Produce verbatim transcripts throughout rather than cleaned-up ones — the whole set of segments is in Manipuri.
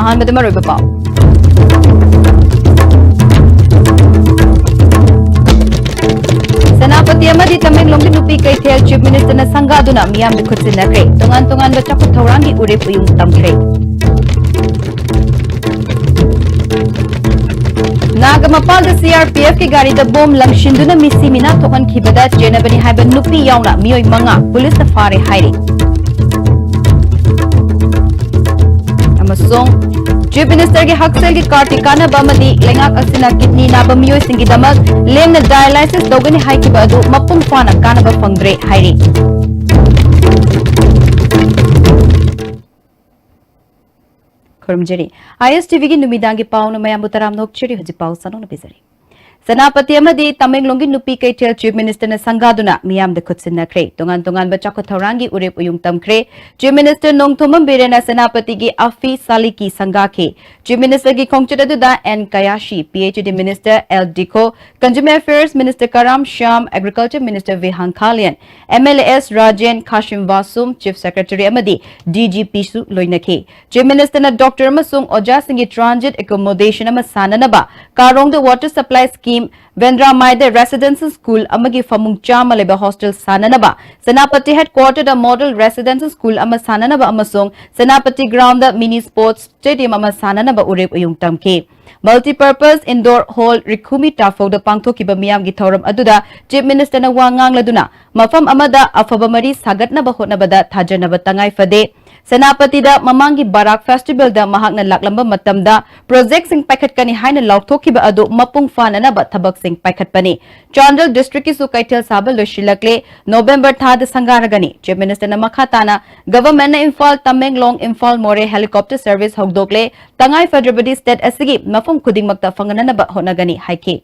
ꯑꯍꯥꯟꯕꯗ ꯃꯔꯨꯑꯣꯏꯕ ꯄꯥꯎ꯫ ꯁꯦꯅꯥꯄꯇꯤ ꯑꯃꯗꯤ ꯇꯃꯦꯡꯂꯣꯡꯒꯤ ꯅꯨꯄꯤ ꯀꯩꯊꯦꯜ Chief Ministerꯅ ꯁꯪꯒꯥꯗꯨꯅ ꯃꯤꯌꯥꯝꯗ ꯈꯨꯠꯁꯤꯟꯅꯈ꯭ꯔꯦ꯫ ꯇꯣꯉꯥꯟ ꯇꯣꯉꯥꯟꯕ ꯆꯥꯎꯈꯠ ꯊꯧꯔꯥꯡꯒꯤ ꯎꯔꯦꯞ ꯎꯌꯨꯡ ꯇꯝꯈ꯭ꯔꯦ꯫ ꯅꯥꯒꯥ ꯃꯄꯥꯜꯗ CRPFꯀꯤ ꯒꯥꯔꯤꯗ ꯕꯣꯝ ꯂꯪꯁꯤꯟꯗꯨꯅ ꯃꯤꯁꯤ ꯃꯤꯅꯥ ꯊꯣꯛꯍꯟꯈꯤꯕꯗ ꯆꯦꯟꯅꯕꯅꯤ ꯍꯥꯏꯕ ꯅꯨꯄꯤ ꯌꯥꯎꯅ ꯃꯤꯑꯣꯏ ꯃꯉꯥ ꯄꯨꯂꯤꯁꯅ ꯐꯥꯔꯦ ꯍꯥꯏꯔꯤ꯫ ꯑꯃꯁꯨꯡ Chief Ministerꯒꯤ ꯍꯛꯁꯦꯜꯒꯤ cardꯀꯤ ꯀꯥꯟꯅꯕ ꯑꯃꯗꯤ ꯂꯩꯉꯥꯛ ꯑꯁꯤꯅ kidney ꯅꯥꯕ ꯃꯤꯑꯣꯏꯁꯤꯡꯒꯤꯗꯃꯛ ꯂꯦꯝꯅ dialysis ꯇꯧꯒꯅꯤ ꯍꯥꯏꯈꯤꯕ ꯑꯗꯨ ꯃꯄꯨꯡ ꯐꯥꯅ ꯀꯥꯟꯅꯕ ꯐꯪꯗ꯭ꯔꯦ ꯍꯥꯏꯔꯤ꯫ ꯈꯨꯔꯨꯝꯖꯔꯤ꯫ ISTVꯒꯤ ꯅꯨꯃꯤꯗꯥꯡꯒꯤ ꯄꯥꯎꯅ ꯃꯌꯥꯝꯕꯨ ꯇꯔꯥꯝꯅ ꯑꯣꯛꯆꯔꯤ꯫ ꯍꯧꯖꯤꯛ ꯄꯥꯎ ꯁꯟꯗꯣꯛꯅ ꯄꯤꯖꯔꯤ꯫ ꯁꯦꯅꯥꯄꯇꯤ ꯑꯃꯗꯤ ꯇꯃꯦꯡꯂꯣꯡꯒꯤ ꯅꯨꯄꯤ ꯀꯩꯊꯦꯜ Chief Ministerꯅ ꯁꯪꯒꯥꯗꯨꯅ ꯃꯤꯌꯥꯝꯗ ꯈꯨꯠꯁꯤꯟꯅꯈ꯭ꯔꯦ꯫ ꯇꯣꯉꯥꯟ ꯇꯣꯉꯥꯟꯕ ꯆꯥꯎꯈꯠ ꯊꯧꯔꯥꯡꯒꯤ ꯎꯔꯦꯞ ꯎꯌꯨꯡ ꯇꯝꯈ꯭ꯔꯦ꯫ Chief Minister Nongthombam ꯕꯤꯔꯦꯟꯅ ꯁꯦꯅꯥꯄꯇꯤꯒꯤ ꯑꯐꯤ ꯁꯥꯂꯤꯀꯤ ꯁꯪꯒꯥꯈꯤ꯫ Chief Ministerꯒꯤ ꯈꯣꯡꯆꯠ ꯑꯗꯨꯗ N ꯀꯌꯥꯁꯤ, PHED Minister L ꯗꯤꯈꯣ, Consumer Affairs Minister Karam Shyam, Agriculture Minister ꯚꯤꯍꯥꯡ ꯈꯥꯂꯤꯌꯟ, MLAs Rajen ꯈꯥꯁꯤꯝ ꯕꯥꯁꯨꯝ, Chief Secretary ꯑꯃꯗꯤ DGPꯁꯨ ꯂꯣꯏꯅꯈꯤ꯫ Chief Ministerꯅ doctor ꯑꯃꯁꯨꯡ ꯑꯣꯖꯥꯁꯤꯡꯒꯤ transit accommodation ꯑꯃ ꯁꯥꯅꯅꯕ, ꯀꯥꯔꯣꯡꯗ water supply scheme, ꯕꯦꯟꯗ꯭ꯔꯥꯃꯥꯏꯗ residential school ꯑꯃꯒꯤ ꯐꯃꯨꯡ ꯆꯥꯝꯃ ꯂꯩꯕ hostel ꯁꯥꯅꯅꯕ, Senapati headquarterꯗ model residential school ꯑꯃ ꯁꯥꯅꯅꯕ ꯑꯃꯁꯨꯡ ꯁꯦꯅꯥꯄꯇꯤ groundꯗ mini sports stadium ꯑꯃ ꯁꯥꯅꯅꯕ ꯎꯔꯦꯞ ꯎꯌꯨꯡ ꯇꯝꯈꯤ꯫ Multipurpose indoor hall ꯔꯤꯈꯨꯃꯤ ꯇꯥꯐꯧꯗ ꯄꯥꯡꯊꯣꯛꯈꯤꯕ ꯃꯤꯌꯥꯝꯒꯤ ꯊꯧꯔꯝ ꯑꯗꯨꯗ Chief Ministerꯅ ꯋꯥ ꯉꯥꯡꯂꯗꯨꯅ, ꯃꯐꯝ ꯑꯃꯗ ꯑꯐꯕ ꯃꯔꯤ ꯁꯥꯒꯠꯅꯕ ꯍꯣꯠꯅꯕꯗ ꯊꯥꯖꯅꯕ ꯇꯉꯥꯏ ꯐꯗꯦ꯫ ꯁꯦꯅꯥꯄꯇꯤꯗ ꯃꯃꯥꯡꯒꯤ ꯕꯔꯥꯛ festivalꯗ ꯃꯍꯥꯛꯅ ꯂꯥꯛꯂꯝꯕ ꯃꯇꯝꯗ projectꯁꯤꯡ ꯄꯥꯏꯈꯠꯀꯅꯤ ꯍꯥꯏꯅ ꯂꯥꯎꯊꯣꯛꯈꯤꯕ ꯑꯗꯨ ꯃꯄꯨꯡ ꯐꯥꯅꯅꯕ ꯊꯕꯛꯁꯤꯡ ꯄꯥꯏꯈꯠꯄꯅꯤ꯫ ꯆꯥꯟꯗꯦꯜ districtꯀꯤꯁꯨ ꯀꯩꯊꯦꯜ ꯁꯥꯕ ꯂꯣꯏꯁꯤꯜꯂꯛꯂꯦ꯫ November ꯊꯥꯗ ꯁꯪꯒꯥꯔꯒꯅꯤ꯫ Chief Ministerꯅ ꯃꯈꯥ ꯇꯥꯅ Governmentꯅ ꯏꯝꯐꯥꯜ, ꯇꯃꯦꯡꯂꯣꯡ, ꯏꯝꯐꯥꯜ ꯃꯣꯔꯦ helicopter service ꯍꯧꯗꯣꯛꯂꯦ꯫ ꯇꯉꯥꯏ ꯐꯗ꯭ꯔꯕꯗꯤ state ꯑꯁꯤꯒꯤ ꯃꯐꯝ ꯈꯨꯗꯤꯡꯃꯛꯇ ꯐꯪꯍꯟꯅꯅꯕ ꯍꯣꯠꯅꯒꯅꯤ ꯍꯥꯏꯈꯤ꯫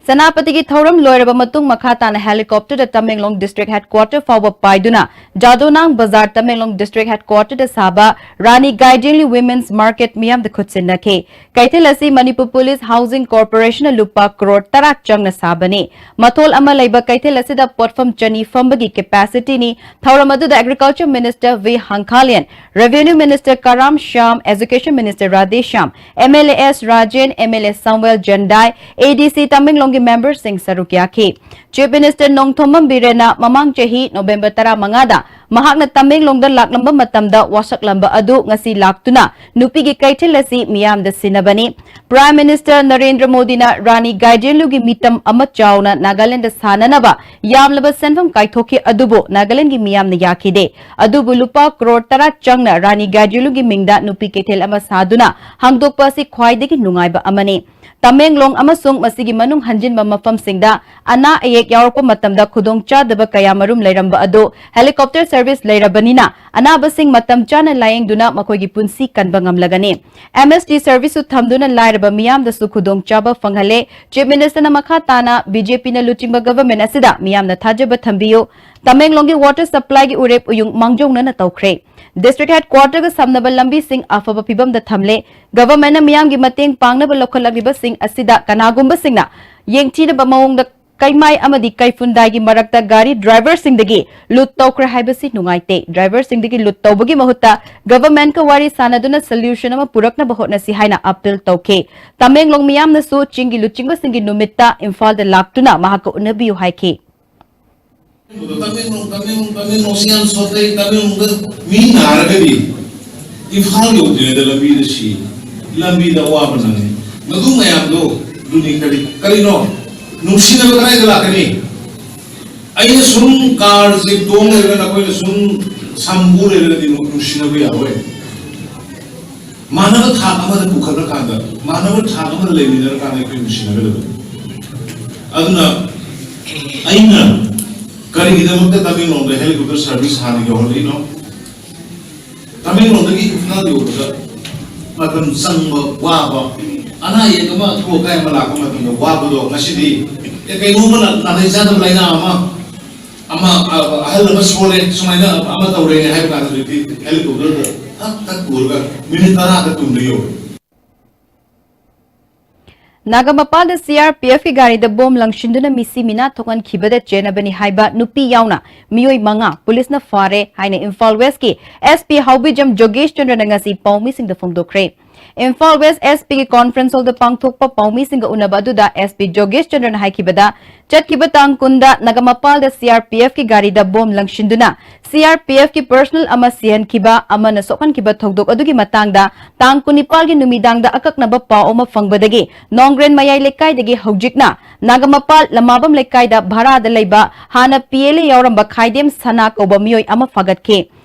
ꯁꯦꯅꯥꯄꯇꯤꯒꯤ ꯊꯧꯔꯝ ꯂꯣꯏꯔꯕ ꯃꯇꯨꯡ ꯃꯈꯥ ꯇꯥꯅ helicopter ꯗ ꯇꯃꯦꯡꯂꯣꯡ district headquarter ꯐꯥꯎꯕ ꯄꯥꯏꯗꯨꯅ ꯖꯥꯗꯣꯅꯥꯡ ꯕꯖꯥꯔ, ꯇꯃꯦꯡꯂꯣꯡ district headquarter ꯗ ꯁꯥꯕ ꯔꯥꯅꯤ ꯒꯥꯏꯗꯤꯟꯂꯤ Women's Market ꯃꯤꯌꯥꯝꯗ ꯈꯨꯠꯁꯤꯟꯅꯈꯤ꯫ ꯀꯩꯊꯦꯜ ꯑꯁꯤ ꯃꯅꯤꯄꯨꯔ Police Housing Corporation ꯅ ꯂꯨꯄꯥ ꯀ꯭ꯔꯣꯔ ꯇꯔꯥ ꯆꯪꯅ ꯁꯥꯕꯅꯤ꯫ ꯃꯊꯣꯜ ꯑꯃ ꯂꯩꯕ ꯀꯩꯊꯦꯜ ꯑꯁꯤꯗ ꯄꯣꯠꯐꯝ ꯆꯅꯤ ꯐꯝꯕꯒꯤ capacity ꯅꯤ꯫ ꯊꯧꯔꯝ ꯑꯗꯨꯗ Agriculture Minister V Hangkhalian, Revenue Minister Karam Shyam, Education Minister Radhe Shyam, MLA S Rajen, MLA Samuel Jandai, ADC ꯇꯃꯦꯡꯂꯣꯡꯒꯤ member ꯁꯤꯡ ꯁꯔꯨꯛ ꯌꯥꯈꯤ꯫ Chief Minister ꯅꯣꯡꯊꯣꯝꯕꯝ ꯕꯤꯔꯦꯟꯅ ꯃꯃꯥꯡ ꯆꯍꯤ ꯅꯣꯕꯦꯝꯕꯔ ꯇꯔꯥꯃꯉꯥꯗ ꯃꯍꯥꯛꯅ ꯇꯃꯦꯡꯂꯣꯡꯗ ꯂꯥꯛꯂꯝꯕ ꯃꯇꯝꯗ ꯋꯥꯁꯛꯂꯝꯕ ꯑꯗꯨ ꯉꯁꯤ ꯂꯥꯛꯇꯨꯅ ꯅꯨꯄꯤꯒꯤ ꯀꯩꯊꯦꯜ ꯑꯁꯤ ꯃꯤꯌꯥꯝꯗ ꯁꯤꯟꯅꯕꯅꯤ꯫ Prime Minister ꯅꯔꯦꯟꯗ꯭ꯔ ꯃꯣꯗꯤꯅ ꯔꯥꯅꯤ ꯒꯥꯏꯗꯤꯟꯂꯨꯒꯤ ꯃꯤꯇꯝ ꯑꯃ ꯆꯥꯎꯅ ꯅꯥꯒꯥꯂꯦꯟꯗ ꯁꯥꯟꯅꯅꯕ ꯌꯥꯝꯂꯕ ꯁꯦꯟꯐꯝ ꯀꯥꯏꯊꯣꯛꯈꯤ, ꯑꯗꯨꯕꯨ ꯅꯥꯒꯥꯂꯦꯟꯒꯤ ꯃꯤꯌꯥꯝꯅ ꯌꯥꯈꯤꯗꯦ꯫ ꯑꯗꯨꯕꯨ ꯂꯨꯄꯥ ꯀ꯭ꯔꯣꯔ ꯇꯔꯥ ꯆꯪꯅ ꯔꯥꯅꯤ ꯒꯥꯏꯗꯤꯟꯂꯨꯒꯤ ꯃꯤꯡꯗ ꯅꯨꯄꯤ ꯀꯩꯊꯦꯜ ꯑꯃ ꯁꯥꯗꯨꯅ ꯍꯥꯡꯗꯣꯛꯄ ꯑꯁꯤ ꯈ꯭ꯋꯥꯏꯗꯒꯤ ꯅꯨꯡꯉꯥꯏꯕ ꯑꯃꯅꯤ꯫ ꯇꯃꯦꯡꯂꯣꯡ ꯑꯃꯁꯨꯡ ꯃꯁꯤꯒꯤ ꯃꯅꯨꯡ ꯍꯟꯖꯤꯟꯕ ꯃꯐꯝꯁꯤꯡꯗ ꯑꯅꯥ ꯑꯌꯦꯛ ꯌꯥꯎꯔꯛꯄ ꯃꯇꯝꯗ ꯈꯨꯗꯣꯡꯆꯥꯗꯕ ꯀꯌꯥꯃꯔꯨꯝ ꯂꯩꯔꯝꯕ ꯑꯗꯨ helicopter service ꯂꯩꯔꯕꯅꯤꯅ ꯑꯅꯥꯕꯁꯤꯡ ꯃꯇꯝ ꯆꯥꯅ ꯂꯥꯌꯦꯡꯗꯨꯅ ꯃꯈꯣꯏꯒꯤ ꯄꯨꯟꯁꯤ ꯀꯟꯕ ꯉꯝꯂꯒꯅꯤ꯫ MST service ꯁꯨ ꯊꯝꯗꯨꯅ ꯂꯥꯏꯔꯕ ꯃꯤꯌꯥꯝꯗꯁꯨ ꯈꯨꯗꯣꯡꯆꯥꯕ ꯐꯪꯍꯜꯂꯦ꯫ Chief Minister ꯅ ꯃꯈꯥ ꯇꯥꯅ BJP ꯅ ꯂꯨꯆꯤꯡꯕ government ꯑꯁꯤꯗ ꯃꯤꯌꯥꯝꯅ ꯊꯥꯖꯕ ꯊꯝꯕꯤꯌꯨ꯫ ꯇꯃꯦꯡꯂꯣꯡꯒꯤ water supply ꯒꯤ ꯎꯔꯦꯞ ꯎꯌꯨꯡ ꯃꯥꯡꯖꯧꯅꯅ ꯇꯧꯈ꯭ꯔꯦ꯫ District headquarter ꯒ ꯁꯝꯅꯕ ꯂꯝꯕꯤꯁꯤꯡ ꯑꯐꯕ ꯐꯤꯕꯝꯗ ꯊꯝꯂꯦ꯫ Government ꯅ ꯃꯤꯌꯥꯝꯒꯤ ꯃꯇꯦꯡ ꯄꯥꯡꯅꯕ ꯂꯧꯈꯠꯂꯛꯂꯤꯕꯁꯤꯡ ꯑꯁꯤꯗ ꯀꯅꯥꯒꯨꯝꯕꯁꯤꯡꯅ ꯌꯦꯡꯊꯤꯅꯕ ꯃꯑꯣꯡꯗ ꯀꯩꯃꯥꯏ ꯑꯃꯗꯤ ꯀꯩꯐꯨꯟꯗꯥꯏꯒꯤ ꯃꯔꯛꯇ ꯒꯥꯔꯤ driver ꯁꯤꯡꯗꯒꯤ ꯂꯨꯠ ꯇꯧꯈ꯭ꯔꯦ ꯍꯥꯏꯕꯁꯤ ꯅꯨꯡꯉꯥꯏꯇꯦ꯫ Driver ꯁꯤꯡꯗꯒꯤ ꯂꯨꯠ ꯇꯧꯕꯒꯤ ꯃꯍꯨꯠꯇ government ꯀ ꯋꯥꯔꯤ ꯁꯥꯟꯅꯗꯨꯅ solution ꯑꯃ ꯄꯨꯔꯛꯅꯕ ꯍꯣꯠꯅꯁꯤ ꯍꯥꯏꯅ appeal ꯇꯧꯈꯤ꯫ ꯇꯃꯦꯡꯂꯣꯡ ꯃꯤꯌꯥꯝꯅꯁꯨ ꯆꯤꯡꯒꯤ ꯂꯨꯆꯤꯡꯕꯁꯤꯡꯒꯤ ꯅꯨꯃꯤꯠꯇ ꯏꯝꯐꯥꯜꯗ ꯂꯥꯛꯇꯨꯅ ꯃꯍꯥꯛꯀ ꯎꯅꯕꯤꯌꯨ ꯍꯥꯏꯈꯤ꯫ ꯇꯃꯦꯡꯂꯣꯡ, ꯇꯃꯦꯡꯂꯣꯡ, ꯇꯃꯦꯡꯂꯣꯡꯁꯤ ꯌꯥꯝ ꯁꯣꯛꯑꯦ, ꯇꯃꯦꯡꯂꯣꯡꯗ ꯃꯤ ꯅꯥꯔꯒꯗꯤ ꯏꯝꯐꯥꯜ ꯌꯧꯗ꯭ꯔꯤꯉꯩꯗ ꯂꯝꯕꯤꯗ ꯁꯤ, ꯂꯝꯕꯤꯗ ꯑꯋꯥꯕ ꯅꯪꯉꯤ꯫ ꯃꯗꯨ ꯃꯌꯥꯝꯗꯣ ꯑꯗꯨꯅꯤ꯫ ꯀꯔꯤ, ꯀꯔꯤꯅꯣ? ꯅꯨꯡꯁꯤꯅꯕ ꯀꯗꯥꯏꯗ ꯂꯥꯛꯀꯅꯤ? ꯑꯩꯅ ꯁꯨꯝ car ꯁꯦ ꯇꯣꯡ ꯂꯩꯔꯒ ꯅꯈꯣꯏꯅ ꯁꯨꯝ ꯁꯝꯕꯨ ꯂꯩꯔꯒꯗꯤ ꯅꯨꯡꯁꯤꯅꯕ ꯌꯥꯔꯣꯏ꯫ ꯃꯥꯟꯅꯕ ꯊꯥꯛ ꯑꯃꯗ ꯄꯨꯈꯠꯂꯀꯥꯟꯗ, ꯃꯥꯟꯅꯕ ꯊꯥꯛ ꯑꯃꯗ ꯂꯩꯃꯤꯟꯅꯔꯀꯥꯟꯗ ꯑꯩꯈꯣꯏ ꯅꯨꯡꯁꯤꯅꯒꯗꯕꯅꯤ꯫ ꯑꯗꯨꯅ ꯑꯩꯅ ꯀꯔꯤꯒꯤꯗꯃꯛꯇ ꯇꯃꯦꯡꯂꯣꯡꯗ helicopter service ꯍꯥꯟꯅ ꯌꯧꯍꯜꯂꯤꯅꯣ? ꯇꯃꯦꯡꯂꯣꯡꯗꯒꯤ ꯏꯝꯐꯥꯜ ꯌꯧꯕꯗ ꯃꯇꯝ ꯆꯪꯕ, ꯋꯥꯕ, ꯑꯅꯥ ꯑꯌꯦꯛ ꯑꯃ ꯑꯊꯨ ꯑꯀꯥꯏ ꯑꯃ ꯂꯥꯛꯄ ꯃꯇꯝꯗ ꯋꯥꯕꯗꯣ ꯉꯁꯤꯗꯤ, ꯑꯦ, ꯀꯩꯅꯣꯝꯃ ꯅꯥ-, ꯅꯥꯊꯩ ꯆꯥꯗꯕ ꯂꯥꯏꯅꯥ ꯑꯃ, ꯑꯃ, ꯑ, ꯑꯍꯜ ꯑꯃ ꯁꯣꯜꯂꯦ, ꯁꯨꯃꯥꯏꯅ ꯑꯃ ꯇꯧꯔꯦꯅꯦ ꯍꯥꯏꯕ ꯀꯥꯟꯗ ꯍꯧꯖꯤꯛꯇꯤ ꯍꯦꯂꯤꯀꯣꯞꯇꯔꯗ ꯊꯛ ꯊꯛ ꯄꯨꯔꯒ ꯃꯤꯅꯤꯠ ꯇꯔꯥꯗ ꯇꯨꯝꯗ ꯌꯧꯔꯦ꯫ ꯅꯥꯒꯥꯃꯄꯥꯜꯗ ꯁꯤ ꯑꯥꯔ ꯄꯤ ꯑꯦꯐꯀꯤ ꯒꯥꯔꯤꯗ ꯕꯣꯝ ꯂꯪꯁꯤꯟꯗꯨꯅ ꯃꯤꯁꯤ ꯃꯤꯅꯥ ꯊꯣꯛꯍꯟꯈꯤꯕꯗ ꯆꯦꯟꯅꯕꯅꯤ ꯍꯥꯏꯕ ꯅꯨꯄꯤ ꯌꯥꯎꯅ ꯃꯤꯑꯣꯏ ꯃꯉꯥ ꯄꯨꯂꯤꯁꯅ ꯐꯥꯔꯦ ꯍꯥꯏꯅ ꯏꯝꯐꯥꯜ ꯋꯦꯁꯀꯤ ꯑꯦꯁ ꯄꯤ ꯍꯥꯎꯕꯤꯖꯝ ꯖꯣꯒꯦꯁ ꯆꯟꯗ꯭ꯔꯅ ꯉꯁꯤ ꯄꯥꯎꯃꯤꯁꯤꯡꯗ ꯐꯣꯡꯗꯣꯛꯈ꯭ꯔꯦ꯫ ꯏꯝꯐꯥꯜ ꯋꯦꯁ ꯑꯦꯁ ꯄꯤꯒꯤ ꯀꯣꯟꯐ꯭ꯔꯦꯟꯁ ꯍꯣꯜꯗ ꯄꯥꯡꯊꯣꯛꯄ ꯄꯥꯎꯃꯤꯁꯤꯡꯒ ꯎꯅꯕ ꯑꯗꯨꯗ ꯑꯦꯁ ꯄꯤ ꯖꯣꯒꯦꯁ ꯆꯟꯗ꯭ꯔꯅ ꯍꯥꯏꯈꯤꯕꯗ, ꯆꯠꯈꯤꯕ ꯇꯥꯡ ꯀꯨꯟꯗ ꯅꯥꯒꯥꯃꯄꯥꯜꯗ ꯁꯤ ꯑꯥꯔ ꯄꯤ ꯑꯦꯐꯀꯤ ꯒꯥꯔꯤꯗ bomb ꯂꯪꯁꯤꯟꯗꯨꯅ C R P ꯑꯦꯐꯀꯤ personal ꯑꯃ ꯁꯤꯍꯟꯈꯤꯕ, ꯑꯃꯅ ꯁꯣꯛꯍꯟꯈꯤꯕ ꯊꯧꯗꯣꯛ ꯑꯗꯨꯒꯤ ꯃꯇꯥꯡꯗ ꯇꯥꯡ ꯀꯨꯟꯅꯤꯄꯥꯜꯒꯤ ꯅꯨꯃꯤꯗꯥꯡꯗ ꯑꯀꯛꯅꯕ ꯄꯥꯎ ꯑꯃ ꯐꯪꯕꯗꯒꯤ ꯅꯣꯡꯒ꯭ꯔꯦꯟ ꯃꯌꯥꯏ ꯂꯩꯀꯥꯏꯗꯒꯤ ꯍꯧꯖꯤꯛꯅ ꯅꯥꯒꯥꯃꯄꯥꯜ ꯂꯃꯥꯕꯝ ꯂꯩꯀꯥꯏꯗ ꯚꯔꯥꯗ ꯂꯩꯕ ꯍꯥꯟꯅ ꯄꯤ ꯑꯦꯜ ꯑꯦ ꯌꯥꯎꯔꯝꯕ ꯈꯥꯏꯗꯦꯝ ꯁꯅꯥ ꯀꯧꯕ ꯃꯤꯑꯣꯏ ꯑꯃ ꯐꯥꯒꯠꯈꯤ꯫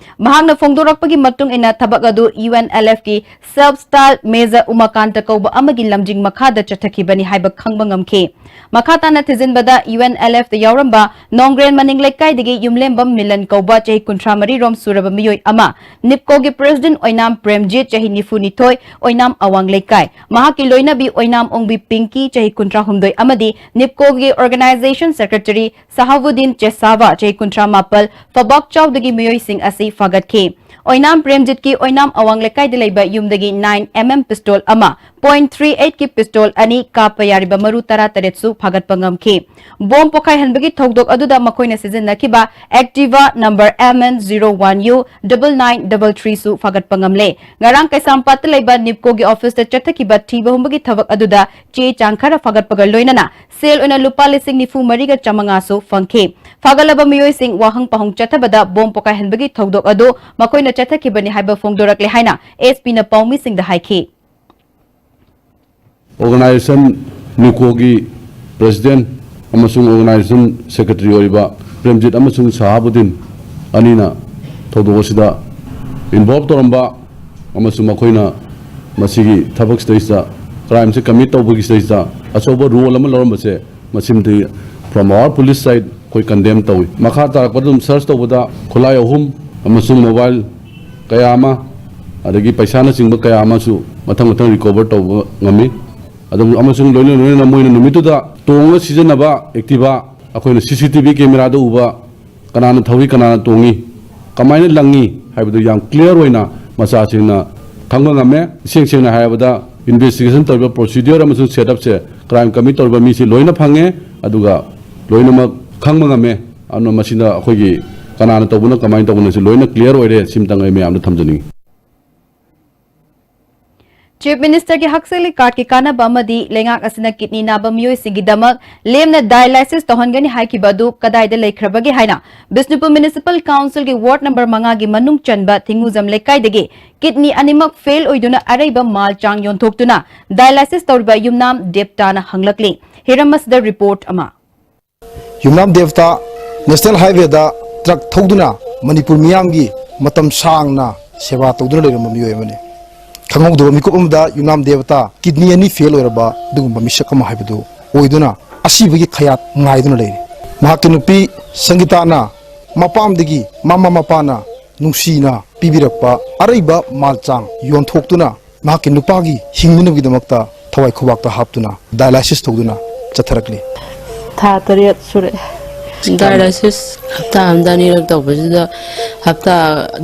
ꯃꯍꯥꯛꯅ ꯐꯣꯡꯗꯣꯔꯛꯄꯒꯤ ꯃꯇꯨꯡ ꯏꯟꯅ ꯊꯕꯛ ꯑꯗꯨ ꯌꯨ ꯑꯦꯟ ꯑꯦꯜ ꯑꯦꯐꯀꯤ ꯁꯦꯜꯐ ꯁ꯭ꯇꯥꯏꯜ ꯃꯦꯖꯔ ꯎꯃꯥꯀꯥꯟꯇ ꯀꯧꯕ ꯑꯃꯒꯤ ꯂꯝꯖꯤꯡ ꯃꯈꯥꯗ ꯆꯠꯊꯈꯤꯕꯅꯤ ꯍꯥꯏꯕ ꯈꯪꯕ ꯉꯝꯈꯤ꯫ ꯃꯈꯥ ꯇꯥꯅ ꯊꯤꯖꯤꯟꯕꯗ ꯌꯨ ꯑꯦꯟ ꯑꯦꯜ ꯑꯦꯐꯇ ꯌꯥꯎꯔꯝꯕ ꯅꯣꯡꯒ꯭ꯔꯦꯟ ꯃꯅꯤꯡ ꯂꯩꯀꯥꯏꯗꯒꯤ ꯌꯨꯝꯂꯦꯝꯕꯝ ꯃꯤꯂꯟ ꯀꯧꯕ ꯆꯍꯤ ꯀꯨꯟꯊ꯭ꯔꯥ ꯃꯔꯤ ꯔꯣꯝ ꯁꯨꯔꯕ ꯃꯤꯑꯣꯏ ꯑꯃ, ꯅꯤꯞꯀꯣꯒꯤ ꯄ꯭ꯔꯦꯁꯤꯗꯦꯟꯠ ꯑꯣꯏꯅꯥꯝ ꯄ꯭ꯔꯦꯝꯖꯤꯠ ꯆꯍꯤ ꯅꯤꯐꯨ ꯅꯤꯊꯣꯏ ꯑꯣꯏꯅꯥꯝ ꯑꯋꯥꯡ ꯂꯩꯀꯥꯏ, ꯃꯍꯥꯛꯀꯤ ꯂꯣꯏꯅꯕꯤ ꯑꯣꯏꯅꯥꯝ ꯑꯣꯡꯕꯤ ꯄꯤꯡꯀꯤ ꯆꯍꯤ ꯀꯨꯟꯊ꯭ꯔꯥ ꯍꯨꯝꯗꯣꯏ ꯑꯃꯗꯤ ꯅꯤꯞꯀꯣꯒꯤ ꯑꯣꯔꯒꯅꯥꯏꯖꯦꯁꯟ ꯁꯦꯀ꯭ꯔꯦꯇꯔꯤ ꯁꯍꯥꯕꯨꯗꯤꯟ ꯆꯦꯁꯥꯕ ꯆꯍꯤ ꯀꯨꯟꯊ꯭ꯔꯥ ꯃꯥꯄꯜ ꯐꯕꯥꯛꯆꯥꯎꯗꯒꯤ ꯃꯤꯑꯣꯏꯁꯤꯡ ꯑꯁꯤ ꯐꯥꯒꯠꯈꯤ꯫ ꯑꯣꯏꯅꯥꯝ ꯄ꯭ꯔꯦꯝꯖꯤꯠꯀꯤ ꯑꯣꯏꯅꯥꯝ ꯑꯋꯥꯡ ꯂꯩꯀꯥꯏꯗ ꯂꯩꯕ ꯌꯨꯝꯗꯒꯤ ꯅꯥꯏꯟ ꯑꯦꯝ ꯑꯦꯝ ꯄꯤꯁꯇꯣꯜ ꯑꯃ, ꯄꯣꯏꯟꯠ ꯊ꯭ꯔꯤ ꯑꯩꯠꯀꯤ ꯄꯤꯁꯇꯣꯜ ꯑꯅꯤ, ꯀꯥꯞꯄ ꯌꯥꯔꯤꯕ ꯃꯔꯨ ꯇꯔꯥꯇꯔꯦꯠꯁꯨ ꯐꯥꯒꯠꯄ ꯉꯝꯈꯤ꯫ ꯕꯣꯝ ꯄꯣꯈꯥꯏꯍꯟꯕꯒꯤ ꯊꯧꯗꯣꯛ ꯑꯗꯨꯗ ꯃꯈꯣꯏꯅ ꯁꯤꯖꯤꯟꯅꯈꯤꯕ Activa number M N zero one U double nine double three ꯁꯨ ꯐꯥꯒꯠꯄ ꯉꯝꯂꯦ꯫ ꯉꯔꯥꯡ ꯀꯩꯁꯥꯝꯄꯥꯠꯇ ꯂꯩꯕ ꯅꯤꯞꯀꯣꯒꯤ ꯑꯣꯐꯤꯁꯇ ꯆꯠꯊꯈꯤꯕ ꯊꯤꯕ ꯍꯨꯝꯕꯒꯤ ꯊꯕꯛ ꯑꯗꯨꯗ ꯆꯦ ꯆꯥꯡ ꯈꯔ ꯐꯥꯒꯠꯄꯒ ꯂꯣꯏꯅꯅ ꯁꯦꯜ ꯑꯣꯏꯅ ꯂꯨꯄꯥ ꯂꯤꯁꯤꯡ ꯅꯤꯐꯨ ꯃꯔꯤꯒ ꯆꯥꯃꯉꯥꯁꯨ ꯐꯪꯈꯤ꯫ ꯐꯥꯒꯠꯂꯕ ꯃꯤꯑꯣꯏꯁꯤꯡ ꯋꯥꯍꯪ ꯄꯥꯎꯍꯪ ꯆꯠꯊꯕꯗ ꯕꯣꯝ ꯄꯣꯈꯥꯏꯍꯟꯕꯒꯤ ꯊꯧꯗꯣꯛ ꯑꯗꯨ ꯃꯈꯣꯏꯅ ꯆꯠꯊꯈꯤꯕꯅꯤ ꯍꯥꯏꯕ ꯐꯣꯡꯗꯣꯔꯛꯂꯦ ꯍꯥꯏꯅ ꯑꯦꯁ ꯄꯤꯅ ꯄꯥꯎꯃꯤꯁꯤꯡꯗ ꯍꯥꯏꯈꯤ꯫ ꯑꯣꯔꯒꯅꯥꯏꯖꯦꯁꯟ ꯅꯤꯞꯀꯣꯒꯤ ꯄ꯭ꯔꯦꯁꯤꯗꯦꯟꯠ ꯑꯃꯁꯨꯡ ꯑꯣꯔꯒꯅꯥꯏꯖꯦꯁꯟ ꯁꯦꯀ꯭ꯔꯦꯇꯔꯤ ꯑꯣꯏꯔꯤꯕ ꯄ꯭ꯔꯦꯝꯖꯤꯠ ꯑꯃꯁꯨꯡ ꯁꯍꯥꯕꯨꯗꯤꯟ ꯑꯅꯤꯅ ꯊꯧꯗꯣꯛ ꯑꯁꯤꯗ ꯏꯟꯚꯣꯜꯕ ꯇꯧꯔꯝꯕ ꯑꯃꯁꯨꯡ ꯃꯈꯣꯏꯅ ꯃꯁꯤꯒꯤ ꯊꯕꯛꯁꯤꯗꯩꯁꯤꯗ, ꯀ꯭ꯔꯥꯏꯝꯁꯦ ꯀꯃꯤꯠ ꯇꯧꯕꯒꯤ ꯁꯤꯗꯩꯁꯤꯗ ꯑꯆꯧꯕ ꯔꯣꯜ ꯑꯃ ꯂꯧꯔꯝꯕꯁꯦ, ꯃꯁꯤꯃꯗꯤ from our police side ꯑꯩꯈꯣꯏ ꯀꯟꯗꯦꯝ ꯇꯧꯏ꯫ ꯃꯈꯥ ꯇꯥꯔꯛꯄꯗ ꯑꯗꯨꯝ ꯁꯔꯆ ꯇꯧꯕꯗ ꯈꯨꯠꯂꯥꯏ ꯑꯍꯨꯝ ꯑꯃꯁꯨꯡ ꯃꯣꯕꯥꯏꯜ ꯀꯌꯥ ꯑꯃ, ꯑꯗꯒꯤ ꯄꯩꯁꯥꯅꯆꯤꯡꯕ ꯀꯌꯥ ꯑꯃꯁꯨ ꯃꯊꯪ ꯃꯊꯪ ꯔꯤꯀꯣꯚꯔ ꯇꯧꯕ ꯉꯝꯃꯤ꯫ ꯑꯗꯨꯝ, ꯑꯃꯁꯨꯡ ꯂꯣꯏꯅ ꯂꯣꯏꯅꯅ ꯃꯣꯏꯅ ꯅꯨꯃꯤꯠꯇꯨꯗ ꯇꯣꯡꯉꯒ ꯁꯤꯖꯤꯟꯅꯕ Activa, ꯑꯩꯈꯣꯏꯅ C C T V camera ꯗ ꯎꯕ, ꯀꯅꯥꯅ ꯊꯧꯏ, ꯀꯅꯥꯅ ꯇꯣꯡꯉꯤ, ꯀꯃꯥꯏꯅ ꯂꯪꯉꯤ ꯍꯥꯏꯕꯗꯨ ꯌꯥꯝ clear ꯑꯣꯏꯅ ꯃꯆꯥꯁꯤꯡꯅ ꯈꯪꯕ ꯉꯝꯃꯦ꯫ ꯏꯁꯦꯡ ꯁꯦꯡꯅ ꯍꯥꯏꯔꯕꯗ, investigation ꯇꯧꯔꯤꯕ procedure ꯑꯃꯁꯨꯡ setup ꯁꯦ, crime commit ꯇꯧꯔꯤꯕ ꯃꯤꯁꯤ ꯂꯣꯏꯅ ꯐꯪꯉꯦ, ꯑꯗꯨꯒ ꯂꯣꯏꯅꯃꯛ ꯈꯪꯕ ꯉꯝꯃꯦ꯫ ꯑꯗꯨꯅ ꯃꯁꯤꯗ ꯑꯩꯈꯣꯏꯒꯤ ꯀꯅꯥꯅ ꯇꯧꯕꯅꯣ, ꯀꯃꯥꯏꯅ ꯇꯧꯕꯅꯣ ꯁꯤ ꯂꯣꯏꯅ clear ꯑꯣꯏꯔꯦ꯫ ꯁꯤꯃꯇꯪ ꯑꯩ ꯃꯌꯥꯝꯗ ꯊꯝꯖꯅꯤꯡꯉꯤ꯫ Chief Minister ꯒꯤ ꯍꯛꯁꯦꯜꯒꯤ card ꯀꯤ ꯀꯥꯟꯅꯕ ꯑꯃꯗꯤ ꯂꯩꯉꯥꯛ ꯑꯁꯤꯅ kidney ꯅꯥꯕ ꯃꯤꯑꯣꯏꯁꯤꯡꯒꯤꯗꯃꯛ ꯂꯦꯝꯅ dialysis ꯇꯧꯍꯟꯒꯅꯤ ꯍꯥꯏꯈꯤꯕ ꯑꯗꯨ ꯀꯗꯥꯏꯗ ꯂꯩꯈ꯭ꯔꯕꯒꯦ ꯍꯥꯏꯅ ꯕꯤꯁꯅꯨꯄꯨꯔ Municipal Council ꯒꯤ ward number ꯃꯉꯥꯒꯤ ꯃꯅꯨꯡ ꯆꯟꯕ ꯊꯤꯡꯉꯨꯖꯝ ꯂꯩꯀꯥꯏꯗꯒꯤ kidney ꯑꯅꯤꯃꯛ fail ꯑꯣꯏꯗꯨꯅ ꯑꯔꯩꯕ ꯃꯥꯜ ꯆꯥꯡ ꯌꯣꯟꯊꯣꯛꯇꯨꯅ dialysis ꯇꯧꯔꯤꯕ ꯌꯨꯝꯅꯥꯝ ꯗꯦꯞꯇꯥꯅ ꯍꯪꯂꯛꯂꯤ꯫ ꯍꯤꯔꯝ ꯑꯁꯤꯗ report ꯑꯃ꯫ ꯌꯨꯝꯅꯥꯝ ꯗꯦꯕꯇꯥ National Highway ꯗ truck ꯊꯧꯗꯨꯅ ꯃꯅꯤꯄꯨꯔ ꯃꯤꯌꯥꯝꯒꯤ ꯃꯇꯝ ꯁꯥꯡꯅ ꯁꯦꯕꯥ ꯇꯧꯗꯨꯅ ꯂꯩꯔꯝꯕ ꯃꯤꯑꯣꯏ ꯑꯃꯅꯤ꯫ ꯈꯪꯍꯧꯗꯕ ꯃꯤꯀꯨꯞ ꯑꯃꯗ ꯌꯨꯝꯅꯥꯝ ꯗꯦꯕꯇꯥ kidney ꯑꯅꯤ fail ꯑꯣꯏꯔꯕ ꯑꯗꯨꯒꯨꯝꯕ ꯃꯤꯁꯛ ꯑꯃ ꯍꯥꯏꯕꯗꯨ ꯑꯣꯏꯗꯨꯅ ꯑꯁꯤꯕꯒꯤ ꯈꯌꯥꯠ ꯉꯥꯏꯗꯨꯅ ꯂꯩꯔꯤ꯫ ꯃꯍꯥꯛꯀꯤ ꯅꯨꯄꯤ ꯁꯪꯒꯤꯇꯥꯅ ꯃꯄꯥꯝꯗꯒꯤ ꯃꯃꯥ ꯃꯄꯥꯅ ꯅꯨꯡꯁꯤꯅ ꯄꯤꯕꯤꯔꯛꯄ ꯑꯔꯩꯕ ꯃꯥꯜ ꯆꯥꯡ ꯌꯣꯟꯊꯣꯛꯇꯨꯅ ꯃꯍꯥꯛꯀꯤ ꯅꯨꯄꯥꯒꯤ ꯍꯤꯡꯅꯅꯕꯒꯤꯗꯃꯛꯇ ꯊꯋꯥꯏ ꯈꯨꯕꯥꯛꯇ ꯍꯥꯞꯇꯨꯅ dialysis ꯇꯧꯗꯨꯅ ꯆꯠꯊꯔꯛꯂꯤ꯫ ꯊꯥ ꯇꯔꯦꯠ ꯁꯨꯔꯦ꯫ Dialysis ꯍꯞꯇꯥ ꯑꯃꯗ ꯑꯅꯤꯔꯛ ꯇꯧꯕꯁꯤꯗ, ꯍꯞꯇꯥ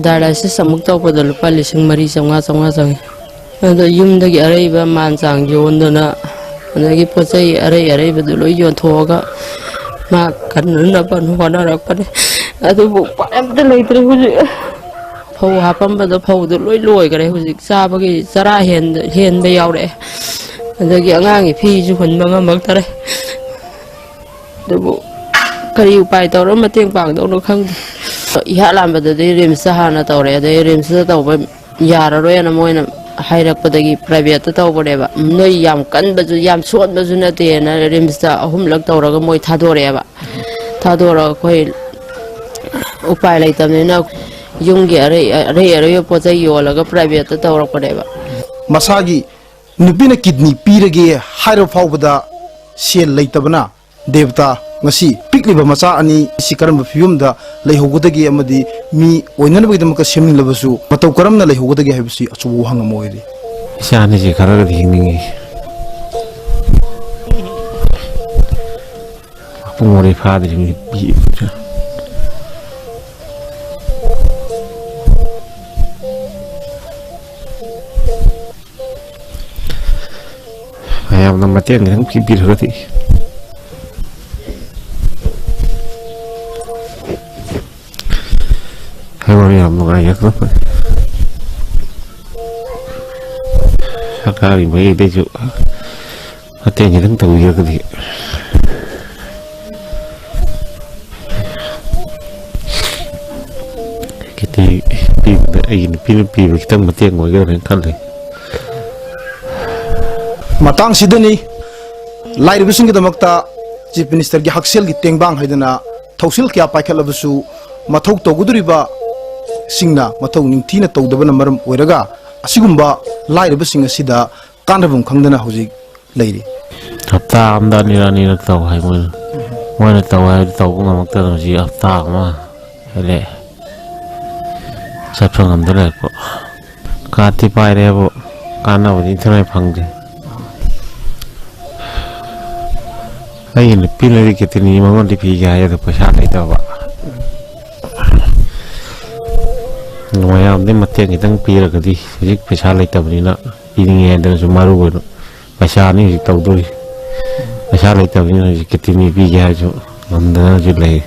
dialysis ꯑꯃꯨꯛ ꯇꯧꯕꯗ ꯂꯨꯄꯥ ꯂꯤꯁꯤꯡ ꯃꯔꯤ ꯆꯥꯝꯃꯉꯥ, ꯆꯥꯝꯃꯉꯥ ꯆꯪꯉꯤ꯫ ꯑꯗꯣ ꯌꯨꯝꯗꯒꯤ ꯑꯔꯩꯕ ꯃꯥꯟ ꯆꯥꯡ ꯌꯣꯟꯗꯨꯅ, ꯑꯗꯒꯤ ꯄꯣꯠ ꯆꯩ ꯑꯔꯩ ꯑꯔꯩꯕꯗꯨ ꯂꯣꯏ ꯌꯣꯟꯊꯣꯛꯑꯒ ꯃꯥ ꯀꯟꯅꯅꯕ ꯍꯣꯠꯅꯔꯛꯄꯅꯦ꯫ ꯑꯗꯨꯕꯨ ꯎꯄꯥꯏ ꯑꯝꯇ ꯂꯩꯇ꯭ꯔꯦ ꯍꯧꯖꯤꯛ꯫ ꯐꯧ ꯍꯥꯞꯄꯝꯕꯗꯣ, ꯐꯧꯗꯣ ꯂꯣꯏ ꯂꯣꯏꯈ꯭ꯔꯦ꯫ ꯍꯧꯖꯤꯛ ꯆꯥꯕꯒꯤ ꯆꯔꯥ ꯍꯦꯟ-, ꯍꯦꯟꯕ ꯌꯥꯎꯔꯛꯑꯦ꯫ ꯑꯗꯒꯤ ꯑꯉꯥꯡꯒꯤ ꯐꯤꯁꯨ ꯍꯨꯟꯕ ꯉꯝꯃꯛꯇꯔꯦ꯫ ꯑꯗꯨꯕꯨ ꯀꯔꯤ ꯎꯄꯥꯏ ꯇꯧꯔ ꯃꯇꯦꯡ ꯄꯥꯡꯗꯧꯅꯣ ꯈꯪꯗꯦ꯫ ꯏꯍꯥꯟ ꯍꯥꯟꯕꯗꯗꯤ RIMS ꯇ ꯍꯥꯟꯅ ꯇꯧꯔꯦ, ꯑꯗꯩ RIMS ꯇ ꯇꯧꯕ ꯌꯥꯔꯔꯣꯏꯅ ꯃꯣꯏꯅ ꯍꯥꯏꯔꯛꯄꯗꯒꯤ private ꯇ ꯇꯧꯕꯅꯦꯕ꯫ ꯅꯣꯏ ꯌꯥꯝ ꯀꯟꯕꯁꯨ, ꯌꯥꯝ ꯁꯣꯟꯕꯁꯨ ꯅꯠꯇꯦꯅ RIMS ꯇ ꯑꯍꯨꯝꯂꯛ ꯇꯧꯔꯒ ꯃꯣꯏ ꯊꯥꯗꯣꯔꯛꯑꯦꯕ꯫ ꯊꯥꯗꯣꯔꯒ ꯑꯩꯈꯣꯏ ꯎꯄꯥꯏ ꯂꯩꯇꯕꯅꯤꯅ ꯌꯨꯝꯒꯤ ꯑꯔꯩ, ꯑꯔꯩ ꯑꯔꯩꯕ ꯄꯣꯠ ꯆꯩ ꯌꯣꯜꯂꯒ private ꯇ ꯇꯧꯔꯛꯄꯅꯦꯕ꯫ ꯃꯁꯥꯒꯤ ꯅꯨꯄꯤꯅ kidney ꯄꯤꯔꯒꯦ ꯍꯥꯏꯔꯕ ꯐꯥꯎꯕꯗ ꯁꯦꯜ ꯂꯩꯇꯕꯅ ꯗꯦꯕꯇꯥ ꯉꯁꯤ ꯄꯤꯛꯂꯤꯕ ꯃꯆꯥ ꯑꯅꯤ ꯑꯁꯤ ꯀꯔꯝꯕ ꯐꯤꯕꯝꯗ ꯂꯩꯍꯧꯒꯗꯒꯦ ꯑꯃꯗꯤ ꯃꯤ ꯑꯣꯏꯅꯅꯕꯒꯤꯗꯃꯛꯇ ꯁꯦꯝꯅꯤꯡꯂꯕꯁꯨ ꯃꯇꯧ ꯀꯔꯝꯅ ꯂꯩꯍꯧꯒꯗꯒꯦ ꯍꯥꯏꯕꯁꯤ ꯑꯆꯧꯕ ꯋꯥꯍꯪ ꯑꯃ ꯑꯣꯏꯔꯤ꯫ ꯏꯆꯥ ꯑꯅꯤꯁꯤ ꯈꯔꯒꯗꯤ ꯍꯤꯡꯅꯤꯡꯉꯤ꯫ ꯄꯨꯡ ꯃꯔꯤ ꯐꯥꯗ꯭ꯔꯤꯕꯅꯤ꯫ ꯃꯌꯥꯝꯅ ꯃꯇꯦꯡ ꯈꯤꯇꯪ ꯄꯤꯕꯤꯔꯒꯗꯤ꯫ ꯍꯥꯏꯕ ꯌꯥꯝ ꯅꯨꯡꯉꯥꯏꯖꯈ꯭ꯔꯕꯅꯤ꯫ ꯁꯔꯀꯥꯔꯒꯤ ꯃꯥꯏꯀꯩꯗꯩꯁꯨ ꯃꯇꯦꯡ ꯈꯤꯇꯪ ꯇꯧꯕꯤꯔꯒꯗꯤ꯫ ꯈꯤꯇꯪ ꯄꯤꯕꯗ ꯑꯩꯒꯤ ꯅꯨꯄꯤꯅ ꯄꯤꯕ ꯈꯤꯇꯪ ꯃꯇꯦꯡ ꯑꯣꯏꯒꯗ꯭ꯔꯥ ꯍꯥꯏꯅ ꯈꯜꯂꯤ꯫ ꯃꯇꯥꯡꯁꯤꯗꯅꯤ ꯂꯥꯏꯔꯕꯁꯤꯡꯒꯤꯗꯃꯛꯇ ꯆꯤꯐ ꯃꯤꯅꯤꯁꯇꯔꯒꯤ ꯍꯛꯁꯦꯜꯒꯤ ꯇꯦꯡꯕꯥꯡ ꯍꯥꯏꯗꯅ ꯊꯧꯁꯤꯜ ꯀꯌꯥ ꯄꯥꯏꯈꯠꯂꯕꯁꯨ, ꯃꯊꯧ ꯇꯧꯒꯗꯧꯔꯤꯕꯁꯤꯡꯅ ꯃꯊꯧ ꯅꯤꯡꯊꯤꯅ ꯇꯧꯗꯕꯅ ꯃꯔꯝ ꯑꯣꯏꯔꯒ ꯑꯁꯤꯒꯨꯝꯕ ꯂꯥꯏꯔꯕꯁꯤꯡ ꯑꯁꯤꯗ ꯀꯥꯟꯅꯐꯝ ꯈꯪꯗꯅ ꯍꯧꯖꯤꯛ ꯂꯩꯔꯤ꯫ ꯍꯞꯇꯥ ꯑꯃꯗ ꯑꯅꯤꯔꯛ ꯑꯅꯤꯔꯛ ꯇꯧ ꯍꯥꯏ ꯃꯣꯏꯅ꯫ ꯃꯣꯏꯅ ꯇꯧ ꯍꯥꯏꯕꯗꯤ ꯇꯧꯕ ꯉꯝꯃꯛꯇꯗꯅ ꯍꯧꯖꯤꯛ ꯍꯞꯇꯥ ꯑꯃ ꯍꯦꯜꯂꯛꯑꯦ꯫ ꯆꯠꯄ ꯉꯝꯗ ꯂꯩꯔꯛꯄ꯫ ꯀꯥꯔꯠꯇꯤ ꯄꯥꯏꯔꯦꯕꯨ ꯀꯥꯟꯅꯕꯗꯤ ꯏꯟꯊꯤ ꯅꯨꯡꯉꯥꯏ ꯐꯪꯗꯦ꯫ ꯑꯩꯒꯤ ꯅꯨꯄꯤꯅꯗꯤ ꯀꯦꯇꯤꯅꯤ ꯃꯉꯣꯟꯗ ꯄꯤꯒꯦ ꯍꯥꯏ, ꯑꯗꯣ ꯄꯩꯁꯥ ꯂꯩꯇꯕ꯫ ꯃꯌꯥꯝꯗꯤ ꯃꯇꯦꯡ ꯈꯤꯇꯪ ꯄꯤꯔꯒꯗꯤ, ꯍꯧꯖꯤꯛ ꯄꯩꯁꯥ ꯂꯩꯇꯕꯅꯤꯅ ꯄꯤꯅꯤꯡꯉꯦ ꯍꯥꯏꯗꯅꯁꯨ ꯃꯔꯨ ꯑꯣꯏꯅ ꯄꯩꯁꯥꯅꯤ ꯍꯧꯖꯤꯛ ꯇꯧꯗꯣꯔꯤ꯫ ꯄꯩꯁꯥ ꯂꯩꯇꯕꯅꯤꯅ ꯍꯧꯖꯤꯛ ꯀꯦꯇꯤꯅꯤ ꯄꯤꯒꯦ ꯍꯥꯏꯔꯁꯨ ꯉꯝꯗꯅꯁꯨ ꯂꯩ꯫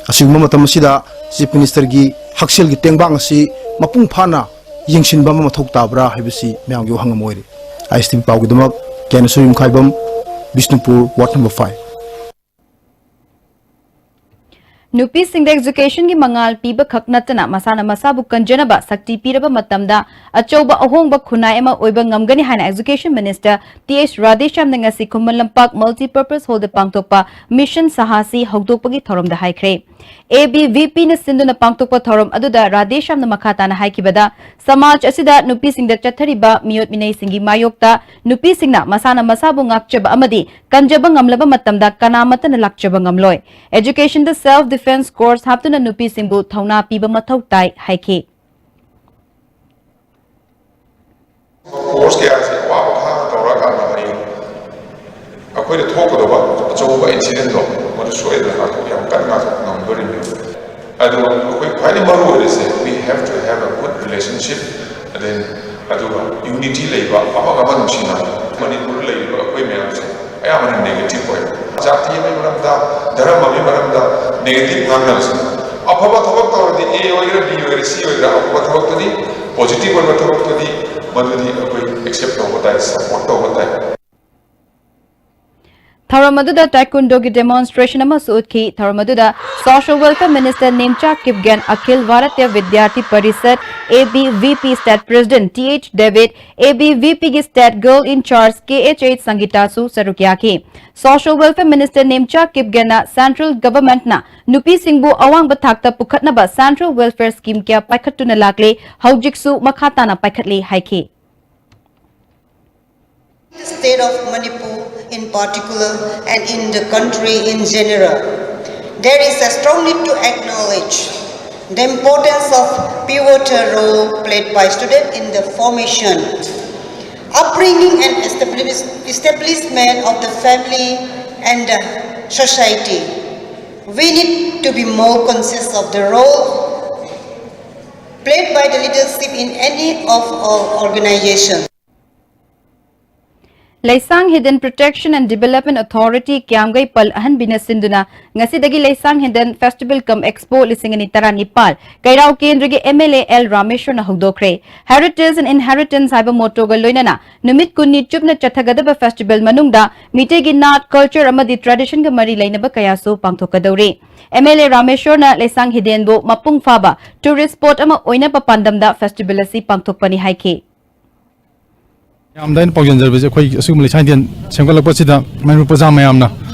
ꯑꯁꯤꯒꯨꯝꯕ ꯃꯇꯝ ꯑꯁꯤꯗ ꯆꯤꯐ ꯃꯤꯅꯤꯁꯇꯔꯒꯤ ꯍꯛꯁꯦꯜꯒꯤ ꯇꯦꯡꯕꯥꯡ ꯑꯁꯤ ꯃꯄꯨꯡ ꯐꯥꯅ ꯌꯦꯡꯁꯤꯟꯕ ꯑꯃ ꯃꯊꯧ ꯇꯥꯕ꯭ꯔꯥ ꯍꯥꯏꯕꯁꯤ ꯃꯌꯥꯝꯒꯤ ꯋꯥꯍꯪ ꯑꯃ ꯑꯣꯏꯔꯤ꯫ ꯑꯥꯏ ꯑꯦꯁ ꯇꯤ ꯚꯤ ꯄꯥꯎꯒꯤꯗꯃꯛ K N Soyumkhaibam, Bishnupur, ward number five. ꯅꯨꯄꯤꯁꯤꯡꯗ ꯑꯦꯖꯨꯀꯦꯁꯟꯒꯤ ꯃꯉꯥꯜ ꯄꯤꯕ ꯈꯛ ꯅꯠꯇꯅ ꯃꯁꯥꯅ ꯃꯁꯥꯕꯨ ꯀꯟꯖꯅꯕ ꯁꯛꯇꯤ ꯄꯤꯔꯕ ꯃꯇꯝꯗ ꯑꯆꯧꯕ ꯑꯍꯣꯡꯕ ꯈꯨꯟꯅꯥꯏ ꯑꯃ ꯑꯣꯏꯕ ꯉꯝꯒꯅꯤ ꯍꯥꯏꯅ ꯑꯦꯖꯨꯀꯦꯁꯟ ꯃꯤꯅꯤꯁꯇꯔ ꯇꯤ ꯑꯩꯆ ꯔꯥꯙꯦꯁ꯭ꯌꯥꯝꯅ ꯉꯁꯤ ꯈꯨꯃꯟ ꯂꯝꯄꯥꯛ ꯃꯜꯇꯤꯄꯔꯄꯁ ꯍꯣꯜꯗ ꯄꯥꯡꯊꯣꯛꯄ ꯃꯤꯁꯟ ꯁꯥꯍꯥꯁꯤ ꯍꯧꯗꯣꯛꯄꯒꯤ ꯊꯧꯔꯝꯗ ꯍꯥꯏꯈ꯭ꯔꯦ꯫ ꯑꯦ ꯕꯤ ꯚꯤ ꯄꯤꯅ ꯁꯤꯟꯗꯨꯅ ꯄꯥꯡꯊꯣꯛꯄ ꯊꯧꯔꯝ ꯑꯗꯨꯗ ꯔꯥꯙꯦꯁ꯭ꯌꯥꯝꯅ ꯃꯈꯥ ꯇꯥꯅ ꯍꯥꯏꯈꯤꯕꯗ, ꯁꯃꯥꯖ ꯑꯁꯤꯗ ꯅꯨꯄꯤꯁꯤꯡꯗ ꯆꯠꯊꯔꯤꯕ ꯃꯤꯑꯣꯠ ꯃꯤꯅꯩꯁꯤꯡꯒꯤ ꯃꯥꯌꯣꯛꯇ ꯅꯨꯄꯤꯁꯤꯡꯅ ꯃꯁꯥꯅ ꯃꯁꯥꯕꯨ ꯉꯥꯛꯆꯕ ꯑꯃꯗꯤ ꯀꯟꯖꯕ ꯉꯝꯂꯕ ꯃꯇꯝꯗ ꯀꯅꯥꯃꯠꯇꯅ ꯂꯥꯛꯆꯕ ꯉꯝꯂꯣꯏ꯫ ꯑꯦꯖꯨꯀꯦꯁꯟꯗ ꯁꯦꯜꯐ ꯗꯤꯐꯦꯟꯁ ꯀꯣꯔꯁ ꯍꯥꯞꯇꯨꯅ ꯅꯨꯄꯤꯁꯤꯡꯕꯨ ꯊꯧꯅꯥ ꯄꯤꯕ ꯃꯊꯧ ꯇꯥꯏ ꯍꯥꯏꯈꯤ꯫ ꯀꯣꯔꯁ ꯀꯌꯥꯁꯦ ꯑꯋꯥꯕ ꯈꯥꯡꯅ ꯇꯧꯔꯀꯥꯟꯗ ꯍꯌꯦꯡ ꯑꯩꯈꯣꯏꯗ ꯊꯣꯛꯀꯗꯕ ꯑꯆꯧꯕ ꯏꯟꯁꯤꯗꯦꯟꯗꯣ ꯃꯗꯨ ꯁꯣꯏꯗꯅ ꯉꯥꯛꯊꯣꯛ ꯌꯥꯝ ꯀꯟꯅ ꯉꯥꯛꯊꯣꯛ ꯉꯝꯗꯣꯔꯤꯕꯅꯤ꯫ ꯑꯗꯨꯒ ꯑꯩꯈꯣꯏ ꯈ꯭ꯋꯥꯏꯗꯒꯤ ꯃꯔꯨ ꯑꯣꯏꯔꯤꯁꯦ, we have to have a good relationship, then ꯑꯗꯨꯒ ꯌꯨꯅꯤꯇꯤ ꯂꯩꯕ, ꯑꯃꯒ ꯑꯃ ꯅꯨꯡꯁꯤꯅꯕ꯫ ꯃꯅꯤꯄꯨꯔꯗ ꯂꯩꯔꯤꯕ ꯑꯩꯈꯣꯏ ꯃꯌꯥꯝꯁꯦ ꯑꯌꯥꯝꯕꯅ ꯅꯦꯒꯦꯇꯤꯚ ꯑꯣꯏ꯫ ꯖꯥꯇꯤ ꯑꯃꯒꯤ ꯃꯔꯝꯗ, ꯙꯔꯃ ꯑꯃꯒꯤ ꯃꯔꯝꯗ ꯅꯦꯒꯦꯇꯤꯚ ꯉꯥꯡꯅꯕꯁꯦ, ꯑꯐꯕ ꯊꯕꯛ ꯇꯧꯔꯗꯤ, ꯑꯦ ꯑꯣꯏꯒꯦꯔꯥ, ꯕꯤ ꯑꯣꯏꯒꯦꯔꯥ, ꯁꯤ ꯑꯣꯏꯒꯦꯔꯥ, ꯑꯐꯕ ꯊꯕꯛꯇꯨꯗꯤ, ꯄꯣꯖꯤꯇꯤꯚ ꯑꯣꯏꯕ ꯊꯕꯛꯇꯨꯗꯤ, ꯃꯗꯨꯗꯤ ꯑꯩꯈꯣꯏ ꯑꯦꯛꯁꯦꯞ ꯇꯧꯕ ꯇꯥꯏ, ꯁꯄꯣꯔꯠ ꯇꯧꯕ ꯇꯥꯏ꯫ ꯊꯧꯔꯝ ꯑꯗꯨꯗ ꯇꯥꯏꯀꯨꯟꯗꯣꯒꯤ ꯗꯦꯃꯣꯟꯁꯇ꯭ꯔꯦꯁꯟ ꯑꯃꯁꯨ ꯎꯠꯈꯤ꯫ ꯊꯧꯔꯝ ꯑꯗꯨꯗ social welfare minister Nemcha Kipgen, Akhil Bharatiya Vidyarthi Parishad, A B V P, state president T H ꯗꯦꯕꯤꯗ, ꯑꯦ ꯕꯤ ꯚꯤ ꯄꯤꯒꯤ state girl in charge K H H ꯁꯪꯒꯤꯇꯥꯁꯨ ꯁꯔꯨꯛ ꯌꯥꯈꯤ꯫ ꯁꯣꯁꯤꯌꯦꯜ ꯋꯦꯜꯐꯤꯌꯔ ꯃꯤꯅꯤꯁꯇꯔ ꯅꯦꯝꯆꯥ ꯀꯤꯞꯒꯦꯟꯅ ꯁꯦꯟꯇ꯭ꯔꯦꯜ ꯒꯚꯔꯟꯃꯦꯟꯠꯅ ꯅꯨꯄꯤꯁꯤꯡꯕꯨ ꯑꯋꯥꯡꯕ ꯊꯥꯛꯇ ꯄꯨꯈꯠꯅꯕ ꯁꯦꯟꯇ꯭ꯔꯦꯜ ꯋꯦꯜꯐꯤꯌꯔ ꯁ꯭ꯀꯤꯝ ꯀꯌꯥ ꯄꯥꯏꯈꯠꯇꯨꯅ ꯂꯥꯛꯂꯦ, ꯍꯧꯖꯤꯛꯁꯨ ꯃꯈꯥ ꯇꯥꯅ ꯄꯥꯏꯈꯠꯂꯤ ꯍꯥꯏꯈꯤ꯫ The state of Manipur in particular and in the country in general, there is a strong need to acknowledge the importance of pivotal role played by students in the formation, upbringing and establish- establishment of the family and the society. We need to be more conscious of the role played by the leadership in any of our organizations. ꯂꯩꯁꯥꯡ ꯍꯤꯗꯦꯟ Protection and Development Authority ꯀ꯭ꯌꯥꯝꯒꯩ ꯄꯜ ꯑꯍꯟꯕꯤꯅ ꯁꯤꯟꯗꯨꯅ ꯉꯁꯤꯗꯒꯤ ꯂꯩꯁꯥꯡ ꯍꯤꯗꯦꯟ Festival cum Expo ꯂꯤꯁꯤꯡ ꯑꯅꯤ ꯇꯔꯥꯅꯤꯄꯥꯜ ꯀꯩꯔꯥꯎ ꯀꯦꯟꯗ꯭ꯔꯒꯤ ꯑꯦꯝ ꯑꯦꯜ ꯑꯦ ꯑꯦꯜ ꯔꯥꯃꯦꯁꯣꯔꯅ ꯍꯧꯗꯣꯛꯈ꯭ꯔꯦ꯫ Heritage and Inheritance ꯍꯥꯏꯕ ꯃꯣꯇꯣꯒ ꯂꯣꯏꯅꯅ ꯅꯨꯃꯤꯠ ꯀꯨꯟꯅꯤ ꯆꯨꯞꯅ ꯆꯠꯊꯒꯗꯕ festival ꯃꯅꯨꯡꯗ ꯃꯤꯇꯩꯒꯤ ꯅꯥꯠ, culture ꯑꯃꯗꯤ traditionꯒ ꯃꯔꯤ ꯂꯩꯅꯕ ꯀꯌꯥꯁꯨ ꯄꯥꯡꯊꯣꯛꯀꯗꯧꯔꯤ꯫ ꯑꯦꯝ ꯑꯦꯜ ꯑꯦ ꯔꯥꯃꯦꯁꯣꯔꯅ ꯂꯩꯁꯥꯡ ꯍꯤꯗꯦꯟꯕꯨ ꯃꯄꯨꯡ ꯐꯥꯕ tourist spot ꯑꯃ ꯑꯣꯏꯅꯕ ꯄꯥꯟꯗꯝꯗ festival ꯑꯁꯤ ꯄꯥꯡꯊꯣꯛꯄꯅꯤ ꯍꯥꯏꯈꯤ꯫ ꯃꯌꯥꯝꯗ ꯑꯩꯅ ꯄꯥꯎꯖꯦꯟꯖꯔꯕꯁꯦ, ꯑꯩꯈꯣꯏ ꯑꯁꯤꯒꯨꯝꯕ ꯂꯩꯁꯥꯡ ꯍꯤꯗꯦꯟ ꯁꯦꯝꯒꯠꯂꯛꯄꯁꯤꯗ ꯃꯅꯤꯄꯨꯔ ꯄ꯭ꯔꯖꯥ ꯃꯌꯥꯝꯅ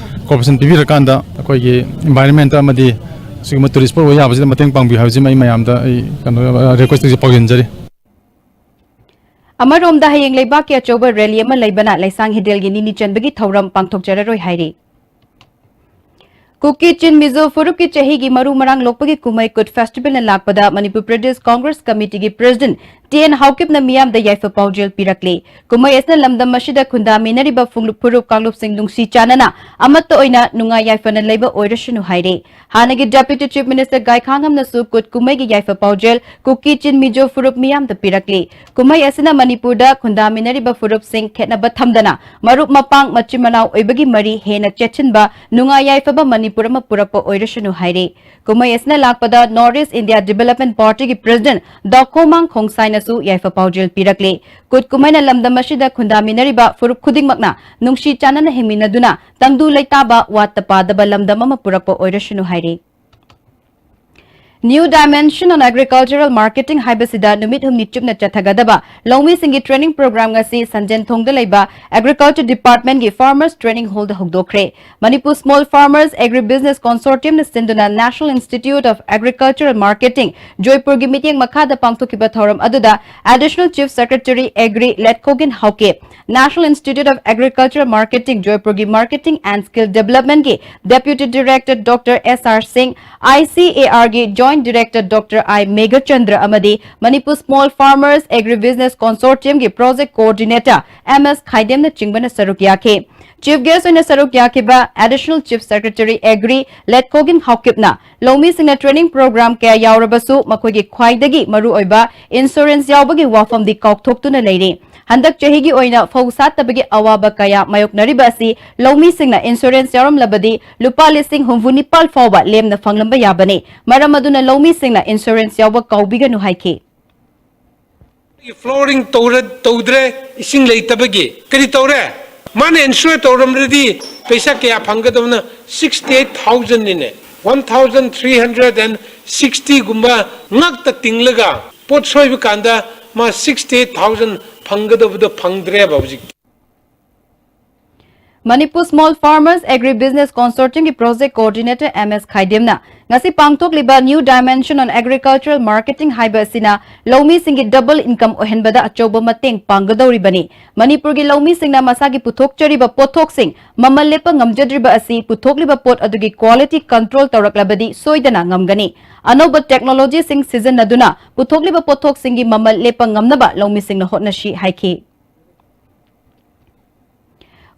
cooperation ꯄꯤꯕꯤꯔꯀꯥꯟꯗ ꯑꯩꯈꯣꯏꯒꯤ environment ꯑꯃꯗꯤ ꯑꯁꯤꯒꯨꯝꯕ tourist spot ꯑꯣꯏ ꯌꯥꯕꯁꯤꯗ ꯃꯇꯦꯡ ꯄꯥꯡꯕꯤꯌꯨ ꯍꯥꯏꯕꯁꯤꯃ ꯑꯩ ꯃꯌꯥꯝꯗ ꯑꯩ ꯀꯩꯅꯣ request ꯇꯧꯖꯩ, ꯄꯥꯎꯖꯦꯟꯖꯔꯤ꯫ ꯑꯃꯔꯣꯝꯗ ꯍꯌꯦꯡ ꯂꯩꯕꯥꯛꯀꯤ ꯑꯆꯧꯕ rally ꯑꯃ ꯂꯩꯕꯅ ꯂꯩꯁꯥꯡ ꯍꯤꯗꯦꯜꯒꯤ ꯅꯤꯅꯤ ꯆꯟꯕꯒꯤ ꯊꯧꯔꯝ ꯄꯥꯡꯊꯣꯛꯆꯔꯔꯣꯏ ꯍꯥꯏꯔꯤ꯫ ꯀꯨꯀꯤ ꯆꯤꯟ ꯃꯤꯖꯣ ꯐꯨꯔꯨꯞꯀꯤ ꯆꯍꯤꯒꯤ ꯃꯔꯨ ꯃꯔꯥꯡ ꯂꯣꯛꯄꯒꯤ ꯀꯨꯝꯍꯩ ꯀꯨꯠ ꯐꯦꯁꯇꯤꯚꯦꯜꯅ ꯂꯥꯛꯄꯗ ꯃꯅꯤꯄꯨꯔ ꯄ꯭ꯔꯗꯦꯁ ꯀꯣꯡꯒ꯭ꯔꯦꯁ ꯀꯃꯤꯇꯤꯒꯤ ꯄ꯭ꯔꯦꯁꯤꯗꯦꯟꯠ ꯇꯤ ꯑꯦꯟ ꯍꯥꯎꯀꯤꯞꯅ ꯃꯤꯌꯥꯝꯗ ꯌꯥꯏꯐ ꯄꯥꯎꯖꯦꯜ ꯄꯤꯔꯛꯂꯤ꯫ ꯀꯨꯝꯍꯩ ꯑꯁꯤꯅ ꯂꯝꯗꯝ ꯑꯁꯤꯗ ꯈꯨꯟꯗꯥꯃꯤꯟꯅꯔꯤꯕ ꯐꯨꯡꯂꯨꯞ ꯐꯨꯔꯨꯞ ꯀꯥꯡꯂꯨꯞꯁꯤꯡ ꯅꯨꯡꯁꯤ ꯆꯥꯟꯅꯅ ꯑꯃꯠꯇ ꯑꯣꯏꯅ ꯅꯨꯡꯉꯥꯏ ꯌꯥꯏꯐꯅ ꯂꯩꯕ ꯑꯣꯏꯔꯁꯅꯨ ꯍꯥꯏꯔꯤ꯫ ꯍꯥꯟꯅꯒꯤ ꯗꯦꯄ꯭ꯌꯨꯇꯤ ꯆꯤꯐ ꯃꯤꯅꯤꯁꯇꯔ ꯒꯥꯏꯈꯥꯉꯝꯅꯁꯨ ꯀꯨꯠ ꯀꯨꯝꯍꯩꯒꯤ ꯌꯥꯏꯐ ꯄꯥꯎꯖꯦꯜ ꯀꯨꯀꯤ ꯆꯤꯟ ꯃꯤꯖꯣ ꯐꯨꯔꯨꯞ ꯃꯤꯌꯥꯝꯗ ꯄꯤꯔꯛꯂꯤ꯫ ꯀꯨꯝꯍꯩ ꯑꯁꯤꯅ ꯃꯅꯤꯄꯨꯔꯗ ꯈꯨꯟꯗꯥꯃꯤꯟꯅꯔꯤꯕ ꯐꯨꯔꯨꯞꯁꯤꯡ ꯈꯦꯠꯅꯕ ꯊꯝꯗꯅ ꯃꯔꯨꯞ ꯃꯄꯥꯡ ꯃꯆꯤꯟ ꯃꯅꯥꯎ ꯑꯣꯏꯕꯒꯤ ꯃꯔꯤ ꯍꯦꯟꯅ ꯆꯦꯠꯁꯤꯟꯕ, ꯅꯨꯡꯉꯥꯏ ꯌꯥꯏꯐꯕ ꯃꯅꯤꯄꯨꯔ ꯑꯃ ꯄꯨꯔꯛꯄ ꯑꯣꯏꯔꯁꯅꯨ ꯍꯥꯏꯔꯤ꯫ ꯀꯨꯝꯍꯩ ꯑꯁꯤꯅ ꯂꯥꯛꯄꯗ ꯅꯣꯔꯠ ꯏꯁ ꯏꯟꯗꯤꯌꯥ ꯗꯤꯕꯦꯂꯞꯃꯦꯟꯠ ꯄꯥꯔꯇꯤꯒꯤ ꯄ꯭ꯔꯦꯁꯤꯗꯦꯟꯠ ꯗꯣꯀꯣꯃꯥꯡ ꯈꯣꯡꯁꯥꯏꯅꯁꯨ ꯌꯥꯏꯐ ꯄꯥꯎꯖꯦꯜ ꯄꯤꯔꯛꯂꯤ꯫ ꯀꯨꯠ ꯀꯨꯝꯍꯩꯅ ꯂꯝꯗꯝ ꯑꯁꯤꯗ ꯈꯨꯟꯗꯥꯃꯤꯟꯅꯔꯤꯕ ꯐꯨꯔꯨꯞ ꯈꯨꯗꯤꯡꯃꯛꯅ ꯅꯨꯡꯁꯤ ꯆꯥꯟꯅꯅ ꯍꯤꯡꯃꯤꯟꯅꯗꯨꯅ ꯇꯪꯗꯨ ꯂꯩꯇꯥꯕ, ꯋꯥꯠꯇ ꯄꯥꯗꯕ ꯂꯝꯗꯝ ꯑꯃ ꯄꯨꯔꯛꯄ ꯑꯣꯏꯔꯁꯅꯨ ꯍꯥꯏꯔꯤ꯫ New Dimension on Agricultural Marketing ꯍꯥꯏꯕꯁꯤꯗ ꯅꯨꯃꯤꯠ ꯍꯨꯝꯅꯤ ꯆꯨꯞꯅ ꯆꯠꯊꯒꯗꯕ ꯂꯧꯃꯤꯁꯤꯡꯒꯤ ꯇ꯭ꯔꯦꯅꯤꯡ ꯄ꯭ꯔꯣꯒ꯭ꯔꯥꯝ ꯉꯁꯤ ꯁꯟꯖꯦꯟꯊꯣꯡꯗ ꯂꯩꯕ ꯑꯦꯒ꯭ꯔꯤꯀꯜꯆꯔ ꯗꯤꯄꯥꯔꯠꯃꯦꯟꯠꯀꯤ ꯐꯥꯔꯃꯔꯁ ꯇ꯭ꯔꯦꯅꯤꯡ ꯍꯣꯜꯗ ꯍꯧꯗꯣꯛꯈ꯭ꯔꯦ꯫ Manipur Small Farmers Agribusiness Consortiumꯅ ꯁꯤꯟꯗꯨꯅ National Institute of Agricultural Marketing, ꯖꯣꯏꯄꯨꯔꯒꯤ ꯃꯤꯠꯌꯦꯡ ꯃꯈꯥꯗ ꯄꯥꯡꯊꯣꯛꯈꯤꯕ ꯊꯧꯔꯝ ꯑꯗꯨꯗ Additional Chief Secretary Agri ꯂꯦꯠꯈꯣꯒꯤꯟ Haokip, National Institute of Agricultural Marketing, ꯖꯣꯏꯄꯨꯔꯒꯤ Marketing and Skill Developmentꯀꯤ Deputy Director Doctor S R Singh, I C A Rꯒꯤ Joint Director Doctor I Meghachandra ꯑꯃꯗꯤ Manipur Small Farmers Agribusiness Consortiumꯒꯤ Project Coordinator M S ꯈꯥꯏꯗꯦꯝꯅꯆꯤꯡꯕꯅ ꯁꯔꯨꯛ ꯌꯥꯈꯤ꯫ Chief guest ꯑꯣꯏꯅ ꯁꯔꯨꯛ ꯌꯥꯈꯤꯕ Additional Chief Secretary Agri ꯂꯦꯠꯈꯣꯒꯤꯟ ꯍꯥꯎꯀꯤꯞꯅ ꯂꯧꯃꯤꯁꯤꯡꯅ ꯇ꯭ꯔꯦꯅꯤꯡ ꯄ꯭ꯔꯣꯒ꯭ꯔꯥꯝ ꯀꯌꯥ ꯌꯥꯎꯔꯕꯁꯨ ꯃꯈꯣꯏꯒꯤ ꯈ꯭ꯋꯥꯏꯗꯒꯤ ꯃꯔꯨꯑꯣꯏꯕ ꯏꯟꯁꯨꯔꯦꯟꯁ ꯌꯥꯎꯕꯒꯤ ꯋꯥꯐꯝꯗꯤ ꯀꯥꯎꯊꯣꯛꯇꯨꯅ ꯂꯩꯔꯤ꯫ ꯍꯟꯗꯛ ꯆꯍꯤꯒꯤ ꯑꯣꯏꯅ ꯐꯧ ꯁꯥꯠꯇꯕꯒꯤ ꯑꯋꯥꯕ ꯀꯌꯥ ꯃꯥꯌꯣꯛꯅꯔꯤꯕ ꯑꯁꯤ ꯂꯧꯃꯤꯁꯤꯡꯅ ꯏꯟꯁꯨꯔꯦꯟꯁ ꯌꯥꯎꯔꯝꯂꯕꯗꯤ ꯂꯨꯄꯥ ꯂꯤꯁꯤꯡ ꯍꯨꯝꯐꯨ ꯅꯤꯄꯥꯜ ꯐꯥꯎꯕ ꯂꯦꯝꯅ ꯐꯪꯂꯝꯕ ꯌꯥꯕꯅꯤ꯫ ꯃꯔꯝ ꯑꯗꯨꯅ ꯂꯧꯃꯤꯁꯤꯡꯅ ꯏꯟꯁꯨꯔꯦꯟꯁ ꯌꯥꯎꯕ ꯀꯥꯎꯕꯤꯒꯅꯨ ꯍꯥꯏꯈꯤ꯫ ꯐ꯭ꯂꯣꯔꯤꯡ ꯇꯧꯔ-, ꯇꯧꯗ꯭ꯔꯦ, ꯏꯁꯤꯡ ꯂꯩꯇꯕꯒꯤ꯫ ꯀꯔꯤ ꯇꯧꯔꯦ? ꯃꯥꯅ ꯏꯟꯁꯨꯔ ꯇꯧꯔꯝꯂꯗꯤ ꯄꯩꯁꯥ ꯀꯌꯥ ꯐꯪꯒꯗꯕꯅꯣ? Sixty eight thousandꯅꯤꯅꯦ꯫ One thousand three hundred and sixtyꯒꯨꯝꯕ ꯉꯥꯛꯇ ꯇꯤꯡꯂꯒ ꯄꯣꯠ ꯁꯣꯏꯕ ꯀꯥꯟꯗ ꯃꯥ sixty eight thousand ꯐꯪꯒꯗꯕꯗꯣ ꯐꯪꯗ꯭ꯔꯦꯕ ꯍꯧꯖꯤꯛꯇꯤ꯫ Manipur Small Farmers Agri Business Consortium ꯒꯤ Project Coordinator M S ꯈꯥꯏꯗꯦꯝꯅ ꯉꯁꯤ ꯄꯥꯡꯊꯣꯛꯂꯤꯕ New Dimension on Agricultural Marketing ꯍꯥꯏꯕ ꯑꯁꯤꯅ ꯂꯧꯃꯤꯁꯤꯡꯒꯤ double income ꯑꯣꯏꯍꯟꯕꯗ ꯑꯆꯧꯕ ꯃꯇꯦꯡ ꯄꯥꯡꯒꯗꯧꯔꯤꯕꯅꯤ꯫ ꯃꯅꯤꯄꯨꯔꯒꯤ ꯂꯧꯃꯤꯁꯤꯡꯅ ꯃꯁꯥꯒꯤ ꯄꯨꯊꯣꯛꯆꯔꯤꯕ ꯄꯣꯠꯊꯣꯛꯁꯤꯡ ꯃꯃꯜ ꯂꯦꯞꯄ ꯉꯝꯖꯗ꯭ꯔꯤꯕ ꯑꯁꯤ ꯄꯨꯊꯣꯛꯂꯤꯕ ꯄꯣꯠ ꯑꯗꯨꯒꯤ quality control ꯇꯧꯔꯛꯂꯕꯗꯤ ꯁꯣꯏꯗꯅ ꯉꯝꯒꯅꯤ꯫ ꯑꯅꯧꯕ technology ꯁꯤꯡ ꯁꯤꯖꯤꯟꯅꯗꯨꯅ ꯄꯨꯊꯣꯛꯂꯤꯕ ꯄꯣꯠꯊꯣꯛꯁꯤꯡꯒꯤ ꯃꯃꯜ ꯂꯦꯞꯄ ꯉꯝꯅꯕ ꯂꯧꯃꯤꯁꯤꯡꯅ ꯍꯣꯠꯅꯁꯤ ꯍꯥꯏꯈꯤ꯫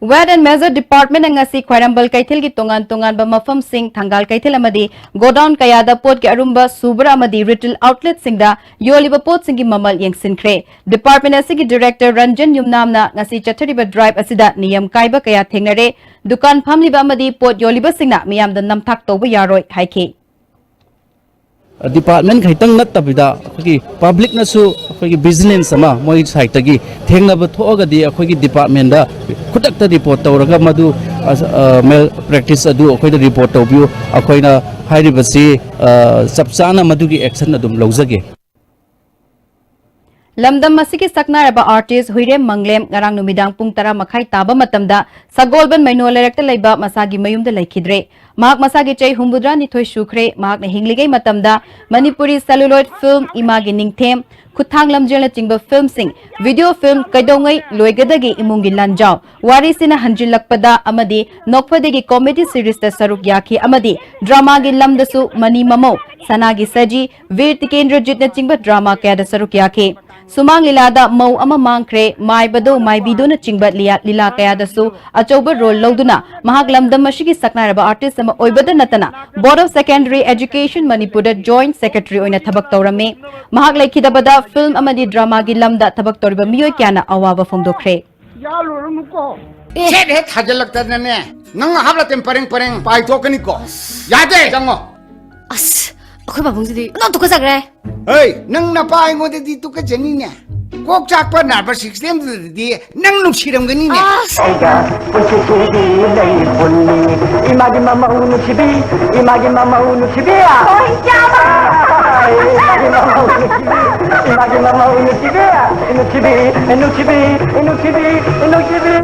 Wet and Measure Department ꯅ ꯉꯁꯤ ꯈ꯭ꯋꯥꯏꯔꯝꯕꯟ ꯀꯩꯊꯦꯜꯒꯤ ꯇꯣꯉꯥꯟ ꯇꯣꯉꯥꯟꯕ ꯃꯐꯝꯁꯤꯡ, ꯊꯪꯒꯥꯜ ꯀꯩꯊꯦꯜ ꯑꯃꯗꯤ godown ꯀꯌꯥꯗ ꯄꯣꯠꯀꯤ ꯑꯔꯨꯝꯕ ꯁꯨꯕ꯭ꯔꯥ ꯑꯃꯗꯤ retail outlet ꯁꯤꯡꯗ ꯌꯣꯜꯂꯤꯕ ꯄꯣꯠꯁꯤꯡꯒꯤ ꯃꯃꯜ ꯌꯦꯡꯁꯤꯟꯈ꯭ꯔꯦ꯫ Department ꯑꯁꯤꯒꯤ Director ꯔꯟꯖꯟ ꯌꯨꯝꯅꯥꯝꯅ ꯉꯁꯤ ꯆꯠꯊꯔꯤꯕ drive ꯑꯁꯤꯗ ꯅꯤꯌꯝ ꯀꯥꯏꯕ ꯀꯌꯥ ꯊꯦꯡꯅꯔꯦ, ꯗꯨꯀꯥꯟ ꯐꯝꯂꯤꯕ ꯑꯃꯗꯤ ꯄꯣꯠ ꯌꯣꯜꯂꯤꯕꯁꯤꯡꯅ ꯃꯤꯌꯥꯝꯗ ꯅꯝꯊꯥꯛ ꯇꯧꯕ ꯌꯥꯔꯣꯏ ꯍꯥꯏꯈꯤ꯫ Department ꯈꯛꯇꯪ ꯅꯠꯇꯕꯤꯗ ꯑꯩꯈꯣꯏꯒꯤ public ꯅꯁꯨ ꯑꯩꯈꯣꯏꯒꯤ vigilance ꯑꯃ ꯃꯣꯏ side ꯇꯒꯤ ꯊꯦꯡꯅꯕ ꯊꯣꯛꯑꯒꯗꯤ ꯑꯩꯈꯣꯏꯒꯤ department ꯇ ꯈꯨꯗꯛꯇ report ꯇꯧꯔꯒ ꯃꯗꯨ malpractice ꯑꯗꯨ ꯑꯩꯈꯣꯏꯗ report ꯇꯧꯕꯤꯌꯨ꯫ ꯑꯩꯈꯣꯏꯅ ꯍꯥꯏꯔꯤꯕꯁꯤ ꯆꯞ ꯆꯥꯅ ꯃꯗꯨꯒꯤ action ꯑꯗꯨꯝ ꯂꯧꯖꯒꯦ꯫ ꯂꯝꯗꯝ ꯑꯁꯤꯒꯤ ꯁꯛꯅꯥꯏꯔꯕ artist ꯍꯨꯏꯔꯦꯝ ꯃꯪꯂꯦꯝ ꯉꯔꯥꯡ ꯅꯨꯃꯤꯗꯥꯡ ꯄꯨꯡ ꯇꯔꯥ ꯃꯈꯥꯏ ꯇꯥꯕ ꯃꯇꯝꯗ ꯁꯒꯣꯜꯕꯟ ꯃꯩꯅꯣ ꯂꯩꯔꯛꯇ ꯂꯩꯕ ꯃꯁꯥꯒꯤ ꯃꯌꯨꯝꯗ ꯂꯩꯈꯤꯗ꯭ꯔꯦ꯫ ꯃꯍꯥꯛ ꯃꯁꯥꯒꯤ ꯆꯍꯤ ꯍꯨꯝꯐꯨꯇꯔꯥꯅꯤꯊꯣꯏ ꯁꯨꯈ꯭ꯔꯦ꯫ ꯃꯍꯥꯛꯅ ꯍꯤꯡꯂꯤꯉꯩ ꯃꯇꯝꯗ ꯃꯅꯤꯄꯨꯔꯤ celluloid film ꯏꯃꯥꯒꯤ ꯅꯤꯡꯊꯦꯝ, ꯈꯨꯠꯊꯥꯡ ꯂꯝꯖꯦꯜꯅꯆꯤꯡꯕ film ꯁꯤꯡ, video film ꯀꯩꯗꯧꯉꯩ ꯂꯣꯏꯒꯗꯒꯦ ꯏꯃꯨꯡꯒꯤ ꯂꯥꯟꯖꯥꯎ, ꯋꯥꯔꯤꯁꯤꯅ ꯍꯟꯖꯤꯜꯂꯛꯄꯗ ꯑꯃꯗꯤ ꯅꯣꯛꯐꯗꯦꯒꯤ comedy series ꯇ ꯁꯔꯨꯛ ꯌꯥꯈꯤ ꯑꯃꯗꯤ drama ꯒꯤ ꯂꯝꯗꯁꯨ ꯃꯅꯤ ꯃꯃꯧ, ꯁꯅꯥꯒꯤ ꯁꯖꯤ, ꯚꯤꯔ ꯇꯤꯀꯦꯟꯗ꯭ꯔꯖꯤꯠꯅꯆꯤꯡꯕ drama ꯀꯌꯥꯗ ꯁꯔꯨꯛ ꯌꯥꯈꯤ꯫ ꯁꯨꯃꯥꯡ ꯂꯤꯂꯥꯗ ꯃꯧ ꯑꯃ ꯃꯥꯡꯈ꯭ꯔꯦ, ꯃꯥꯏꯕꯗꯣ ꯃꯥꯏꯕꯤꯗꯣꯅꯆꯤꯡꯕ ꯂꯤꯌꯥ-, ꯂꯤꯂꯥ ꯀꯌꯥꯗꯁꯨ ꯑꯆꯧꯕ role ꯂꯧꯗꯨꯅ ꯃꯍꯥꯛ ꯂꯝꯗꯝ ꯑꯁꯤꯒꯤ ꯁꯛꯅꯥꯏꯔꯕ artist ꯑꯃ ꯑꯣꯏꯕꯗ ꯅꯠꯇꯅ Board of Secondary Education ꯃꯅꯤꯄꯨꯔꯗ joint secretary ꯑꯣꯏꯅ ꯊꯕꯛ ꯇꯧꯔꯝꯃꯤ꯫ ꯃꯍꯥꯛ ꯂꯩꯈꯤꯗꯕꯗ film ꯑꯃꯗꯤ drama ꯒꯤ ꯂꯝꯗ ꯊꯕꯛ ꯇꯧꯔꯤꯕ ꯃꯤꯑꯣꯏ ꯀꯌꯥꯅ ꯑꯋꯥꯕ ꯐꯣꯡꯗꯣꯛꯈ꯭ꯔꯦ꯫ ꯁꯦꯠ ꯍꯦꯛ ꯊꯥꯖꯤꯜꯂꯛꯇꯅꯅꯦ, ꯅꯪ ꯍꯥꯞꯂꯇꯦꯟ ꯄꯔꯦꯡ ꯄꯔꯦꯡ ꯄꯥꯏꯊꯣꯛꯀꯅꯤꯀꯣ꯫ ꯌꯥꯗꯦ, ꯆꯪꯉꯣ꯫ ꯑꯁ, ꯑꯩꯈꯣꯏ ꯄꯥꯕꯨꯡꯁꯤꯗꯤ ꯑꯣꯟꯊꯣꯛ ꯇꯨꯀꯠꯆꯈ꯭ꯔꯦ꯫ ꯍꯩ, ꯅꯪ ꯅꯄꯥ ꯑꯩꯉꯣꯟꯗꯗꯤ ꯇꯨꯀꯠꯆꯅꯤꯅꯦ꯫ ꯀꯣꯛ ꯆꯥꯛꯄ nervous system ꯗꯨꯗꯗꯤ ꯅꯪ ꯅꯨꯡꯁꯤꯔꯝꯒꯅꯤꯅꯦ꯫ ꯑꯁ! ꯑꯩꯒ ꯄꯨꯟꯁꯤ ꯇꯨꯡꯒꯤ ꯂꯩ ꯄꯨꯜꯂꯤ꯫ ꯏꯃꯥꯒꯤ ꯃꯃꯧ ꯅꯨꯡꯁꯤꯕꯤ, ꯏꯃꯥꯒꯤ ꯃꯃꯧ ꯅꯨꯡꯁꯤꯕꯤ꯫ ꯏꯃꯥꯒꯤ ꯃꯃꯧ ꯅꯨꯡꯁꯤꯕꯤ, ꯏꯃꯥꯒꯤ ꯃꯃꯧ ꯅꯨꯡꯁꯤꯕꯤ, ꯅꯨꯡꯁꯤꯕꯤ, ꯅꯨꯡꯁꯤꯕꯤ, ꯅꯨꯡꯁꯤꯕꯤ, ꯅꯨꯡꯁꯤꯕꯤ꯫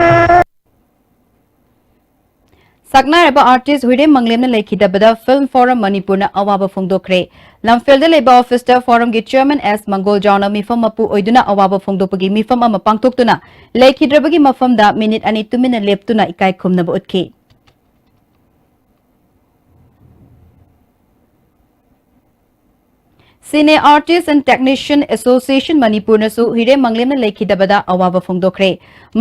ꯁꯛꯅꯥꯏꯔꯕ artist ꯍꯨꯏꯔꯦꯝ ꯃꯪꯂꯦꯝꯅ ꯂꯩꯈꯤꯗꯕꯗ Film Forum ꯃꯅꯤꯄꯨꯔꯅ ꯑꯋꯥꯕ ꯐꯣꯡꯗꯣꯛꯈ꯭ꯔꯦ꯫ ꯂꯝꯐꯦꯜꯗ ꯂꯩꯕ officeꯇ forumꯒꯤ chairman S ꯃꯪꯒꯣꯜꯖꯥꯎꯅ ꯃꯤꯐꯝ ꯃꯄꯨ ꯑꯣꯏꯗꯨꯅ ꯑꯋꯥꯕ ꯐꯣꯡꯗꯣꯛꯄꯒꯤ ꯃꯤꯐꯝ ꯑꯃ ꯄꯥꯡꯊꯣꯛꯇꯨꯅ ꯂꯩꯈꯤꯗ꯭ꯔꯕꯒꯤ ꯃꯐꯝꯗ minute ꯑꯅꯤ ꯇꯨꯃꯤꯟꯅ ꯂꯦꯞꯇꯨꯅ ꯏꯀꯥꯏ ꯈꯨꯝꯅꯕ ꯎꯠꯈꯤ꯫ Cine Artist and Technician Association ꯃꯅꯤꯄꯨꯔꯅꯁꯨ ꯍꯨꯏꯔꯦꯝ ꯃꯪꯂꯦꯝꯅ ꯂꯩꯈꯤꯗꯕꯗ ꯑꯋꯥꯕ ꯐꯣꯡꯗꯣꯛꯈ꯭ꯔꯦ꯫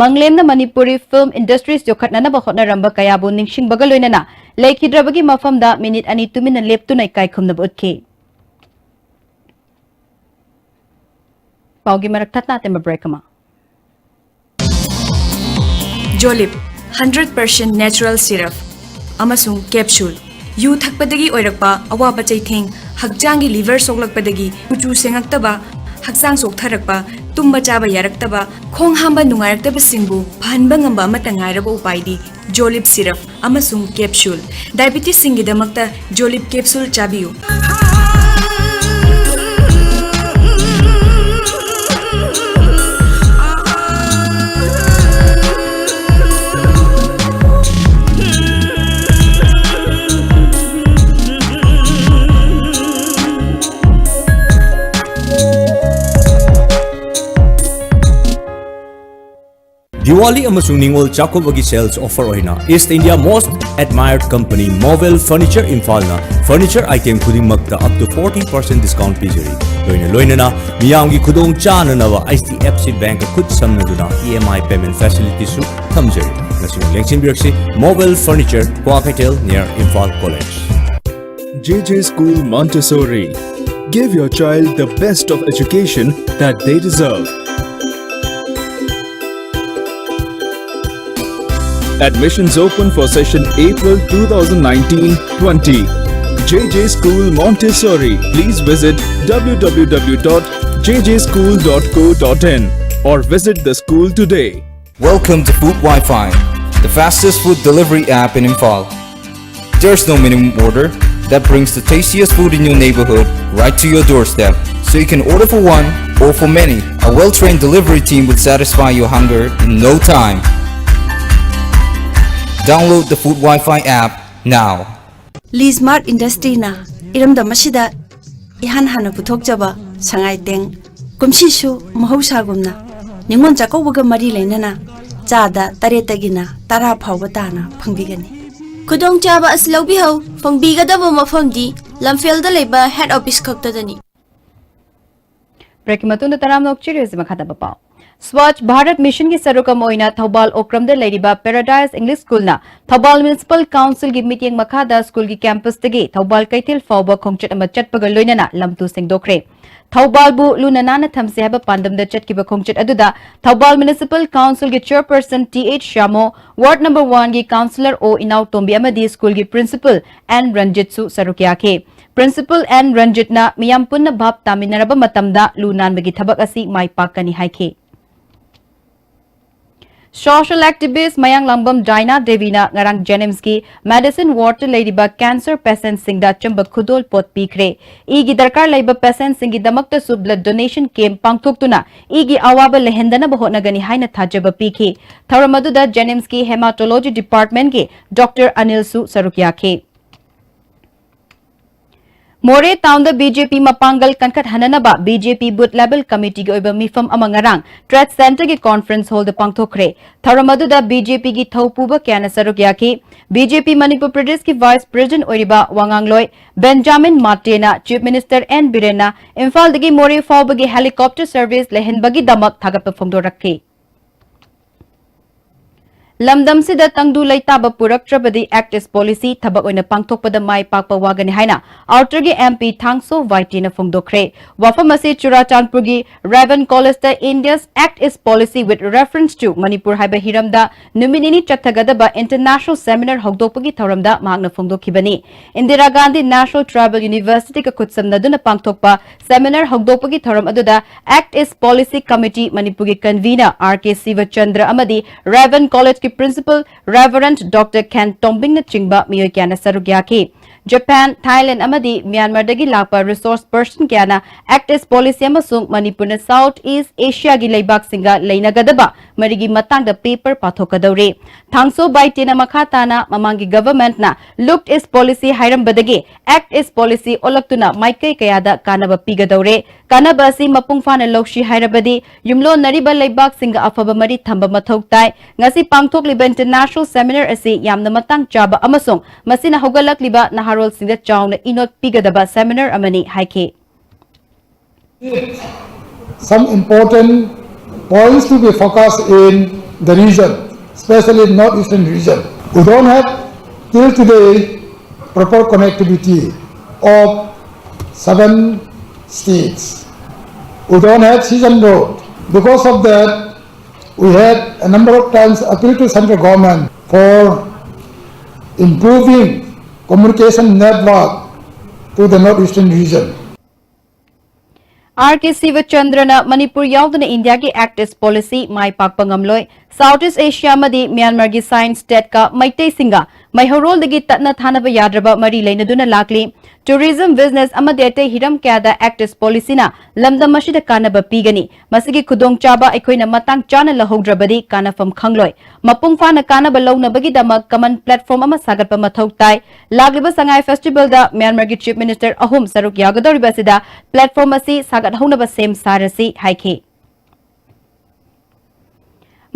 ꯃꯪꯂꯦꯝꯅ ꯃꯅꯤꯄꯨꯔꯤ film industries ꯌꯣꯛꯈꯠꯅꯅꯕ ꯍꯣꯠꯅꯔꯝꯕ ꯀꯌꯥꯕꯨ ꯅꯤꯡꯁꯤꯡꯕꯒ ꯂꯣꯏꯅꯅ ꯂꯩꯈꯤꯗ꯭ꯔꯕꯒꯤ ꯃꯐꯝꯗ minute ꯑꯅꯤ ꯇꯨꯃꯤꯟꯅ ꯂꯦꯞꯇꯨꯅ ꯏꯀꯥꯏ ꯈꯨꯝꯅꯕ ꯎꯠꯈꯤ꯫ ꯄꯥꯎꯒꯤ ꯃꯔꯛ ꯊꯠꯅ ꯑꯇꯦꯟꯕ break ꯑꯃ꯫ ꯖꯣꯂꯤꯞ, hundred percent natural syrup ꯑꯃꯁꯨꯡ capsule꯫ ꯌꯨ ꯊꯛꯄꯗꯒꯤ ꯑꯣꯏꯔꯛꯄ ꯑꯋꯥꯕ ꯆꯩꯊꯦꯡ, ꯍꯛꯆꯥꯡꯒꯤ liver ꯁꯣꯛꯂꯛꯄꯗꯒꯤ ꯀꯨꯆꯨ ꯁꯦꯡꯉꯛꯇꯕ, ꯍꯛꯆꯥꯡ ꯆꯣꯛꯊꯔꯛꯄ, ꯇꯨꯝꯕ ꯆꯥꯕ ꯌꯥꯔꯛꯇꯕ, ꯈꯣꯡ ꯍꯥꯝꯕ ꯅꯨꯡꯉꯥꯏꯔꯛꯇꯕꯁꯤꯡꯕꯨ ꯐꯍꯟꯕ ꯉꯝꯕ ꯑꯃꯠꯇ ꯉꯥꯏꯔꯕ ꯎꯄꯥꯏꯗꯤ ꯖꯣꯂꯤꯞ syrup ꯑꯃꯁꯨꯡ capsule꯫ Diabetesꯁꯤꯡꯒꯤꯗꯃꯛꯇ ꯖꯣꯂꯤꯞ capsule ꯆꯥꯕꯤꯌꯨ꯫ ꯗꯤꯋꯥꯂꯤ ꯑꯃꯁꯨꯡ ꯅꯤꯉꯣꯜ ꯆꯥꯛꯀꯧꯕꯒꯤ sales offer ꯑꯣꯏꯅ East India most admired company Mobile Furniture ꯏꯝꯐꯥꯜꯅ furniture item ꯈꯨꯗꯤꯡꯃꯛꯇ up to forty percent discount ꯄꯤꯖꯔꯤ꯫ ꯂꯣꯏꯅ ꯂꯣꯏꯅꯅ ꯃꯤꯌꯥꯝꯒꯤ ꯈꯨꯗꯣꯡ ꯆꯥꯅꯅꯕ H D F C Bankꯀ ꯈꯨꯠ ꯁꯝꯅꯗꯨꯅ E M I payment facilityꯁꯨ ꯊꯝꯖꯔꯤ꯫ ꯉꯁꯤ ꯂꯦꯡꯁꯤꯟꯕꯤꯔꯛꯁꯤ, Mobile Furniture, Kwakeithel, near Imphal College꯫ J J School Montessori. Give your child the best of education that they deserve. Admissions open for session April two thousand nineteen twenty. J J School Montessori. Please visit W W W dot J J school dot co dot in or visit the school today. Welcome to Food Wi-Fi, the fastest food delivery app in Imphal. There's no minimum order that brings the tastiest food in your neighborhood right to your doorstep, so you can order for one or for many. A well-trained delivery team will satisfy your hunger in no time. Download the Food Wi-Fi app now. Lee Smart Industry-ꯅ ꯏꯔꯝꯗꯝ ꯑꯁꯤꯗ ꯏꯍꯥꯟ ꯍꯥꯟꯅ ꯄꯨꯊꯣꯛꯆꯕ ꯁꯉꯥꯏ ꯇꯦꯡ ꯀꯨꯝꯁꯤꯁꯨ ꯃꯍꯧꯁꯥꯒꯨꯝꯅ ꯅꯤꯉꯣꯜ ꯆꯥꯛꯀꯧꯕꯒ ꯃꯔꯤ ꯂꯩꯅꯅ ꯆꯥꯗ ꯇꯔꯦꯠꯇꯒꯤꯅ ꯇꯔꯥ ꯐꯥꯎꯕ ꯇꯥꯅ ꯐꯪꯕꯤꯒꯅꯤ꯫ ꯈꯨꯗꯣꯡꯆꯥꯕ ꯑꯁꯤ ꯂꯧꯕꯤꯍꯧ꯫ ꯐꯪꯕꯤꯒꯗꯕ ꯃꯐꯝꯗꯤ ꯂꯝꯐꯦꯜꯗ ꯂꯩꯕ head office ꯈꯛꯇꯗꯅꯤ꯫ Break-ꯀꯤ ꯃꯇꯨꯡꯗ ꯇꯔꯥꯝꯅ ꯑꯣꯛꯆꯔꯤ꯫ ꯍꯧꯖꯤꯛ ꯃꯈꯥ ꯇꯥꯕ ꯄꯥꯎ꯫ Swachh Bharat Mission-ꯒꯤ ꯁꯔꯨꯛ ꯑꯃ ꯑꯣꯏꯅ ꯊꯧꯕꯥꯜ ꯑꯣꯀ꯭ꯔꯝꯗ ꯂꯩꯔꯤꯕ Paradise English School-ꯅ ꯊꯧꯕꯥꯜ Municipal Council-ꯒꯤ ꯃꯤꯠꯌꯦꯡ ꯃꯈꯥꯗ ꯁ꯭ꯀꯨꯜꯒꯤ campus-ꯇꯒꯤ ꯊꯧꯕꯥꯜ ꯀꯩꯊꯦꯜ ꯐꯥꯎꯕ ꯈꯣꯡꯆꯠ ꯑꯃ ꯆꯠꯄꯒ ꯂꯣꯏꯅꯅ ꯂꯝ ꯇꯨ ꯁꯦꯡꯗꯣꯛꯈ꯭ꯔꯦ꯫ ꯊꯧꯕꯥꯜꯕꯨ ꯂꯨꯅ ꯅꯥꯟꯅ ꯊꯝꯁꯦ ꯍꯥꯏꯕ ꯄꯥꯟꯗꯝꯗ ꯆꯠꯈꯤꯕ ꯈꯣꯡꯆꯠ ꯑꯗꯨꯗ ꯊꯧꯕꯥꯜ Municipal Council-ꯒꯤ Chairperson T H Shyamo, Ward Number One-ꯒꯤ Councillor ꯑꯣ ꯏꯅꯥꯎꯇꯣꯝꯕꯤ ꯑꯃꯗꯤ ꯁ꯭ꯀꯨꯜꯒꯤ Principal ꯑꯦꯟ ꯔꯟꯖꯤꯠꯁꯨ ꯁꯔꯨꯛ ꯌꯥꯈꯤ꯫ Principal ꯑꯦꯟ ꯔꯟꯖꯤꯠꯅ ꯃꯤꯌꯥꯝ ꯄꯨꯟꯅ ꯚꯥꯞ ꯇꯥꯃꯤꯟꯅꯔꯕ ꯃꯇꯝꯗ ꯂꯨ ꯅꯥꯟꯕꯒꯤ ꯊꯕꯛ ꯑꯁꯤ ꯃꯥꯏ ꯄꯥꯛꯀꯅꯤ ꯍꯥꯏꯈꯤ꯫ Social activist ꯃꯌꯥꯡꯂꯥꯡꯕꯝ ꯗꯥꯏꯅꯥ ꯗꯦꯕꯤꯅ ꯉꯔꯥꯡ ꯖꯦꯅꯤꯝꯁꯀꯤ medicine ward-ꯇ ꯂꯩꯔꯤꯕ cancer patient-ꯁꯤꯡꯗ ꯑꯆꯝꯕ ꯈꯨꯗꯣꯜ ꯄꯣꯠ ꯄꯤꯈ꯭ꯔꯦ꯫ ꯏꯒꯤ ꯗꯔꯀꯥꯔ ꯂꯩꯕ patient-ꯁꯤꯡꯒꯤꯗꯃꯛꯇꯁꯨ blood donation camp ꯄꯥꯡꯊꯣꯛꯇꯨꯅ ꯏꯒꯤ ꯑꯋꯥꯕ ꯂꯩꯍꯟꯗꯅꯕ ꯍꯣꯠꯅꯒꯅꯤ ꯍꯥꯏꯅ ꯊꯥꯖꯕ ꯄꯤꯈꯤ꯫ ꯊꯧꯔꯝ ꯑꯗꯨꯗ ꯖꯦꯅꯤꯝꯁꯀꯤ hematology department-ꯀꯤ ꯗꯣꯛꯇꯔ ꯑꯅꯤꯜꯁꯨ ꯁꯔꯨꯛ ꯌꯥꯈꯤ꯫ ꯃꯣꯔꯦ ꯇꯥꯎꯟꯗ ꯕꯤ ꯖꯦ ꯄꯤ ꯃꯄꯥꯡꯒꯜ ꯀꯟꯈꯠꯍꯟꯅꯅꯕ ꯕꯤ ꯖꯦ ꯄꯤ booth level committee-ꯒꯤ ꯑꯣꯏꯕ ꯃꯤꯐꯝ ꯑꯃ ꯉꯔꯥꯡ Trade Centre-ꯒꯤ conference hall-ꯗ ꯄꯥꯡꯊꯣꯛꯈ꯭ꯔꯦ꯫ ꯊꯧꯔꯝ ꯑꯗꯨꯗ ꯕꯤ ꯖꯦ ꯄꯤ-ꯒꯤ ꯊꯧꯄꯨꯕ ꯀꯌꯥꯅ ꯁꯔꯨꯛ ꯌꯥꯈꯤ꯫ ꯕꯤ ꯖꯦ ꯄꯤ ꯃꯅꯤꯄꯨꯔ ꯄ꯭ꯔꯗꯦꯁꯀꯤ vice president ꯑꯣꯏꯔꯤꯕ ꯋꯥꯉꯥꯡꯂꯣꯏ ꯕꯦꯟꯖꯥꯃꯤꯟ ꯃꯥꯇꯦꯅ Chief Minister ꯑꯦꯟ ꯕꯤꯔꯦꯟꯅ ꯏꯝꯐꯥꯜꯗꯒꯤ ꯃꯣꯔꯦ ꯐꯥꯎꯕꯒꯤ helicopter service ꯂꯩꯍꯟꯕꯒꯤꯗꯃꯛ ꯊꯥꯒꯠꯄ ꯐꯣꯡꯗꯣꯔꯛꯈꯤ꯫ ꯂꯝꯗꯝꯁꯤꯗ ꯇꯪꯗꯨ ꯂꯩꯇꯥꯕ ꯄꯨꯔꯛꯇ꯭ꯔꯕꯗꯤ Act East Policy ꯊꯕꯛ ꯑꯣꯏꯅ ꯄꯥꯡꯊꯣꯛꯄꯗ ꯃꯥꯏ ꯄꯥꯛꯄ ꯋꯥꯒꯅꯤ ꯍꯥꯏꯅ ꯑꯥꯎꯇꯔꯒꯤ ꯑꯦꯝ ꯄꯤ ꯊꯥꯡꯁꯣ ꯋꯥꯏꯇꯤꯅ ꯐꯣꯡꯗꯣꯛꯈ꯭ꯔꯦ꯫ ꯋꯥꯐꯝ ꯑꯁꯤ ꯆꯨꯔꯥꯆꯥꯟꯄꯨꯔꯒꯤ ꯔꯦꯚꯟ ꯀꯣꯂꯦꯖꯇ India's Act East Policy with reference to Manipur ꯍꯥꯏꯕ ꯍꯤꯔꯝꯗ ꯅꯨꯃꯤꯠ ꯅꯤꯅꯤ ꯆꯠꯊꯒꯗꯕ international seminar ꯍꯧꯗꯣꯛꯄꯒꯤ ꯊꯧꯔꯝꯗ ꯃꯍꯥꯛꯅ ꯐꯣꯡꯗꯣꯛꯈꯤꯕꯅꯤ꯫ ꯏꯟꯗꯤꯔꯥ ꯒꯥꯟꯙꯤ National Tribal University-ꯒ ꯈꯨꯠꯁꯝꯅꯗꯨꯅ ꯄꯥꯡꯊꯣꯛꯄ seminar ꯍꯧꯗꯣꯛꯄꯒꯤ ꯊꯧꯔꯝ ꯑꯗꯨꯗ Act East Policy Committee ꯃꯅꯤꯄꯨꯔꯒꯤ convener ꯑꯥꯔ ꯀꯦ ꯁꯤꯕꯆꯟꯗ꯭ꯔ ꯑꯃꯗꯤ ꯔꯦꯚꯟ ꯀꯣꯂꯦꯖꯀꯤ principal Reverend ꯗꯣꯛꯇꯔ ꯈꯦꯟ ꯇꯣꯝꯕꯤꯡꯅꯆꯤꯡꯕ ꯃꯤꯑꯣꯏ ꯀꯌꯥꯅ ꯁꯔꯨꯛ ꯌꯥꯈꯤ꯫ ꯖꯄꯥꯟ, ꯊꯥꯏꯂꯦꯟꯗ ꯑꯃꯗꯤ ꯃ꯭ꯌꯥꯟꯃꯥꯔꯗꯒꯤ ꯂꯥꯛꯄ resource person ꯀꯌꯥꯅ Act East policy ꯑꯃꯁꯨꯡ ꯃꯅꯤꯄꯨꯔꯅ South East Asiaꯒꯤ ꯂꯩꯕꯥꯛꯁꯤꯡꯒ ꯂꯩꯅꯒꯗꯕ ꯃꯔꯤꯒꯤ ꯃꯇꯥꯡꯗ paper ꯄꯥꯊꯣꯛꯀꯗꯧꯔꯤ꯫ ꯊꯥꯡꯁꯣ ꯕꯥꯏꯇꯦꯅ ꯃꯈꯥ ꯇꯥꯅ ꯃꯃꯥꯡꯒꯤ governmentꯅ Look East policy ꯍꯥꯏꯔꯝꯕꯗꯒꯤ Act East policy ꯑꯣꯜꯂꯛꯇꯨꯅ ꯃꯥꯏꯀꯩ ꯀꯌꯥꯗ ꯀꯥꯟꯅꯕ ꯄꯤꯒꯗꯧꯔꯦ꯫ ꯀꯥꯟꯅꯕ ꯑꯁꯤ ꯃꯄꯨꯡ ꯐꯥꯅ ꯂꯧꯁꯤ ꯍꯥꯏꯔꯕꯗꯤ ꯌꯨꯝꯂꯣꯟꯅꯔꯤꯕ ꯂꯩꯕꯥꯛꯁꯤꯡꯒ ꯑꯐꯕ ꯃꯔꯤ ꯊꯝꯕ ꯃꯊꯧ ꯇꯥꯏ꯫ ꯉꯁꯤ ꯄꯥꯡꯊꯣꯛꯂꯤꯕ international seminar ꯑꯁꯤ ꯌꯥꯝꯅ ꯃꯇꯥꯡ ꯆꯥꯕ ꯑꯃꯁꯨꯡ ꯃꯁꯤꯅ ꯍꯧꯒꯠꯂꯛꯂꯤꯕ ꯅꯍꯥꯔꯣꯜꯁꯤꯡꯗ ꯆꯥꯎꯅ ꯏꯅꯣꯠ ꯄꯤꯒꯗꯕ seminar ꯑꯃꯅꯤ ꯍꯥꯏꯈꯤ꯫ Some important points to be focused in the region, especially in northeastern region. We don't have till today proper connectivity of seven states. We don't have season road. Because of that, we had a number of times appeal to central government for improving communication network to the northeastern region. R K Sivachandrana Manipur ꯌꯥꯎꯗꯅ ꯏꯟꯗꯤꯌꯥꯒꯤ Act East policy ꯃꯥꯏ ꯄꯥꯛꯄ ꯉꯝꯂꯣꯏ꯫ South East Asia ꯑꯃꯗꯤ ꯃ꯭ꯌꯥꯟꯃꯥꯔꯒꯤ ꯁꯥꯏꯟꯁ ꯁ꯭ꯇꯦꯠꯀ ꯃꯩꯇꯩꯁꯤꯡꯒ ꯃꯩꯍꯧꯔꯣꯜꯗꯒꯤ ꯇꯠꯅ ꯊꯥꯅꯕ ꯌꯥꯗ꯭ꯔꯕ ꯃꯔꯤ ꯂꯩꯅꯗꯨꯅ ꯂꯥꯛꯂꯤ꯫ Tourism, business ꯑꯃꯗꯤ ꯑꯇꯩ ꯍꯤꯔꯝ ꯀꯌꯥꯗ Act East policyꯅ ꯂꯝꯗꯝ ꯑꯁꯤꯗ ꯀꯥꯟꯅꯕ ꯄꯤꯒꯅꯤ꯫ ꯃꯁꯤꯒꯤ ꯈꯨꯗꯣꯡꯆꯥꯕ ꯑꯩꯈꯣꯏꯅ ꯃꯇꯥꯡ ꯆꯥꯅ ꯂꯧꯍꯧꯗ꯭ꯔꯕꯗꯤ ꯀꯥꯟꯅꯐꯝ ꯈꯪꯂꯣꯏ꯫ ꯃꯄꯨꯡ ꯐꯥꯅ ꯀꯥꯟꯅꯕ ꯂꯧꯅꯕꯒꯤꯗꯃꯛ common platform ꯑꯃ ꯁꯥꯒꯠꯄ ꯃꯊꯧ ꯇꯥꯏ꯫ ꯂꯥꯛꯂꯤꯕ ꯁꯉꯥꯏ ꯐꯦꯁꯇꯤꯚꯦꯜꯗ ꯃ꯭ꯌꯥꯟꯃꯥꯔꯒꯤ ꯆꯤꯐ ꯃꯤꯅꯤꯁꯇꯔ ꯑꯍꯨꯝ ꯁꯔꯨꯛ ꯌꯥꯒꯗꯧꯔꯤꯕ ꯑꯁꯤꯗ platform ꯑꯁꯤ ꯁꯥꯒꯠꯍꯧꯅꯕ ꯁꯦꯝ ꯁꯥꯔꯁꯤ ꯍꯥꯏꯈꯤ꯫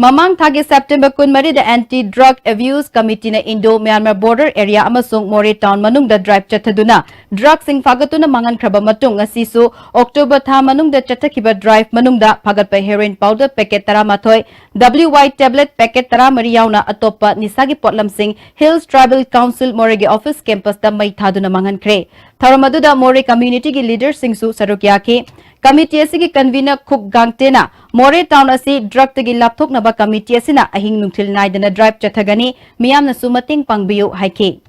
ꯃꯃꯥꯡ ꯊꯥꯒꯤ ꯁꯦꯞꯇꯦꯝꯕꯔ ꯀꯨꯟꯃꯔꯤꯗ Anti Drug Abuse Committeeꯅ Indo Myanmar border area ꯑꯃꯁꯨꯡ ꯃꯣꯔꯦ town ꯃꯅꯨꯡꯗ drive ꯆꯠꯊꯗꯨꯅ drugꯁꯤꯡ ꯐꯥꯒꯠꯇꯨꯅ ꯃꯥꯡꯍꯟꯈ꯭ꯔꯕ ꯃꯇꯨꯡ, ꯉꯁꯤꯁꯨ October ꯊꯥ ꯃꯅꯨꯡꯗ ꯆꯠꯊꯈꯤꯕ drive ꯃꯅꯨꯡꯗ ꯐꯥꯒꯠꯄ heroin powder packet ꯇꯔꯥꯃꯥꯊꯣꯏ, W Y tablet packet ꯇꯔꯥꯃꯔꯤ ꯌꯥꯎꯅ ꯑꯇꯣꯞꯄ ꯅꯤꯁꯥꯒꯤ ꯄꯣꯠꯂꯝꯁꯤꯡ Hills Tribal Council ꯃꯣꯔꯦꯒꯤ office campusꯇ ꯃꯩ ꯊꯥꯗꯨꯅ ꯃꯥꯡꯍꯟꯈ꯭ꯔꯦ꯫ ꯊꯧꯔꯝ ꯑꯗꯨꯗ ꯃꯣꯔꯦ communityꯒꯤ leaderꯁꯤꯡꯁꯨ ꯁꯔꯨꯛ ꯌꯥꯈꯤ꯫ Committee ꯑꯁꯤꯒꯤ convener ꯈꯨꯛ ꯒꯥꯡꯇꯦꯅ ꯃꯣꯔꯦ town ꯑꯁꯤ drugꯇꯒꯤ ꯂꯥꯞꯊꯣꯛꯅꯕ committee ꯑꯁꯤꯅ ꯑꯍꯤꯡ ꯅꯨꯡꯊꯤꯜ ꯅꯥꯏꯗꯅ drive ꯆꯠꯊꯒꯅꯤ, ꯃꯤꯌꯥꯝꯅꯁꯨ ꯃꯇꯦꯡ ꯄꯥꯡꯕꯤꯌꯨ ꯍꯥꯏꯈꯤ꯫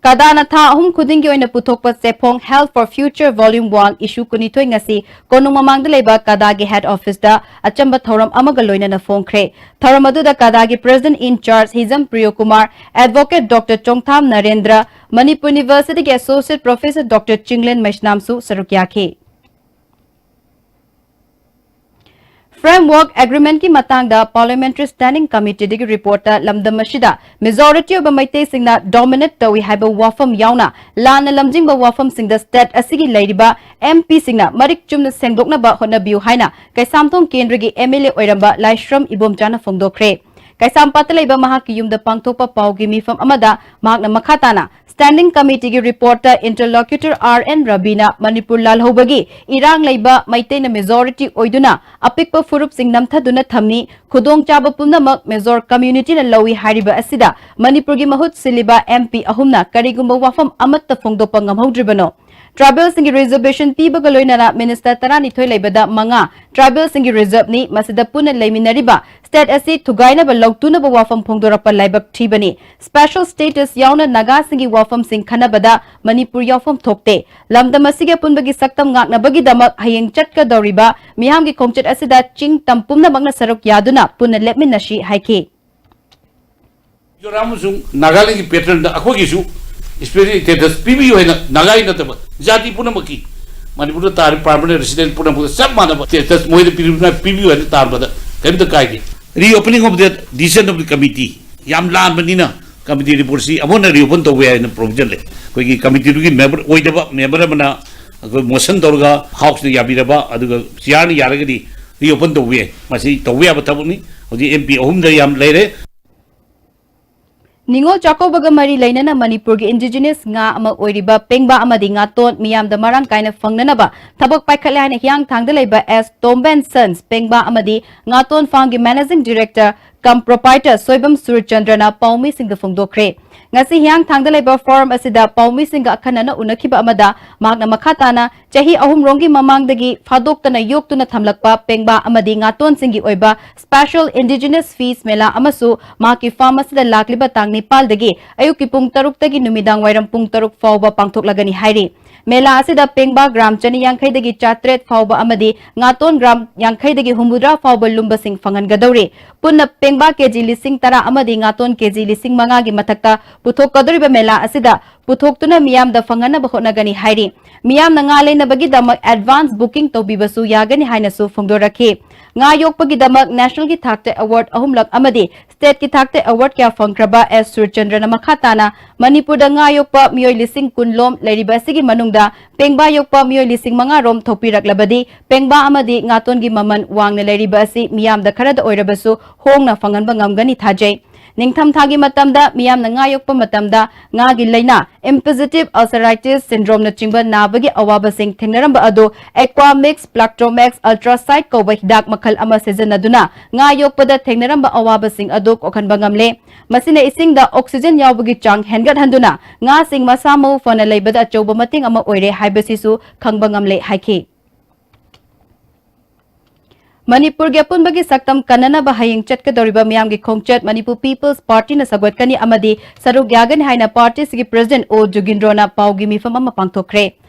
ꯀꯗꯥꯅ ꯊꯥ ꯑꯍꯨꯝ ꯈꯨꯗꯤꯡꯒꯤ ꯑꯣꯏꯅ ꯄꯨꯊꯣꯛꯄ ꯆꯦꯐꯣꯡ Health for Future Volume One issue ꯀꯨꯟꯅꯤꯊꯣꯏ ꯉꯁꯤ ꯀꯣꯅꯨꯡ ꯃꯃꯥꯡꯗ ꯂꯩꯕ ꯀꯗꯥꯒꯤ head office ꯇ ꯑꯆꯝꯕ ꯊꯧꯔꯝ ꯑꯃꯒ ꯂꯣꯏꯅꯅ ꯐꯣꯡꯈ꯭ꯔꯦ꯫ ꯊꯧꯔꯝ ꯑꯗꯨꯗ ꯀꯗꯥꯒꯤ president in charge Hijam ꯄ꯭ꯔꯤꯌꯣ Kumar, advocate Doctor Chongtham Narendra, Manipur University ꯒꯤ associate professor Doctor ꯆꯤꯡꯂꯦꯟ ꯃꯩꯁꯅꯥꯝꯁꯨ ꯁꯔꯨꯛ ꯌꯥꯈꯤ꯫ Framework Agreement ꯀꯤ ꯃꯇꯥꯡꯗ Parliamentary Standing Committee ꯗꯒꯤ report ꯇ ꯂꯝꯗꯝ ꯑꯁꯤꯗ majority ꯑꯣꯏꯕ ꯃꯩꯇꯩꯁꯤꯡꯅ dominate ꯇꯧꯏ ꯍꯥꯏꯕ ꯋꯥꯐꯝ ꯌꯥꯎꯅ ꯂꯥꯟꯅ ꯂꯝꯖꯤꯡꯕ ꯋꯥꯐꯝꯁꯤꯡꯗ state ꯑꯁꯤꯒꯤ ꯂꯩꯔꯤꯕ M P ꯁꯤꯡꯅ ꯃꯔꯤꯛ ꯆꯨꯝꯅ ꯁꯦꯡꯗꯣꯛꯅꯕ ꯍꯣꯠꯅꯕꯤꯌꯨ ꯍꯥꯏꯅ ꯀꯩꯁꯥꯝꯊꯣꯡ ꯀꯦꯟꯗ꯭ꯔꯒꯤ M L A ꯑꯣꯏꯔꯝꯕ ꯂꯥꯏꯁ꯭ꯔꯝ ꯏꯕꯣꯝꯆꯥꯅ ꯐꯣꯡꯗꯣꯛꯈ꯭ꯔꯦ꯫ ꯀꯩꯁꯥꯝꯄꯥꯠꯇ ꯂꯩꯕ ꯃꯍꯥꯛꯀꯤ ꯌꯨꯝꯗ ꯄꯥꯡꯊꯣꯛꯄ ꯄꯥꯎꯒꯤ ꯃꯤꯐꯝ ꯑꯃꯗ ꯃꯍꯥꯛꯅ ꯃꯈꯥ ꯇꯥꯅ Standing Committee ꯒꯤ report ꯇ interlocutor R N ꯔꯕꯤꯅ ꯃꯅꯤꯄꯨꯔ ꯂꯥꯜꯍꯧꯕꯒꯤ ꯏꯔꯥꯡ ꯂꯩꯕ ꯃꯩꯇꯩꯅ majority ꯑꯣꯏꯗꯨꯅ ꯑꯄꯤꯛꯄ ꯐꯨꯔꯨꯞꯁꯤꯡ ꯅꯝꯊꯗꯨꯅ ꯊꯝꯃꯤ, ꯈꯨꯗꯣꯡꯆꯥꯕ ꯄꯨꯝꯅꯃꯛ ꯃꯦꯖꯣꯔ community ꯅ ꯂꯧꯏ ꯍꯥꯏꯔꯤꯕ ꯑꯁꯤꯗ ꯃꯅꯤꯄꯨꯔꯒꯤ ꯃꯍꯨꯠ ꯁꯤꯜꯂꯤꯕ M P ꯑꯍꯨꯝꯅ ꯀꯔꯤꯒꯨꯝꯕ ꯋꯥꯐꯝ ꯑꯃꯠꯇ ꯐꯣꯡꯗꯣꯛꯄ ꯉꯝꯍꯧꯗ꯭ꯔꯤꯕꯅꯣ꯫ Tribal ꯁꯤꯡꯒꯤ reservation ꯄꯤꯕꯒ ꯂꯣꯏꯅꯅ minister ꯇꯔꯥꯅꯤꯊꯣꯏ ꯂꯩꯕꯗ ꯃꯉꯥ tribal ꯁꯤꯡꯒꯤ reserve ꯅꯤ, ꯃꯁꯤꯗ ꯄꯨꯟꯅ ꯂꯩꯃꯤꯟꯅꯔꯤꯕ state ꯑꯁꯤ ꯊꯨꯒꯥꯏꯅꯕ ꯂꯧꯇꯨꯅꯕ ꯋꯥꯐꯝ ꯐꯣꯡꯗꯣꯔꯛꯄ ꯂꯥꯏꯕꯛ ꯊꯤꯕꯅꯤ꯫ Special status ꯌꯥꯎꯅ ꯅꯥꯒꯥꯁꯤꯡꯒꯤ ꯋꯥꯐꯝꯁꯤꯡ ꯈꯟꯅꯕꯗ ꯃꯅꯤꯄꯨꯔ ꯌꯥꯎꯐꯝ ꯊꯣꯛꯇꯦ꯫ ꯂꯝꯗꯝ ꯑꯁꯤꯒꯤ ꯑꯄꯨꯟꯕꯒꯤ ꯁꯛꯇꯝ ꯉꯥꯛꯅꯕꯒꯤꯗꯃꯛ ꯍꯌꯦꯡ ꯆꯠꯀꯗꯧꯔꯤꯕ ꯃꯤꯌꯥꯝꯒꯤ ꯈꯣꯡꯆꯠ ꯑꯁꯤꯗ ꯆꯤꯡ ꯇꯝ ꯄꯨꯝꯅꯃꯛꯅ ꯁꯔꯨꯛ ꯌꯥꯗꯨꯅ ꯄꯨꯟꯅ ꯂꯦꯞꯃꯤꯟꯅꯁꯤ ꯍꯥꯏꯈꯤ꯫ ꯃꯤꯖꯣꯔꯥꯝ ꯑꯃꯁꯨꯡ ꯅꯥꯒꯥꯂꯦꯟꯒꯤ pattern ꯗ ꯑꯩꯈꯣꯏꯒꯤꯁꯨ special status ꯄꯤꯕꯤꯌꯨ ꯍꯥꯏꯅ ꯅꯥꯒꯥꯒꯤ ꯅꯠꯇꯕ ꯖꯥꯇꯤ ꯄꯨꯝꯅꯃꯛꯀꯤ ꯃꯅꯤꯄꯨꯔꯗ ꯇꯥꯔꯤꯕ permanent resident ꯄꯨꯝꯅꯃꯛꯇ ꯆꯞ ꯃꯥꯟꯅꯕ status ꯃꯣꯏꯗ ꯄꯤꯔꯤꯕ ꯄꯤꯕꯤꯌꯨ ꯍꯥꯏꯅ ꯇꯥꯟꯕꯗ ꯀꯔꯤꯝꯇ ꯀꯥꯏꯗꯦ꯫ Reopening of the decision of the committee ꯌꯥꯝ ꯂꯥꯟꯕꯅꯤꯅ committee report ꯁꯤ ꯑꯃꯨꯛ ꯍꯟꯅ reopen ꯇꯧꯕ ꯌꯥꯏ ꯍꯥꯏꯅ provision ꯂꯩ꯫ ꯑꯩꯈꯣꯏꯒꯤ committee ꯗꯨꯒꯤ member ꯑꯣꯏꯗꯕ member ꯑꯃꯅ ꯑꯩꯈꯣꯏ motion ꯇꯧꯔꯒ House ꯅ ꯌꯥꯕꯤꯔꯕ ꯑꯗꯨꯒ Chair ꯅ ꯌꯥꯔꯒꯗꯤ reopen ꯇꯧꯕ ꯌꯥꯏ꯫ ꯃꯁꯤ ꯇꯧꯕ ꯌꯥꯕ ꯊꯕꯛꯅꯤ꯫ ꯍꯧꯖꯤꯛ M P ꯑꯍꯨꯝꯗ ꯌꯥꯝ ꯂꯩꯔꯦ꯫ ꯅꯤꯉꯣꯜ ꯆꯥꯛꯀꯧꯕꯒ ꯃꯔꯤ ꯂꯩꯅꯅ ꯃꯅꯤꯄꯨꯔꯒꯤ indigenous ꯉꯥ ꯑꯃ ꯑꯣꯏꯔꯤꯕ ꯄꯦꯡꯕꯥ ꯑꯃꯗꯤ ꯉꯥꯇꯣꯟ ꯃꯤꯌꯥꯝꯗ ꯃꯔꯥꯡ ꯀꯥꯏꯅ ꯐꯪꯅꯅꯕ ꯊꯕꯛ ꯄꯥꯏꯈꯠꯂꯦ ꯍꯥꯏꯅ ꯍꯤꯌꯥꯡꯊꯥꯡꯗ ꯂꯩꯕ S Tomben Sons ꯄꯦꯡꯕꯥ ꯑꯃꯗꯤ ꯉꯥꯇꯣꯟ farm ꯒꯤ managing director cum proprietor Soibam ꯁꯨꯔꯆꯟꯗ꯭ꯔꯅ ꯄꯥꯎꯃꯤꯁꯤꯡꯗ ꯐꯣꯡꯗꯣꯛꯈ꯭ꯔꯦ꯫ ꯉꯁꯤ ꯍꯤꯌꯥꯡꯊꯥꯡꯗ ꯂꯩꯕ forum ꯑꯁꯤꯗ ꯄꯥꯎꯃꯤꯁꯤꯡꯒ ꯑꯈꯟꯅꯅ ꯎꯅꯈꯤꯕ ꯑꯃꯗ ꯃꯍꯥꯛꯅ ꯃꯈꯥ ꯇꯥꯅ ꯆꯍꯤ ꯑꯍꯨꯝꯔꯣꯝꯒꯤ ꯃꯃꯥꯡꯗꯒꯤ ꯐꯥꯗꯣꯛꯇꯅ ꯌꯣꯛꯇꯨꯅ ꯊꯝꯂꯛꯄ ꯄꯦꯡꯕꯥ ꯑꯃꯗꯤ ꯉꯥꯇꯣꯟꯁꯤꯡꯒꯤ ꯑꯣꯏꯕ special indigenous fish ꯃꯦꯂꯥ ꯑꯃꯁꯨ ꯃꯍꯥꯛꯀꯤ farm ꯑꯁꯤꯗ ꯂꯥꯛꯂꯤꯕ ꯇꯥꯡ ꯅꯤꯄꯥꯜꯗꯒꯤ ꯑꯌꯨꯛꯀꯤ ꯄꯨꯡ ꯇꯔꯨꯛꯇꯒꯤ ꯅꯨꯃꯤꯗꯥꯡ ꯋꯥꯏꯔꯝ ꯄꯨꯡ ꯇꯔꯨꯛ ꯐꯥꯎꯕ ꯄꯥꯡꯊꯣꯛꯂꯒꯅꯤ ꯍꯥꯏꯔꯤ꯫ ꯃꯦꯂꯥ ꯑꯁꯤꯗ ꯄꯦꯡꯕꯥ ꯒ꯭ꯔꯥꯝ ꯆꯅꯤ ꯌꯥꯡꯈꯩꯗꯒꯤ ꯆꯥꯇ꯭ꯔꯦꯠ ꯐꯥꯎꯕ ꯑꯃꯗꯤ ꯉꯥꯇꯣꯟ ꯒ꯭ꯔꯥꯝ ꯌꯥꯡꯈꯩꯗꯒꯤ ꯍꯨꯝꯐꯨꯇꯔꯥ ꯐꯥꯎꯕ ꯂꯨꯝꯕꯁꯤꯡ ꯐꯪꯍꯟꯒꯗꯧꯔꯤ꯫ ꯄꯨꯟꯅ ꯄꯦꯡꯕꯥ ꯀꯦꯖꯤ ꯂꯤꯁꯤꯡ ꯇꯔꯥ ꯑꯃꯗꯤ ꯉꯥꯇꯣꯟ ꯀꯦꯖꯤ ꯂꯤꯁꯤꯡ ꯃꯉꯥꯒꯤ ꯃꯊꯛꯇ ꯄꯨꯊꯣꯛꯀꯗꯧꯔꯤꯕ ꯃꯦꯂꯥ ꯑꯁꯤꯗ ꯄꯨꯊꯣꯛꯇꯨꯅ ꯃꯤꯌꯥꯝꯗ ꯐꯪꯍꯟꯅꯕ ꯍꯣꯠꯅꯒꯅꯤ ꯍꯥꯏꯔꯤ꯫ ꯃꯤꯌꯥꯝꯅ ꯉꯥ ꯂꯩꯅꯕꯒꯤꯗꯃꯛ advance booking ꯇꯧꯕꯤꯕꯁꯨ ꯌꯥꯒꯅꯤ ꯍꯥꯏꯅꯁꯨ ꯐꯣꯡꯗꯣꯔꯛꯈꯤ꯫ ꯉꯥ ꯌꯣꯛꯄꯒꯤꯗꯃꯛ national ꯒꯤ ꯊꯥꯛꯇ award ꯑꯍꯨꯝꯂꯛ ꯑꯃꯗꯤ state ꯀꯤ ꯊꯥꯛꯇ award ꯀꯌꯥ ꯐꯪꯈ꯭ꯔꯕ ꯑꯦꯁ ꯁꯨꯔꯆꯟꯗ꯭ꯔꯅ ꯃꯈꯥ ꯇꯥꯅ ꯃꯅꯤꯄꯨꯔꯗ ꯉꯥ ꯌꯣꯛꯄ ꯃꯤꯑꯣꯏ ꯂꯤꯁꯤꯡ ꯀꯨꯟ ꯂꯣꯝ ꯂꯩꯔꯤꯕ ꯑꯁꯤꯒꯤ ꯃꯅꯨꯡꯗ ꯄꯦꯡꯕꯥ ꯌꯣꯛꯄ ꯃꯤꯑꯣꯏ ꯂꯤꯁꯤꯡ ꯃꯉꯥ ꯔꯣꯝ ꯊꯣꯛꯄꯤꯔꯛꯂꯕꯗꯤ ꯄꯦꯡꯕꯥ ꯑꯃꯗꯤ ꯉꯥꯇꯣꯟꯒꯤ ꯃꯃꯜ ꯋꯥꯡꯅ ꯂꯩꯔꯤꯕ ꯑꯁꯤ ꯃꯤꯌꯥꯝꯗ ꯈꯔꯗ ꯑꯣꯏꯔꯕꯁꯨ ꯍꯣꯡꯅ ꯐꯪꯍꯟꯕ ꯉꯝꯒꯅꯤ ꯊꯥꯖꯩ꯫ ꯅꯤꯡꯊꯝꯊꯥꯒꯤ ꯃꯇꯝꯗ ꯃꯤꯌꯥꯝꯅ ꯉꯥ ꯌꯣꯛꯄ ꯃꯇꯝꯗ ꯉꯥꯒꯤ ꯂꯥꯏꯅꯥ, impositive ulceritis syndrome ꯅꯆꯤꯡꯕ ꯅꯥꯕꯒꯤ ꯑꯋꯥꯕꯁꯤꯡ ꯊꯦꯡꯅꯔꯝꯕ ꯑꯗꯨ Aquamix Plactromax Ultracide ꯀꯧꯕ ꯍꯤꯗꯥꯛ ꯃꯈꯜ ꯑꯃ ꯁꯤꯖꯤꯟꯅꯗꯨꯅ ꯉꯥ ꯌꯣꯛꯄꯗ ꯊꯦꯡꯅꯔꯝꯕ ꯑꯋꯥꯕꯁꯤꯡ ꯑꯗꯨ ꯀꯣꯛꯍꯟꯕ ꯉꯝꯂꯦ꯫ ꯃꯁꯤꯅ ꯏꯁꯤꯡꯗ oxygen ꯌꯥꯎꯕꯒꯤ ꯆꯥꯡ ꯍꯦꯟꯒꯠꯍꯟꯗꯨꯅ ꯉꯥꯁꯤꯡ ꯃꯁꯥ ꯃꯎ ꯐꯅ ꯂꯩꯕꯗ ꯑꯆꯧꯕ ꯃꯇꯦꯡ ꯑꯃ ꯑꯣꯏꯔꯦ ꯍꯥꯏꯕꯁꯤꯁꯨ ꯈꯪꯕ ꯉꯝꯂꯦ ꯍꯥꯏꯈꯤ꯫ ꯃꯅꯤꯄꯨꯔꯒꯤ ꯑꯄꯨꯟꯕꯒꯤ ꯁꯛꯇꯝ ꯀꯟꯅꯅꯕ ꯍꯌꯦꯡ ꯆꯠꯀꯗꯧꯔꯤꯕ ꯃꯤꯌꯥꯝꯒꯤ ꯈꯣꯡꯆꯠ ꯃꯅꯤꯄꯨꯔ People's Party ꯅ ꯁꯧꯒꯠꯀꯅꯤ ꯑꯃꯗꯤ ꯁꯔꯨꯛ ꯌꯥꯒꯅꯤ ꯍꯥꯏꯅ party ꯁꯤꯒꯤ president ꯑꯣ ꯖꯨꯒꯤꯟꯗ꯭ꯔꯣꯅ ꯄꯥꯎꯒꯤ ꯃꯤꯐꯝ ꯑꯃ ꯄꯥꯡꯊꯣꯛꯈ꯭ꯔꯦ꯫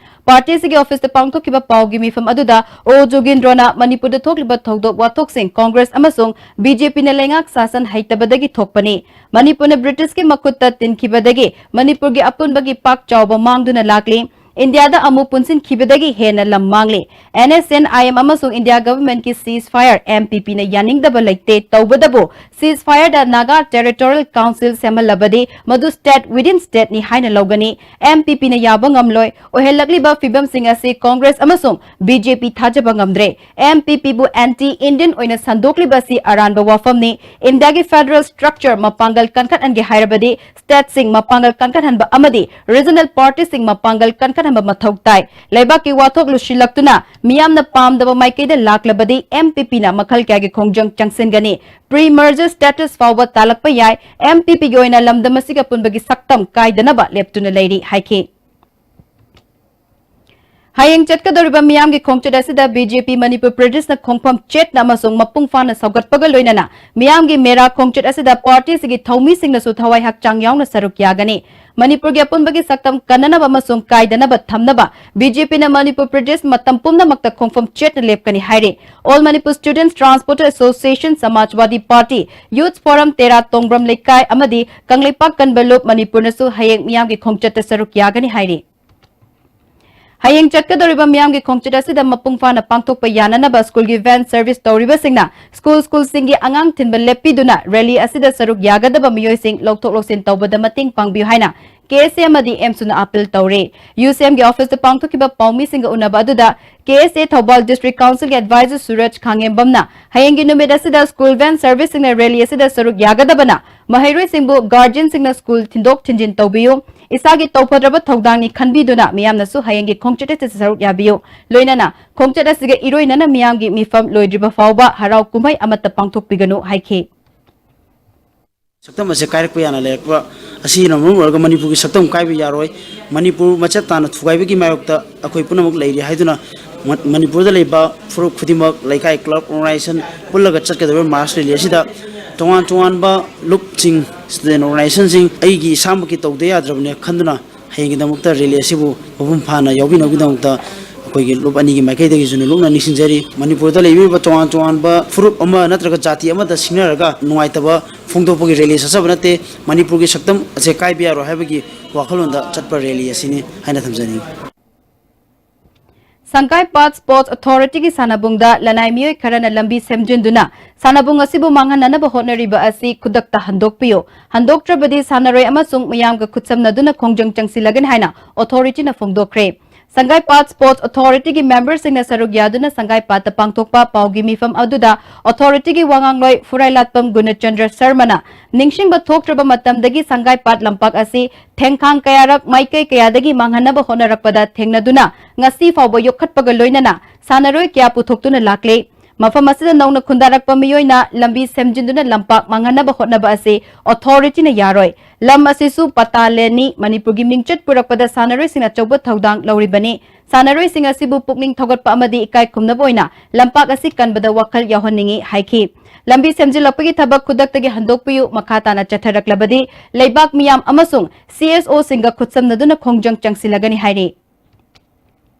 Party ꯁꯤꯒꯤ office ꯇ ꯄꯥꯡꯊꯣꯛꯈꯤꯕ ꯄꯥꯎꯒꯤ ꯃꯤꯐꯝ ꯑꯗꯨꯗ ꯑꯣ ꯖꯨꯒꯤꯟꯗ꯭ꯔꯣꯅ ꯃꯅꯤꯄꯨꯔꯗ ꯊꯣꯛꯂꯤꯕ ꯊꯧꯗꯣꯛ ꯋꯥꯊꯣꯛꯁꯤꯡ Congress ꯑꯃꯁꯨꯡ BJP ꯅ ꯂꯩꯉꯥꯛ ꯁꯥꯁꯟ ꯍꯩꯇꯕꯗꯒꯤ ꯊꯣꯛꯄꯅꯤ꯫ ꯃꯅꯤꯄꯨꯔꯅ British ꯀꯤ ꯃꯈꯨꯠꯇ ꯇꯤꯟꯈꯤꯕꯗꯒꯤ ꯃꯅꯤꯄꯨꯔꯒꯤ ꯑꯄꯨꯟꯕꯒꯤ ꯄꯥꯛ ꯆꯥꯎꯕ ꯃꯥꯡꯗꯨꯅ ꯂꯥꯛꯂꯤ꯫ ꯏꯟꯗꯤꯌꯥꯗ ꯑꯃꯨꯛ ꯄꯨꯟꯁꯤꯟꯈꯤꯕꯗꯒꯤ ꯍꯦꯟꯅ ꯂꯝ ꯃꯥꯡꯂꯤ꯫ NSCN-IM ꯑꯃꯁꯨꯡ ꯏꯟꯗꯤꯌꯥ government ꯀꯤ ceasefire MPP ꯅ ꯌꯥꯅꯤꯡꯗꯕ ꯂꯩꯇꯦ꯫ ꯇꯧꯕꯇꯕꯨ ceasefire ꯗ Naga Territorial Council ꯁꯦꯝꯍꯜꯂꯕꯗꯤ ꯃꯗꯨ state within state ꯅꯤ ꯍꯥꯏꯅ ꯂꯧꯒꯅꯤ꯫ MPP ꯅ ꯌꯥꯕ ꯉꯝꯂꯣꯏ꯫ ꯑꯣꯏꯍꯜꯂꯛꯂꯤꯕ ꯐꯤꯕꯝꯁꯤꯡ ꯑꯁꯤ Congress ꯑꯃꯁꯨꯡ BJP ꯊꯥꯖꯕ ꯉꯝꯗ꯭ꯔꯦ꯫ MPP ꯕꯨ anti Indian ꯑꯣꯏꯅ ꯁꯟꯗꯣꯛꯂꯤꯕ ꯑꯁꯤ ꯑꯔꯥꯟꯕ ꯋꯥꯐꯝꯅꯤ꯫ ꯏꯟꯗꯤꯌꯥꯒꯤ federal structure ꯃꯄꯥꯡꯒꯜ ꯀꯟꯈꯠꯍꯟꯒꯦ ꯍꯥꯏꯔꯕꯗꯤ state ꯁꯤꯡ ꯃꯄꯥꯡꯒꯜ ꯀꯟꯈꯠꯍꯟꯕ ꯑꯃꯗꯤ regional party ꯁꯤꯡ ꯃꯄꯥꯡꯒꯜ ꯀꯟꯈꯠ ꯆꯠꯍꯟꯕ ꯃꯊꯧ ꯇꯥꯏ꯫ ꯂꯩꯕꯥꯛꯀꯤ ꯋꯥꯊꯣꯛ ꯂꯨꯁꯤꯜꯂꯛꯇꯨꯅ ꯃꯤꯌꯥꯝꯅ ꯄꯥꯝꯗꯕ ꯃꯥꯏꯀꯩꯗ ꯂꯥꯛꯂꯕꯗꯤ M P P ꯅ ꯃꯈꯜ ꯀꯌꯥꯒꯤ ꯈꯣꯡꯖꯪ ꯆꯪꯁꯤꯟꯒꯅꯤ꯫ Pre-merger status ꯐꯥꯎꯕ ꯇꯥꯜꯂꯛꯄ ꯌꯥꯏ꯫ M P P ꯒꯤ ꯑꯣꯏꯅ ꯂꯝꯗꯝ ꯑꯁꯤꯒꯤ ꯑꯄꯨꯟꯕꯒꯤ ꯁꯛꯇꯝ ꯀꯥꯏꯗꯅꯕ ꯂꯦꯞꯇꯨꯅ ꯂꯩꯔꯤ ꯍꯥꯏꯈꯤ꯫ ꯍꯌꯦꯡ ꯆꯠꯀꯗꯧꯔꯤꯕ ꯃꯤꯌꯥꯝꯒꯤ ꯈꯣꯡꯆꯠ ꯑꯁꯤꯗ B J P ꯃꯅꯤꯄꯨꯔ ꯄ꯭ꯔꯗꯦꯁꯅ ꯈꯣꯡꯐꯝ ꯆꯦꯠꯅ ꯑꯃꯁꯨꯡ ꯃꯄꯨꯡ ꯐꯥꯅ ꯁꯧꯒꯠꯄꯒ ꯂꯣꯏꯅꯅ ꯃꯤꯌꯥꯝꯒꯤ ꯃꯦꯔꯥ ꯈꯣꯡꯆꯠ ꯑꯁꯤꯗ ꯄꯥꯔꯇꯤꯁꯤꯒꯤ ꯊꯧꯃꯤꯁꯤꯡꯅꯁꯨ ꯊꯋꯥꯏ ꯍꯛꯆꯥꯡ ꯌꯥꯎꯅ ꯁꯔꯨꯛ ꯌꯥꯒꯅꯤ꯫ ꯃꯅꯤꯄꯨꯔꯒꯤ ꯑꯄꯨꯟꯕꯒꯤ ꯁꯛꯇꯝ ꯀꯟꯅꯅꯕ ꯑꯃꯁꯨꯡ ꯀꯥꯏꯗꯅꯕ ꯊꯝꯅꯕ B J P ꯅ ꯃꯅꯤꯄꯨꯔ ꯄ꯭ꯔꯗꯦꯁ ꯃꯇꯝ ꯄꯨꯝꯅꯃꯛꯇ ꯈꯣꯡꯐꯝ ꯆꯦꯠꯅ ꯂꯦꯞꯀꯅꯤ ꯍꯥꯏꯔꯤ꯫ All Manipur Students Transporter Association, Samajwadi Party, Youth Forum Tera, ꯇꯣꯡꯕ꯭ꯔꯝ ꯂꯩꯀꯥꯏ ꯑꯃꯗꯤ ꯀꯪꯂꯩꯄꯥꯛ ꯀꯟꯕ ꯂꯨꯞ ꯃꯅꯤꯄꯨꯔꯅꯁꯨ ꯍꯌꯦꯡ ꯃꯤꯌꯥꯝꯒꯤ ꯈꯣꯡꯆꯠꯇ ꯁꯔꯨꯛ ꯌꯥꯒꯅꯤ ꯍꯥꯏꯔꯤ꯫ ꯍꯌꯦꯡ ꯆꯠꯀꯗꯧꯔꯤꯕ ꯃꯤꯌꯥꯝꯒꯤ ꯈꯣꯡꯆꯠ ꯑꯁꯤꯗ ꯃꯄꯨꯡ ꯐꯥꯅ ꯄꯥꯡꯊꯣꯛꯄ ꯌꯥꯅꯅꯕ ꯁ꯭ꯀꯨꯜꯒꯤ ꯚꯦꯟ ꯁꯔꯚꯤꯁ ꯇꯧꯔꯤꯕꯁꯤꯡꯅ ꯁ꯭ꯀꯨꯜ ꯁ꯭ꯀꯨꯜꯁꯤꯡꯒꯤ ꯑꯉꯥꯡ ꯊꯤꯟꯕ ꯂꯦꯞꯄꯤꯗꯨꯅ ꯔꯦꯂꯤ ꯑꯁꯤꯗ ꯁꯔꯨꯛ ꯌꯥꯒꯗꯕ ꯃꯤꯑꯣꯏꯁꯤꯡ ꯂꯧꯊꯣꯛ ꯂꯧꯁꯤꯟ ꯇꯧꯕꯗ ꯃꯇꯦꯡ ꯄꯥꯡꯕꯤꯌꯨ ꯍꯥꯏꯅ K S A ꯑꯃꯗꯤ AMSUꯅ ꯑꯥꯄꯤꯜ ꯇꯧꯔꯦ꯫ UCMꯒꯤ ꯑꯣꯐꯤꯁꯇ ꯄꯥꯡꯊꯣꯛꯈꯤꯕ ꯄꯥꯎꯃꯤꯁꯤꯡꯒ ꯎꯅꯕ ꯑꯗꯨꯗ K S A Thoubal District Councilꯒꯤ advisor ꯁꯨꯔꯖ ꯈꯥꯉꯦꯝꯕꯝꯅ ꯍꯌꯦꯡꯒꯤ ꯅꯨꯃꯤꯠ ꯑꯁꯤꯗ ꯁ꯭ꯀꯨꯜ ꯚꯦꯟ ꯁꯔꯚꯤꯁꯁꯤꯡꯅ ꯔꯦꯂꯤ ꯑꯁꯤꯗ ꯁꯔꯨꯛ ꯌꯥꯒꯗꯕꯅ ꯃꯍꯩꯔꯣꯏꯁꯤꯡꯕꯨ ꯒꯥꯔꯖꯤꯌꯟꯁꯤꯡꯅ ꯁ꯭ꯀꯨꯜ ꯊꯤꯟꯗꯣꯛ ꯊꯤꯟꯖꯤꯟ ꯇꯧꯕꯤꯌꯨ꯫ ꯏꯁꯥꯒꯤ ꯇꯧꯐꯗ꯭ꯔꯕ ꯊꯧꯗꯥꯡꯅꯤ ꯈꯟꯕꯤꯗꯨꯅ ꯃꯤꯌꯥꯝꯅꯁꯨ ꯍꯌꯦꯡꯒꯤ ꯈꯣꯡꯆꯠ ꯑꯁꯤꯗ ꯁꯔꯨꯛ ꯌꯥꯕꯤꯌꯨ꯫ ꯂꯣꯏꯅꯅ ꯈꯣꯡꯆꯠ ꯑꯁꯤꯒ ꯏꯔꯣꯏꯅꯅ ꯃꯤꯌꯥꯝꯒꯤ ꯃꯤꯐꯝ ꯂꯣꯏꯗ꯭ꯔꯤꯕ ꯐꯥꯎꯕ ꯍꯔꯥꯎ ꯀꯨꯝꯍꯩ ꯑꯃꯠꯇ ꯄꯥꯡꯊꯣꯛꯄꯤꯒꯅꯨ ꯍꯥꯏꯈꯤ꯫ ꯁꯛꯇꯝ ꯑꯁꯦ ꯀꯥꯏꯔꯛꯄ ꯌꯥꯅ ꯂꯩꯔꯛꯄ ꯑꯁꯤꯅ ꯃꯔꯝ ꯑꯣꯏꯔꯒ ꯃꯅꯤꯄꯨꯔꯒꯤ ꯁꯛꯇꯝ ꯀꯥꯏꯕ ꯌꯥꯔꯣꯏ꯫ ꯃꯅꯤꯄꯨꯔ ꯃꯆꯦꯠ ꯇꯥꯅ ꯊꯨꯒꯥꯏꯕꯒꯤ ꯃꯥꯌꯣꯛꯇ ꯑꯩꯈꯣꯏ ꯄꯨꯝꯅꯃꯛ ꯂꯩꯔꯤ ꯍꯥꯏꯗꯨꯅ ꯃ-, ꯃꯅꯤꯄꯨꯔꯗ ꯂꯩꯕ ꯐꯨꯔꯨꯞ ꯈꯨꯗꯤꯡꯃꯛ, ꯂꯩꯀꯥꯏ, club, organization ꯄꯨꯜꯂꯒ ꯆꯠꯀꯗꯧꯔꯤꯕ march rally ꯑꯁꯤꯗ ꯇꯣꯉꯥꯟ ꯇꯣꯉꯥꯟꯕ ꯂꯨꯞꯁꯤꯡ, student organizationꯁꯤꯡ ꯑꯩꯒꯤ ꯏꯁꯥꯃꯛꯀꯤ ꯇꯧꯗ ꯌꯥꯗ꯭ꯔꯕꯅꯦ ꯈꯟꯗꯨꯅ ꯍꯌꯦꯡꯒꯤꯗꯃꯛꯇ rally ꯑꯁꯤꯕꯨ ꯃꯄꯨꯡ ꯐꯥꯅ ꯌꯥꯎꯕꯤꯅꯕꯒꯤꯗꯃꯛꯇ ꯑꯩꯈꯣꯏꯒꯤ ꯂꯨꯞ ꯑꯅꯤꯒꯤ ꯃꯥꯏꯀꯩꯗꯒꯤꯁꯨ ꯅꯣꯂꯨꯛꯅ ꯅꯤꯡꯁꯤꯡꯖꯔꯤ꯫ ꯃꯅꯤꯄꯨꯔꯗ ꯂꯩꯕꯤꯔꯤꯕ ꯇꯣꯉꯥꯟ ꯇꯣꯉꯥꯟꯕ ꯐꯨꯔꯨꯞ ꯑꯃ ꯅꯠꯇ꯭ꯔꯒ ꯖꯥꯇꯤ ꯑꯃꯗ ꯁꯤꯡꯅꯔꯒ ꯅꯨꯡꯉꯥꯏꯇꯕ ꯐꯣꯡꯗꯣꯛꯄꯒꯤ rally ꯆꯠꯆꯕ ꯅꯠꯇꯦ꯫ ꯃꯅꯤꯄꯨꯔꯒꯤ ꯁꯛꯇꯝ ꯑꯁꯦ ꯀꯥꯏꯕ ꯌꯥꯔꯣꯏ ꯍꯥꯏꯕꯒꯤ ꯋꯥꯈꯜꯂꯣꯟꯗ ꯆꯠꯄ rally ꯑꯁꯤꯅꯤ ꯍꯥꯏꯅ ꯊꯝꯖꯅꯤꯡꯏ꯫ ꯁꯪꯀꯥꯏ ꯄꯥꯠ Sports Authorityꯒꯤ ꯁꯥꯟꯅꯕꯨꯡꯗ ꯂꯅꯥꯏ ꯃꯤꯑꯣꯏ ꯈꯔꯅ ꯂꯝꯕꯤ ꯁꯦꯝꯖꯤꯟꯗꯨꯅ ꯁꯥꯟꯅꯕꯨꯡ ꯑꯁꯤꯕꯨ ꯃꯥꯡꯍꯟꯅꯅꯕ ꯍꯣꯠꯅꯔꯤꯕ ꯑꯁꯤ ꯈꯨꯗꯛꯇ ꯍꯟꯗꯣꯛꯄꯤꯌꯨ꯫ ꯍꯟꯗꯣꯛꯇ꯭ꯔꯕꯗꯤ ꯁꯥꯟꯅꯔꯣꯏ ꯑꯃꯁꯨꯡ ꯃꯤꯌꯥꯝꯒ ꯈꯨꯠꯁꯝꯅꯗꯨꯅ ꯈꯣꯡꯖꯪ ꯆꯪꯁꯤꯜꯂꯒꯅꯤ ꯍꯥꯏꯅ authorityꯅ ꯐꯣꯡꯗꯣꯛꯈ꯭ꯔꯦ꯫ ꯁꯪꯒꯥꯏꯄꯥꯠ Sports Authority ꯒꯤ member ꯁꯤꯡꯅ ꯁꯔꯨꯛ ꯌꯥꯗꯨꯅ ꯁꯪꯒꯥꯏꯄꯥꯠꯇ ꯄꯥꯡꯊꯣꯛꯄ ꯄꯥꯎꯒꯤ ꯃꯤꯐꯝ ꯑꯗꯨꯗ authority ꯒꯤ ꯋꯥꯉꯥꯡꯂꯣꯏ ꯐꯨꯔꯥꯏꯂꯥꯠꯄꯝ ꯒꯨꯅꯆꯟꯗ꯭ꯔ ꯁꯔꯃꯅ ꯅꯤꯡꯁꯤꯡꯕ ꯊꯣꯛꯇ꯭ꯔꯕ ꯃꯇꯝꯗꯒꯤ ꯁꯪꯒꯥꯏꯄꯥꯠ ꯂꯝꯄꯥꯛ ꯑꯁꯤ ꯊꯦꯡꯈꯥꯡ ꯀꯌꯥꯔꯛ ꯃꯥꯏꯀꯩ ꯀꯌꯥꯗꯒꯤ ꯃꯥꯡꯍꯟꯅꯕ ꯍꯣꯠꯅꯔꯛꯄꯗ ꯊꯦꯡꯅꯗꯨꯅ ꯉꯁꯤ ꯐꯥꯎꯕ ꯌꯣꯛꯈꯠꯄꯒ ꯂꯣꯏꯅꯅ ꯁꯥꯟꯅꯔꯣꯏ ꯀꯌꯥ ꯄꯨꯊꯣꯛꯇꯨꯅ ꯂꯥꯛꯂꯤ꯫ ꯃꯐꯝ ꯑꯁꯤꯗ ꯅꯧꯅ ꯈꯨꯟꯗꯥꯔꯛꯄ ꯃꯤꯑꯣꯏꯅ ꯂꯝꯕꯤ ꯁꯦꯝꯖꯤꯟꯗꯨꯅ ꯂꯝꯄꯥꯛ ꯃꯥꯡꯍꯟꯅꯕ ꯍꯣꯠꯅꯕ ꯑꯁꯤ authority ꯅ ꯌꯥꯔꯣꯏ꯫ ꯂꯝ ꯑꯁꯤꯁꯨ ꯄꯇꯥ land ꯅꯤ꯫ ꯃꯅꯤꯄꯨꯔꯒꯤ ꯃꯤꯡꯆꯠ ꯄꯨꯔꯛꯄꯗ ꯁꯥꯟꯅꯔꯣꯏꯁꯤꯡꯅ ꯑꯆꯧꯕ ꯊꯧꯗꯥꯡ ꯂꯧꯔꯤꯕꯅꯤ꯫ ꯁꯥꯟꯅꯔꯣꯏꯁꯤꯡ ꯑꯁꯤꯕꯨ ꯄꯨꯛꯅꯤꯡ ꯊꯧꯒꯠꯄ ꯑꯃꯗꯤ ꯏꯀꯥꯏ ꯈꯨꯝꯅꯕ ꯑꯣꯏꯅ ꯂꯝꯄꯥꯛ ꯑꯁꯤ ꯀꯟꯕꯗ ꯋꯥꯈꯜ ꯌꯥꯎꯍꯟꯅꯤꯡꯏ ꯍꯥꯏꯈꯤ꯫ ꯂꯝꯕꯤ ꯁꯦꯝꯖꯤꯜꯂꯛꯄꯒꯤ ꯊꯕꯛ ꯈꯨꯗꯛꯇꯒꯤ ꯍꯟꯗꯣꯛꯄꯤꯌꯨ, ꯃꯈꯥ ꯇꯥꯅ ꯆꯠꯊꯔꯛꯂꯕꯗꯤ ꯂꯩꯕꯥꯛ ꯃꯤꯌꯥꯝ ꯑꯃꯁꯨꯡ C S O ꯁꯤꯡꯒ ꯈꯨꯠꯁꯝꯅꯗꯨꯅ ꯈꯣꯡꯖꯪ ꯆꯪꯁꯤꯜꯂꯒꯅꯤ ꯍꯥꯏꯔꯤ꯫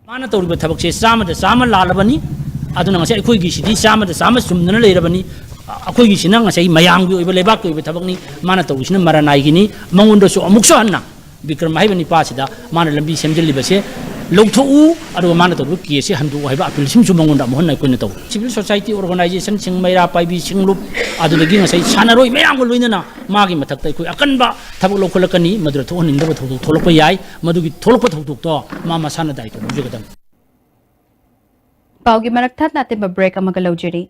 ꯃꯥꯅ ꯇꯧꯔꯤꯕ ꯊꯕꯛꯁꯦ ꯆꯥꯝꯃꯗ ꯆꯥꯝꯃ ꯂꯥꯜꯂꯕꯅꯤ꯫ ꯑꯗꯨꯅ ꯉꯁꯥꯏ ꯑꯩꯈꯣꯏꯒꯤꯁꯤꯗꯤ ꯆꯥꯝꯃꯗ ꯆꯥꯝꯃ ꯆꯨꯝꯗꯅ ꯂꯩꯔꯕꯅꯤ꯫ ꯑꯩꯈꯣꯏꯒꯤꯁꯤꯅ ꯉꯁꯥꯏ ꯃꯌꯥꯝꯒꯤ ꯑꯣꯏꯕ, ꯂꯩꯕꯥꯛꯀꯤ ꯑꯣꯏꯕ ꯊꯕꯛꯅꯤ꯫ ꯃꯥꯅ ꯇꯧꯔꯤꯁꯤꯅ ꯃꯔꯥꯅꯥꯏꯒꯤꯅꯤ꯫ ꯃꯉꯣꯟꯗꯁꯨ ꯑꯃꯨꯛꯁꯨ ꯍꯟꯅ ꯕꯤꯀ꯭ꯔꯝ ꯍꯥꯏꯕ ꯅꯤꯄꯥꯁꯤꯗ ꯃꯥꯅ ꯂꯝꯕꯤ ꯁꯦꯝꯖꯤꯜꯂꯤꯕꯁꯦ ꯂꯧꯊꯣꯛꯎ, ꯑꯗꯨꯒ ꯃꯥꯅ ꯇꯧꯔꯤꯕ case ꯁꯦ ꯍꯟꯗꯣꯛꯎ ꯍꯥꯏꯕ appeal ꯁꯤꯃꯁꯨ ꯃꯉꯣꯟꯗ ꯑꯃꯨꯛ ꯍꯟꯅ ꯑꯩꯈꯣꯏꯅ ꯇꯧꯔꯤ꯫ Civil society organization ꯁꯤꯡ, ꯃꯩꯔꯥ ꯄꯥꯏꯕꯤ, ꯁꯤꯡꯂꯨꯞ, ꯑꯗꯨꯗꯒꯤ ꯉꯁꯥꯏ ꯁꯥꯟꯅꯔꯣꯏ ꯃꯌꯥꯝꯒ ꯂꯣꯏꯅꯅ ꯃꯥꯒꯤ ꯃꯊꯛꯇ ꯑꯩꯈꯣꯏ ꯑꯀꯟꯕ ꯊꯕꯛ ꯂꯧꯈꯠꯂꯛꯀꯅꯤ꯫ ꯃꯗꯨꯗ ꯊꯣꯛꯍꯟꯅꯤꯡꯗꯕ ꯊꯧꯗꯣꯛ ꯊꯣꯛꯂꯛꯄ ꯌꯥꯏ꯫ ꯃꯗꯨꯒꯤ ꯊꯣꯛꯂꯛꯄ ꯊꯧꯗꯣꯛꯇꯣ ꯃꯥ ꯃꯁꯥꯅ ꯗꯥꯏꯇ꯭ꯋ ꯂꯧꯖꯒꯗꯕꯅꯤ꯫ ꯄꯥꯎꯒꯤ ꯃꯔꯛ ꯊꯠꯅ ꯑꯇꯦꯟꯕ break ꯑꯃꯒ ꯂꯧꯖꯔꯤ꯫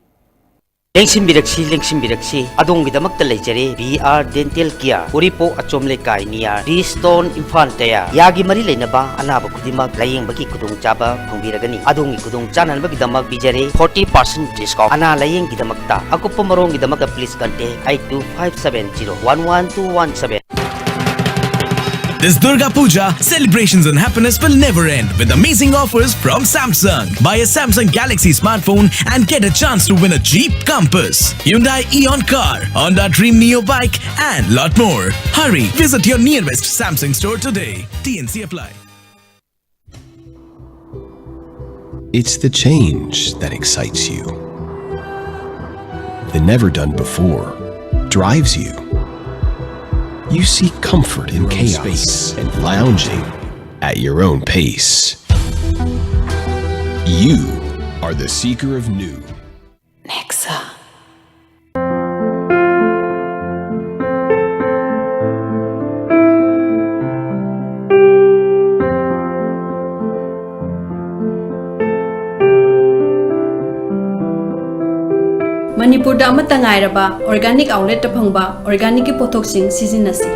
ꯂꯦꯡꯁꯤꯟꯕꯤꯔꯛꯁꯤ, ꯂꯦꯡꯁꯤꯟꯕꯤꯔꯛꯁꯤ, ꯑꯗꯣꯝꯒꯤꯗꯃꯛꯇ ꯂꯩꯖꯔꯦ B R Dental Care, ꯎꯔꯤꯄꯣꯛ ꯑꯆꯣꯝ ꯂꯩꯀꯥꯏ near T Stone, ꯏꯝꯐꯥꯜ ꯀꯌꯥ꯫ ꯌꯥꯒꯤ ꯃꯔꯤ ꯂꯩꯅꯕ ꯑꯅꯥꯕ ꯈꯨꯗꯤꯡꯃꯛ ꯂꯥꯌꯦꯡꯕꯒꯤ ꯈꯨꯗꯣꯡꯆꯥꯕ ꯐꯪꯕꯤꯔꯒꯅꯤ꯫ ꯑꯗꯣꯝꯒꯤ ꯈꯨꯗꯣꯡ ꯆꯥꯅꯅꯕꯒꯤꯗꯃꯛ ꯄꯤꯖꯔꯦ forty percent discount꯫ ꯑꯅꯥ ꯂꯥꯌꯦꯡꯒꯤꯗꯃꯛꯇ ꯑꯀꯨꯞꯄ ꯃꯔꯣꯜꯒꯤꯗꯃꯛꯇ please contact eight two five seven zero one one two one seven. This Durga Puja, celebrations and happiness will never end with amazing offers from Samsung. Buy a Samsung Galaxy smartphone and get a chance to win a Jeep Compass, Hyundai Eon car, Honda Dream Neo bike, and lot more. Hurry, visit your nearest Samsung store today. T N C apply. It's the change that excites you. The never done before drives you. You seek comfort in chaos and lounging at your own pace. You are the seeker of new. Nexa. ꯃꯅꯤꯄꯨꯔꯗ ꯑꯃꯠꯇ ꯉꯥꯏꯔꯕ ꯑꯣꯔꯒꯥꯅꯤꯛ ꯑꯥꯎꯠꯂꯦꯠꯇ ꯐꯪꯕ ꯑꯣꯔꯒꯥꯅꯤꯛꯀꯤ ꯄꯣꯠꯊꯣꯛꯁꯤꯡ ꯁꯤꯖꯤꯟꯅꯁꯤ꯫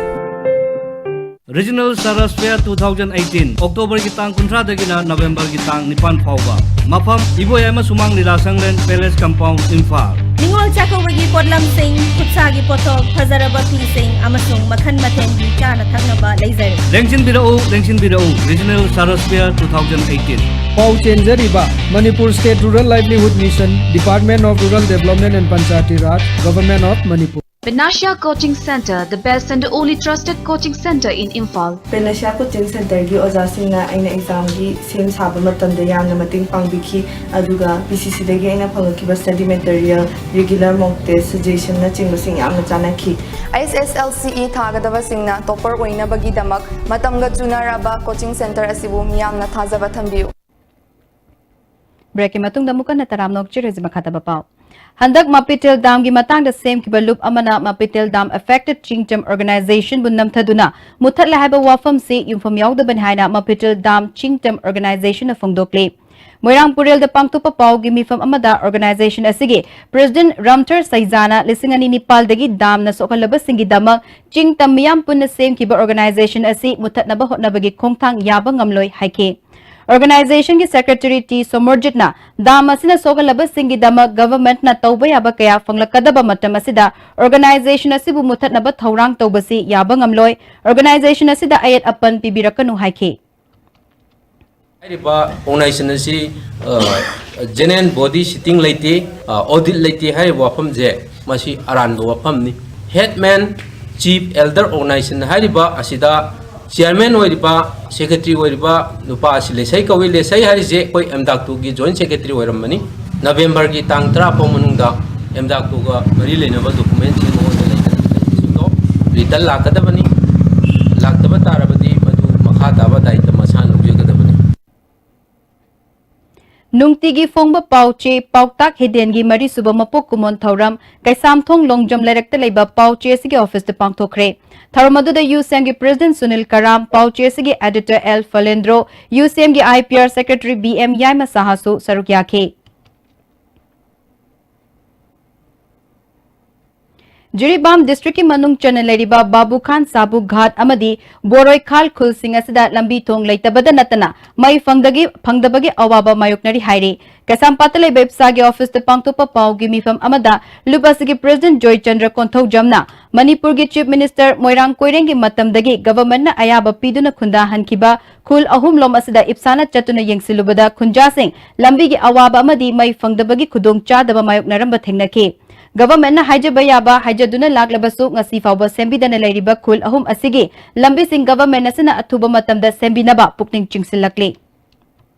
Regional Saras Fair two thousand eighteen, October ꯒꯤ ꯇꯥꯡ ꯀꯨꯟꯊ꯭ꯔꯥꯗꯒꯤꯅ November ꯒꯤ ꯇꯥꯡ ꯅꯤꯄꯥꯟ ꯐꯥꯎꯕ꯫ ꯃꯐꯝ: ꯏꯕꯣꯌꯥꯏꯃ ꯁꯨꯃꯥꯡ ꯂꯤꯂꯥ ꯁꯪꯂꯦꯟ, Palace Compound, ꯏꯝꯐꯥꯜ꯫ ꯅꯤꯉꯣꯜ ꯆꯥꯛꯀꯧꯕꯒꯤ ꯄꯣꯠꯂꯝꯁꯤꯡ, ꯈꯨꯠꯁꯥꯒꯤ ꯄꯣꯠꯊꯣꯛ, ꯐꯖꯔꯕ ꯐꯤꯁꯤꯡ ꯑꯃꯁꯨꯡ ꯃꯈꯜ ꯃꯊꯦꯜꯒꯤ ꯆꯥꯅ ꯊꯛꯅꯕ ꯂꯩꯖꯔꯤ꯫ ꯂꯦꯡꯁꯤꯟꯕꯤꯔꯛꯎ, ꯂꯦꯡꯁꯤꯟꯕꯤꯔꯛꯎ, Regional Saras Fair two thousand eighteen꯫ ꯄꯥꯎ ꯆꯦꯟꯖꯔꯤꯕ Manipur State Rural Livelihood Mission, Department of Rural Development and Panchayati Raj, Government of Manipur. Panacea Coaching Center, the best and only trusted coaching center in Imphal. Panacea coaching ꯁꯦꯟꯇꯔꯒꯤ ꯑꯣꯖꯥꯁꯤꯡꯅ ꯑꯩꯅ ꯑꯦꯛꯖꯥꯝꯒꯤ ꯁꯦꯝ ꯁꯥꯕ ꯃꯇꯝꯗ ꯌꯥꯝꯅ ꯃꯇꯦꯡ ꯄꯥꯡꯕꯤꯈꯤ꯫ ꯑꯗꯨꯒ ꯄꯤ ꯁꯤ ꯁꯤꯗꯒꯤ ꯑꯩꯅ ꯐꯪꯂꯛꯈꯤꯕ ꯁ꯭ꯇꯗꯤ ꯃꯦꯇꯔꯤꯌꯦꯜ, ꯔꯤꯒꯨꯂꯔ ꯃꯣꯛ ꯇꯦꯁ, ꯁꯖꯦꯁꯟꯅꯆꯤꯡꯕꯁꯤꯡ ꯌꯥꯝꯅ ꯆꯥꯟꯅꯈꯤ꯫ ꯑꯩꯁ ꯑꯦꯁ ꯑꯦꯜ ꯁꯤ ꯏ ꯊꯥꯒꯗꯕꯁꯤꯡꯅ ꯇꯣꯄꯔ ꯑꯣꯏꯅꯕꯒꯤꯗꯃꯛ ꯃꯇꯝꯒ ꯆꯨꯅꯔꯕ ꯀꯣꯆꯤꯡ ꯁꯦꯟꯇꯔ ꯑꯁꯤꯕꯨ ꯃꯤꯌꯥꯝꯅ ꯊꯥꯖꯕ ꯊꯝꯕꯤꯌꯨ꯫ ꯕ꯭ꯔꯦꯛꯀꯤ ꯃꯇꯨꯡꯗ ꯑꯃꯨꯛ ꯍꯟꯅ ꯇꯔꯥꯝꯅ ꯑꯣꯛꯆꯔꯁꯤ꯫ ꯃꯈꯥ ꯇꯥꯕ ꯄꯥꯎ꯫ ꯍꯟꯗꯛ ꯃꯄꯤꯇꯦꯜ ꯗꯥꯝꯒꯤ ꯃꯇꯥꯡꯗ ꯁꯦꯝꯈꯤꯕ ꯂꯨꯞ ꯑꯃꯅ ꯃꯄꯤꯇꯦꯜ ꯗꯥꯝ ꯑꯦꯐꯦꯛꯇꯦꯗ ꯆꯤꯡꯇꯝ ꯑꯣꯔꯒꯅꯥꯏꯖꯦꯁꯟꯕꯨ ꯅꯝꯊꯗꯨꯅ ꯃꯨꯠꯊꯠꯂꯦ ꯍꯥꯏꯕ ꯋꯥꯐꯝꯁꯤ ꯌꯨꯝꯐꯝ ꯌꯥꯎꯗꯕꯅꯤ ꯍꯥꯏꯅ ꯃꯄꯤꯇꯦꯜ ꯗꯥꯝ ꯆꯤꯡꯇꯝ ꯑꯣꯔꯒꯅꯥꯏꯖꯦꯁꯟꯅ ꯐꯣꯡꯗꯣꯛꯂꯤ꯫ ꯃꯣꯏꯔꯥꯡ ꯄꯨꯔꯦꯜꯗ ꯄꯥꯡꯊꯣꯛꯄ ꯄꯥꯎꯒꯤ ꯃꯤꯐꯝ ꯑꯃꯗ ꯑꯣꯔꯒꯅꯥꯏꯖꯦꯁꯟ ꯑꯁꯤꯒꯤ ꯄ꯭ꯔꯦꯁꯤꯗꯦꯟꯠ ꯔꯝꯊꯔ ꯁꯩꯖꯥꯅ ꯂꯤꯁꯤꯡ ꯑꯅꯤ ꯅꯤꯄꯥꯜꯗꯒꯤ ꯗꯥꯝꯅ ꯁꯣꯛꯍꯜꯂꯕꯁꯤꯡꯒꯤꯗꯃꯛ ꯆꯤꯡꯇꯝ ꯃꯤꯌꯥꯝ ꯄꯨꯟꯅ ꯁꯦꯝꯈꯤꯕ ꯑꯣꯔꯒꯅꯥꯏꯖꯦꯁꯟ ꯑꯁꯤ ꯃꯨꯠꯊꯠꯅꯕ ꯍꯣꯠꯅꯕꯒꯤ ꯈꯣꯡꯊꯥꯡ ꯌꯥꯕ ꯉꯝꯂꯣꯏ ꯍꯥꯏꯈꯤ꯫ ꯑꯣꯔꯒꯅꯥꯏꯖꯦꯁꯟꯒꯤ ꯁꯦꯀ꯭ꯔꯦꯇꯔꯤ ꯇꯤ ꯁꯣꯃꯔꯖꯤꯠꯅ ꯗꯥꯝ ꯑꯁꯤꯅ ꯁꯣꯛꯍꯜꯂꯕꯁꯤꯡꯒꯤꯗꯃꯛ ꯒꯚꯔꯟꯃꯦꯟꯠꯅ ꯇꯧꯕ ꯌꯥꯕ ꯀꯌꯥ ꯐꯪꯂꯛꯀꯗꯕ ꯃꯇꯝ ꯑꯁꯤꯗ ꯑꯣꯔꯒꯅꯥꯏꯖꯦꯁꯟ ꯑꯁꯤꯕꯨ ꯃꯨꯠꯊꯠꯅꯕ ꯊꯧꯔꯥꯡ ꯇꯧꯕꯁꯤ ꯌꯥꯕ ꯉꯝꯂꯣꯏ꯫ ꯑꯣꯔꯒꯅꯥꯏꯖꯦꯁꯟ ꯑꯁꯤꯗ ꯑꯌꯦꯠ ꯑꯄꯟ ꯄꯤꯕꯤꯔꯛꯀꯅꯨ ꯍꯥꯏꯈꯤ꯫ ꯍꯥꯏꯔꯤꯕ ꯑꯣꯔꯒꯅꯥꯏꯖꯦꯁꯟ ꯑꯁꯤ ꯖꯦꯅꯔꯦꯜ ꯕꯣꯗꯤ ꯁꯤꯇꯤꯡ ꯂꯩꯇꯦ, ꯑꯣꯗꯤꯠ ꯂꯩꯇꯦ ꯍꯥꯏꯔꯤꯕ ꯋꯥꯐꯝꯁꯦ ꯃꯁꯤ ꯑꯔꯥꯟꯕ ꯋꯥꯐꯝꯅꯤ꯫ ꯍꯦꯗꯃꯦꯟ, ꯆꯤꯐ ꯑꯦꯜꯗꯔ ꯑꯣꯔꯒꯅꯥꯏꯖꯦꯁꯟ ꯍꯥꯏꯔꯤꯕ ꯑꯁꯤꯗ ꯆꯤꯌꯥꯔꯃꯦꯟ ꯑꯣꯏꯔꯤꯕ, ꯁꯦꯀ꯭ꯔꯦꯇꯔꯤ ꯑꯣꯏꯔꯤꯕ ꯅꯨꯄꯥ ꯑꯁꯤ ꯂꯦꯁꯩ ꯀꯧꯏ꯫ ꯂꯦꯁꯩ ꯍꯥꯏꯔꯤꯁꯦ ꯑꯩꯈꯣꯏ ꯑꯦꯝꯗꯥꯛꯇꯨꯒꯤ ꯖꯣꯏꯟꯠ ꯁꯦꯀ꯭ꯔꯦꯇꯔꯤ ꯑꯣꯏꯔꯝꯕꯅꯤ꯫ ꯅꯕꯦꯝꯕꯔꯒꯤ ꯇꯥꯡ ꯇꯔꯥ ꯐꯥꯎ ꯃꯅꯨꯡꯗ ꯑꯦꯝꯗꯥꯛꯇꯨꯒ ꯃꯔꯤ ꯂꯩꯅꯕ ꯗꯣꯀꯨꯃꯦꯟꯁꯤꯡ ꯃꯉꯣꯟꯗ ꯂꯩꯅꯔꯤꯕꯁꯤꯡꯗꯣ ꯔꯤꯇꯟ ꯂꯥꯛꯀꯗꯕꯅꯤ꯫ ꯂꯥꯛꯇꯕ ꯇꯥꯔꯕꯗꯤ ꯃꯗꯨ ꯃꯈꯥ ꯇꯥꯕ ꯗꯥꯏꯇ ꯃꯁꯥꯅ ꯂꯧꯖꯒꯗꯕꯅꯤ꯫ ꯅꯨꯡꯇꯤꯒꯤ ꯐꯣꯡꯕ ꯄꯥꯎ ꯆꯦ ꯄꯥꯎꯇꯥꯛ ꯍꯤꯗꯦꯟꯒꯤ ꯃꯔꯤꯁꯨꯕ ꯃꯄꯣꯛ ꯀꯨꯝꯑꯣꯟ ꯊꯧꯔꯝ ꯀꯩꯁꯥꯝꯊꯣꯡ ꯂꯣꯡꯖꯝ ꯂꯩꯔꯛꯇ ꯂꯩꯕ ꯄꯥꯎ ꯆꯦ ꯑꯁꯤꯒꯤ ꯑꯣꯐꯤꯁꯇ ꯄꯥꯡꯊꯣꯛꯈ꯭ꯔꯦ꯫ ꯊꯧꯔꯝ ꯑꯗꯨꯗ ꯌꯨ ꯁꯤ ꯑꯦꯝꯒꯤ ꯄ꯭ꯔꯦꯁꯤꯗꯦꯟꯠ ꯁꯨꯅꯤꯜ ꯀꯔꯥꯝ, ꯄꯥꯎ ꯆꯦ ꯑꯁꯤꯒꯤ ꯑꯦꯗꯤꯇꯔ ꯑꯦꯜ ꯐꯂꯦꯟꯗ꯭ꯔꯣ, ꯌꯨ ꯁꯤ ꯑꯦꯝꯒꯤ I P R secretary B M Yaima ꯁꯍꯥꯁꯨ ꯁꯔꯨꯛ ꯌꯥꯈꯤ꯫ ꯖꯤꯔꯤꯕꯥꯝ district ꯀꯤ ꯃꯅꯨꯡ ꯆꯟꯅ ꯂꯩꯔꯤꯕ ꯕꯥꯕꯨꯈꯥꯟ ꯁꯥꯕꯨ ꯘꯥꯠ ꯑꯃꯗꯤ ꯕꯣꯔꯣꯏꯈꯥꯜ ꯈꯨꯜꯁꯤꯡ ꯑꯁꯤꯗ ꯂꯝꯕꯤ ꯊꯣꯡ ꯂꯩꯇꯕꯗ ꯅꯠꯇꯅ ꯃꯩ ꯐꯪꯗꯒꯤ-, ꯐꯪꯗꯕꯒꯤ ꯑꯋꯥꯕ ꯃꯥꯌꯣꯛꯅꯔꯤ ꯍꯥꯏꯔꯤ꯫ ꯀꯩꯁꯥꯝꯄꯥꯠꯇ ꯂꯩꯕ ꯏꯞꯁꯥꯒꯤ office ꯇ ꯄꯥꯡꯊꯣꯛꯄ ꯄꯥꯎꯒꯤ ꯃꯤꯐꯝ ꯑꯃꯗ ꯂꯨꯞ ꯑꯁꯤꯒꯤ president ꯖꯣꯏꯆꯟꯗ꯭ꯔ ꯀꯣꯟꯊꯧꯖꯝꯅ ꯃꯅꯤꯄꯨꯔꯒꯤ chief minister ꯃꯣꯏꯔꯥꯡ ꯀꯣꯏꯔꯦꯡꯒꯤ ꯃꯇꯝꯗꯒꯤ government ꯅ ꯑꯌꯥꯕ ꯄꯤꯗꯨꯅ ꯈꯨꯟꯗꯥꯍꯟꯈꯤꯕ ꯈꯨꯜ ꯑꯍꯨꯝꯂꯣꯝ ꯑꯁꯤꯗ ꯏꯞꯁꯥꯅ ꯆꯠꯇꯨꯅ ꯌꯦꯡꯁꯤꯜꯂꯨꯕꯗ ꯈꯨꯟꯖꯥꯁꯤꯡ ꯂꯝꯕꯤꯒꯤ ꯑꯋꯥꯕ ꯑꯃꯗꯤ ꯃꯩ ꯐꯪꯗꯕꯒꯤ ꯈꯨꯗꯣꯡꯆꯥꯗꯕ ꯃꯥꯌꯣꯛꯅꯔꯝꯕ ꯊꯦꯡꯅꯈꯤ꯫ Government ꯅ ꯍꯥꯏꯖꯕ ꯌꯥꯕ ꯍꯥꯏꯖꯗꯨꯅ ꯂꯥꯛꯂꯕꯁꯨ ꯉꯁꯤ ꯐꯥꯎꯕ ꯁꯦꯝꯕꯤꯗꯅ ꯂꯩꯔꯤꯕ ꯈꯨꯜ ꯑꯍꯨꯝ ꯑꯁꯤꯒꯤ ꯂꯝꯕꯤꯁꯤꯡ government ꯑꯁꯤꯅ ꯑꯊꯨꯕ ꯃꯇꯝꯗ ꯁꯦꯝꯕꯤꯅꯕ ꯄꯨꯛꯅꯤꯡ ꯆꯤꯡꯁꯤꯜꯂꯛꯂꯤ꯫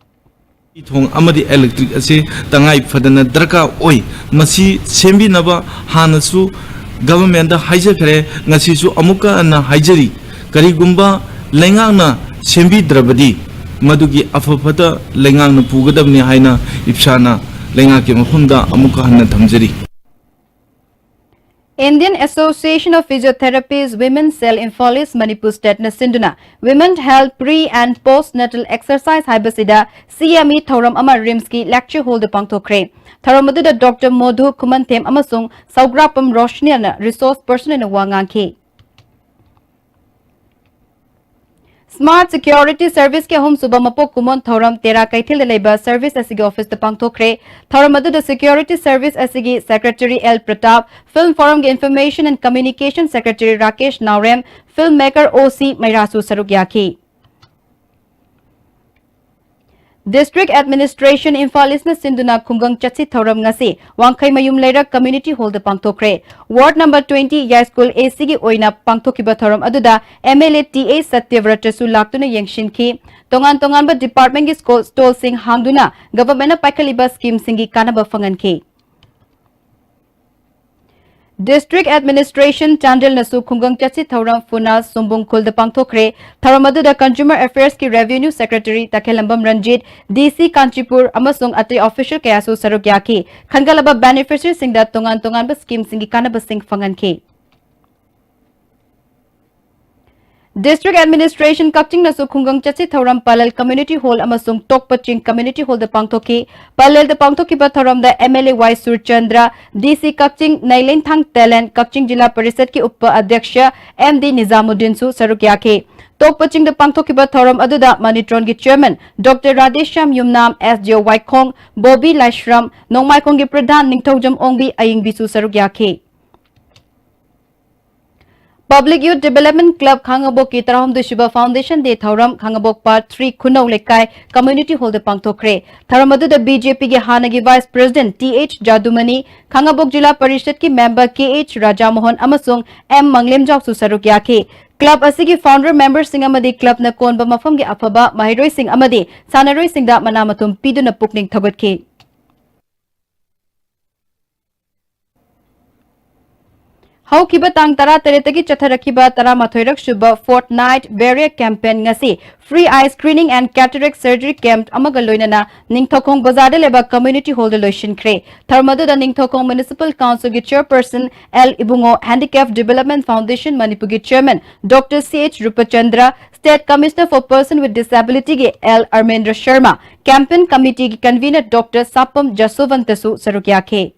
ꯊꯣꯡ ꯑꯃꯗꯤ electric ꯑꯁꯤ ꯇꯉꯥꯏ ꯐꯗꯅ ꯗꯔꯀꯥꯔ ꯑꯣꯏ꯫ ꯃꯁꯤ ꯁꯦꯝꯕꯤꯅꯕ ꯍꯥꯟꯅꯁꯨ government ꯇ ꯍꯥꯏꯖꯈ꯭ꯔꯦ, ꯉꯁꯤꯁꯨ ꯑꯃꯨꯛꯀ ꯍꯟꯅ ꯍꯥꯏꯖꯔꯤ꯫ ꯀꯔꯤꯒꯨꯝꯕ ꯂꯩꯉꯥꯛꯅ ꯁꯦꯝꯕꯤꯗ꯭ꯔꯕꯗꯤ ꯃꯗꯨꯒꯤ ꯑꯐ ꯐꯠꯇ ꯂꯩꯉꯥꯛꯅ ꯄꯨꯒꯗꯕꯅꯤ ꯍꯥꯏꯅ ꯏꯞꯁꯥꯅ ꯂꯩꯉꯥꯛꯀꯤ ꯃꯐꯝꯗ ꯑꯃꯨꯛꯀ ꯍꯟꯅ ꯊꯝꯖꯔꯤ꯫ Indian Association of Physiotherapists Women Cell Imphal East Manipur State ꯅ ꯁꯤꯟꯗꯨꯅ Women Health Pre and Post Natal Exercise ꯍꯥꯏꯕꯁꯤꯗ C M E ꯊꯧꯔꯝ ꯑꯃ RIMS ꯀꯤ lecture hall ꯗ ꯄꯥꯡꯊꯣꯛꯈ꯭ꯔꯦ꯫ ꯊꯧꯔꯝ ꯑꯗꯨꯗ Doctor ꯃꯣꯙꯨ ꯈꯨꯃꯟꯊꯦꯝ ꯑꯃꯁꯨꯡ ꯁꯧꯒ꯭ꯔꯥꯄꯝ ꯔꯣꯁꯅꯤꯅ resource person ꯑꯣꯏꯅ ꯋꯥ ꯉꯥꯡꯈꯤ꯫ Smart Security Service ꯀꯤ ꯑꯍꯨꯝꯁꯨꯕ ꯃꯄꯣꯛ ꯀꯨꯝꯑꯣꯟ ꯊꯧꯔꯝ ꯇꯦꯔꯥ ꯀꯩꯊꯦꯜꯗ ꯂꯩꯕ service ꯑꯁꯤꯒꯤ office ꯇ ꯄꯥꯡꯊꯣꯛꯈ꯭ꯔꯦ꯫ ꯊꯧꯔꯝ ꯑꯗꯨꯗ security service ꯑꯁꯤꯒꯤ secretary L Pratap, film forum ꯒꯤ information and communication secretary Rakesh Naorem, film maker O C ꯃꯩꯔꯥꯁꯨ ꯁꯔꯨꯛ ꯌꯥꯈꯤ꯫ District Administration ꯏꯝꯐꯥꯜ ꯏꯁꯅ ꯁꯤꯟꯗꯨꯅ ꯈꯨꯡꯒꯪ ꯆꯠꯁꯤ ꯊꯧꯔꯝ ꯉꯁꯤ ꯋꯥꯡꯈꯩꯃꯌꯨꯝ ꯂꯩꯔꯛ community hall the ꯄꯥꯡꯊꯣꯛꯈ꯭ꯔꯦ꯫ Ward number twenty ꯌꯥꯏꯁ꯭ꯀꯨꯜ A C ꯒꯤ ꯑꯣꯏꯅ ꯄꯥꯡꯊꯣꯛꯈꯤꯕ ꯊꯧꯔꯝ ꯑꯗꯨꯗ M L A T A ꯁꯇ꯭ꯌꯕ꯭ꯔꯇꯁꯨ ꯂꯥꯛꯇꯨꯅ ꯌꯦꯡꯁꯤꯟꯈꯤ꯫ ꯇꯣꯉꯥꯟ ꯇꯣꯉꯥꯟꯕ department ꯀꯤ ꯁ꯭ꯀꯣ-, stall ꯁꯤꯡ ꯍꯥꯡꯗꯨꯅ government ꯅ ꯄꯥꯏꯈꯠꯂꯤꯕ scheme ꯁꯤꯡꯒꯤ ꯀꯥꯟꯅꯕ ꯐꯪꯍꯟꯈꯤ꯫ District Administration ꯆꯥꯟꯗꯦꯜꯅꯁꯨ ꯈꯨꯡꯒꯪ ꯆꯠꯁꯤ ꯊꯧꯔꯝ ꯐꯨꯅꯥꯜ ꯁꯨꯝꯕꯨꯡ ꯈꯨꯜꯗ ꯄꯥꯡꯊꯣꯛꯈ꯭ꯔꯦ꯫ ꯊꯧꯔꯝ ꯑꯗꯨꯗ Consumer Affairs ꯀꯤ Revenue Secretary ꯇꯈꯦꯜꯂꯝꯕꯝ Ranjit, D C Kanchipur ꯑꯃꯁꯨꯡ ꯑꯇꯩ official ꯀꯌꯥꯁꯨ ꯁꯔꯨꯛ ꯌꯥꯈꯤ꯫ ꯈꯟꯒꯠꯂꯕ beneficiary ꯁꯤꯡꯗ ꯇꯣꯉꯥꯟ ꯇꯣꯉꯥꯟꯕ scheme ꯁꯤꯡꯒꯤ ꯀꯥꯟꯅꯕꯁꯤꯡ ꯐꯪꯍꯟꯈꯤ꯫ District Administration ꯀꯛꯆꯤꯡꯅꯁꯨ ꯈꯨꯡꯒꯪ ꯆꯠꯁꯤ ꯊꯧꯔꯝ ꯄꯂꯦꯜ Community Hall ꯑꯃꯁꯨꯡ ꯇꯣꯛꯄ ꯆꯤꯡ Community Hallꯗ ꯄꯥꯡꯊꯣꯛꯈꯤ꯫ ꯄꯂꯦꯜꯗ ꯄꯥꯡꯊꯣꯛꯈꯤꯕ ꯊꯧꯔꯝꯗ M L A Y Surchandra, D C Kakching, Neilenthang Telen, Kakching ꯖꯤꯂꯥ ꯄꯔꯤꯁꯗꯀꯤ ꯎꯄ ꯑꯗ꯭ꯌꯛꯁ M D ꯅꯤꯖꯥꯃꯨꯗꯗꯤꯟꯁꯨ ꯁꯔꯨꯛ ꯌꯥꯈꯤ꯫ ꯇꯣꯛꯄ ꯆꯤꯡꯗ ꯄꯥꯡꯊꯣꯛꯈꯤꯕ ꯊꯧꯔꯝ ꯑꯗꯨꯗ ꯃꯅꯤꯇ꯭ꯔꯣꯟꯒꯤ Chairman Doctor ꯔꯥꯙꯦꯁ꯭ꯌꯥꯝ ꯌꯨꯝꯅꯥꯝ, S D O ꯋꯥꯏꯈꯣꯡ, ꯕꯣꯕꯤ ꯂꯥꯏꯁ꯭ꯔꯝ, ꯅꯣꯡꯃꯥꯏꯈꯣꯡꯒꯤ ꯄ꯭ꯔꯙꯥꯟ ꯅꯤꯡꯊꯧꯖꯝ ꯑꯣꯡꯕꯤ ꯑꯌꯤꯡꯕꯤꯁꯨ ꯁꯔꯨꯛ ꯌꯥꯈꯤ꯫ Public Youth Development Club ꯈꯥꯡꯉꯕꯣꯛꯀꯤ ꯇꯔꯥꯍꯨꯝꯗꯣꯏ ꯁꯨꯕ Foundation Day ꯊꯧꯔꯝ ꯈꯥꯡꯉꯕꯣꯛ Part three ꯈꯨꯅꯧ ꯂꯩꯀꯥꯏ Community Hallꯗ ꯄꯥꯡꯊꯣꯛꯈ꯭ꯔꯦ꯫ ꯊꯧꯔꯝ ꯑꯗꯨꯗ B J Pꯒꯤ ꯍꯥꯟꯅꯒꯤ Vice President T H ꯖꯥꯗꯨꯃꯅꯤ, ꯈꯥꯡꯉꯕꯣꯛ ꯖꯤꯂꯥ ꯄꯔꯤꯁꯗꯀꯤ member K H ꯔꯥꯖꯥꯃꯣꯍꯟ ꯑꯃꯁꯨꯡ M ꯃꯪꯂꯦꯝꯖꯥꯎꯁꯨ ꯁꯔꯨꯛ ꯌꯥꯈꯤ꯫ Club ꯑꯁꯤꯒꯤ founder memberꯁꯤꯡ ꯑꯃꯗꯤ clubꯅ ꯀꯣꯟꯕ ꯃꯐꯝꯒꯤ ꯑꯐꯕ ꯃꯍꯩꯔꯣꯏꯁꯤꯡ ꯑꯃꯗꯤ ꯁꯥꯟꯅꯔꯣꯏꯁꯤꯡꯗ ꯃꯅꯥ ꯃꯊꯨꯝ ꯄꯤꯗꯨꯅ ꯄꯨꯛꯅꯤꯡ ꯊꯧꯒꯠꯈꯤ꯫ ꯍꯧꯈꯤꯕ ꯇꯥꯡ ꯇꯔꯥꯇꯔꯦꯠꯇꯒꯤ ꯆꯠꯊꯔꯛꯈꯤꯕ ꯇꯔꯥꯃꯥꯊꯣꯏꯔꯛ ꯁꯨꯕ Fortnight Barrier Campaign ꯉꯁꯤ Free Eye Screening and Cataract Surgery Camp ꯑꯃꯒ ꯂꯣꯏꯅꯅ ꯅꯤꯡꯊꯧꯈꯣꯡ ꯕꯖꯥꯔꯗ ꯂꯩꯕ Community Hallꯗ ꯂꯣꯏꯁꯤꯟꯈ꯭ꯔꯦ꯫ ꯊꯧꯔꯝ ꯑꯗꯨꯗ ꯅꯤꯡꯊꯧꯈꯣꯡ Municipal Councilꯒꯤ Chairperson L ꯏꯕꯨꯡꯉꯣ, Handicap Development Foundation ꯃꯅꯤꯄꯨꯔꯒꯤ Chairman Doctor C H ꯔꯨꯄꯆꯟꯗ꯭ꯔ, State Commissioner for Person with Disabilityꯒꯤ L ꯑꯔꯃꯦꯟꯗ꯭ꯔ Sharma, Campaign Committeeꯒꯤ Convener Doctor ꯁꯥꯄꯝ ꯖꯁꯣꯕꯟꯇꯁꯨ ꯁꯔꯨꯛ ꯌꯥꯈꯤ꯫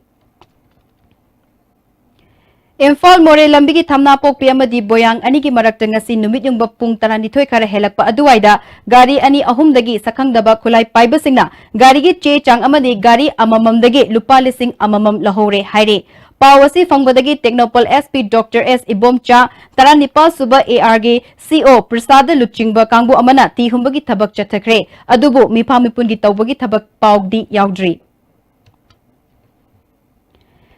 ꯏꯝꯐꯥꯜ ꯃꯣꯔꯦ ꯂꯝꯕꯤꯒꯤ ꯊꯝꯅꯥꯄꯣꯛꯄꯤ ꯑꯃꯗꯤ ꯕꯣꯌꯥꯡ ꯑꯅꯤꯒꯤ ꯃꯔꯛꯇ ꯉꯁꯤ ꯅꯨꯃꯤꯠ ꯌꯨꯡꯕ ꯄꯨꯡ ꯇꯔꯥꯅꯤꯊꯣꯏ ꯈꯔ ꯍꯦꯜꯂꯛꯄ ꯑꯗꯨꯋꯥꯏꯗ ꯒꯥꯔꯤ ꯑꯅꯤ ꯑꯍꯨꯝꯗꯒꯤ ꯁꯛꯈꯪꯗꯕ ꯈꯨꯠꯂꯥꯏ ꯄꯥꯏꯕꯁꯤꯡꯅ ꯒꯥꯔꯤꯒꯤ ꯆꯦ ꯆꯥꯡ ꯑꯃꯗꯤ ꯒꯥꯔꯤ ꯑꯃꯃꯝꯗꯒꯤ ꯂꯨꯄꯥ ꯂꯤꯁꯤꯡ ꯑꯃꯃꯝ ꯂꯧꯍꯧꯔꯦ ꯍꯥꯏꯔꯤ꯫ ꯄꯥꯎ ꯑꯁꯤ ꯐꯪꯕꯗꯒꯤ Tengnoupal S P Doctor S Ibomcha, ꯇꯔꯥꯅꯤꯄꯥꯜ ꯁꯨꯕ A Rꯒꯤ C O ꯄ꯭ꯔꯁꯥꯗ ꯂꯨꯆꯤꯡꯕ ꯀꯥꯡꯕꯨ ꯑꯃꯅ ꯊꯤ ꯍꯨꯝꯕꯒꯤ ꯊꯕꯛ ꯆꯠꯊꯈ꯭ꯔꯦ꯫ ꯑꯗꯨꯕꯨ ꯃꯤꯐꯥ ꯃꯤꯄꯨꯟꯒꯤ ꯇꯧꯕꯒꯤ ꯊꯕꯛ ꯄꯥꯎꯗꯤ ꯌꯥꯎꯗ꯭ꯔꯤ꯫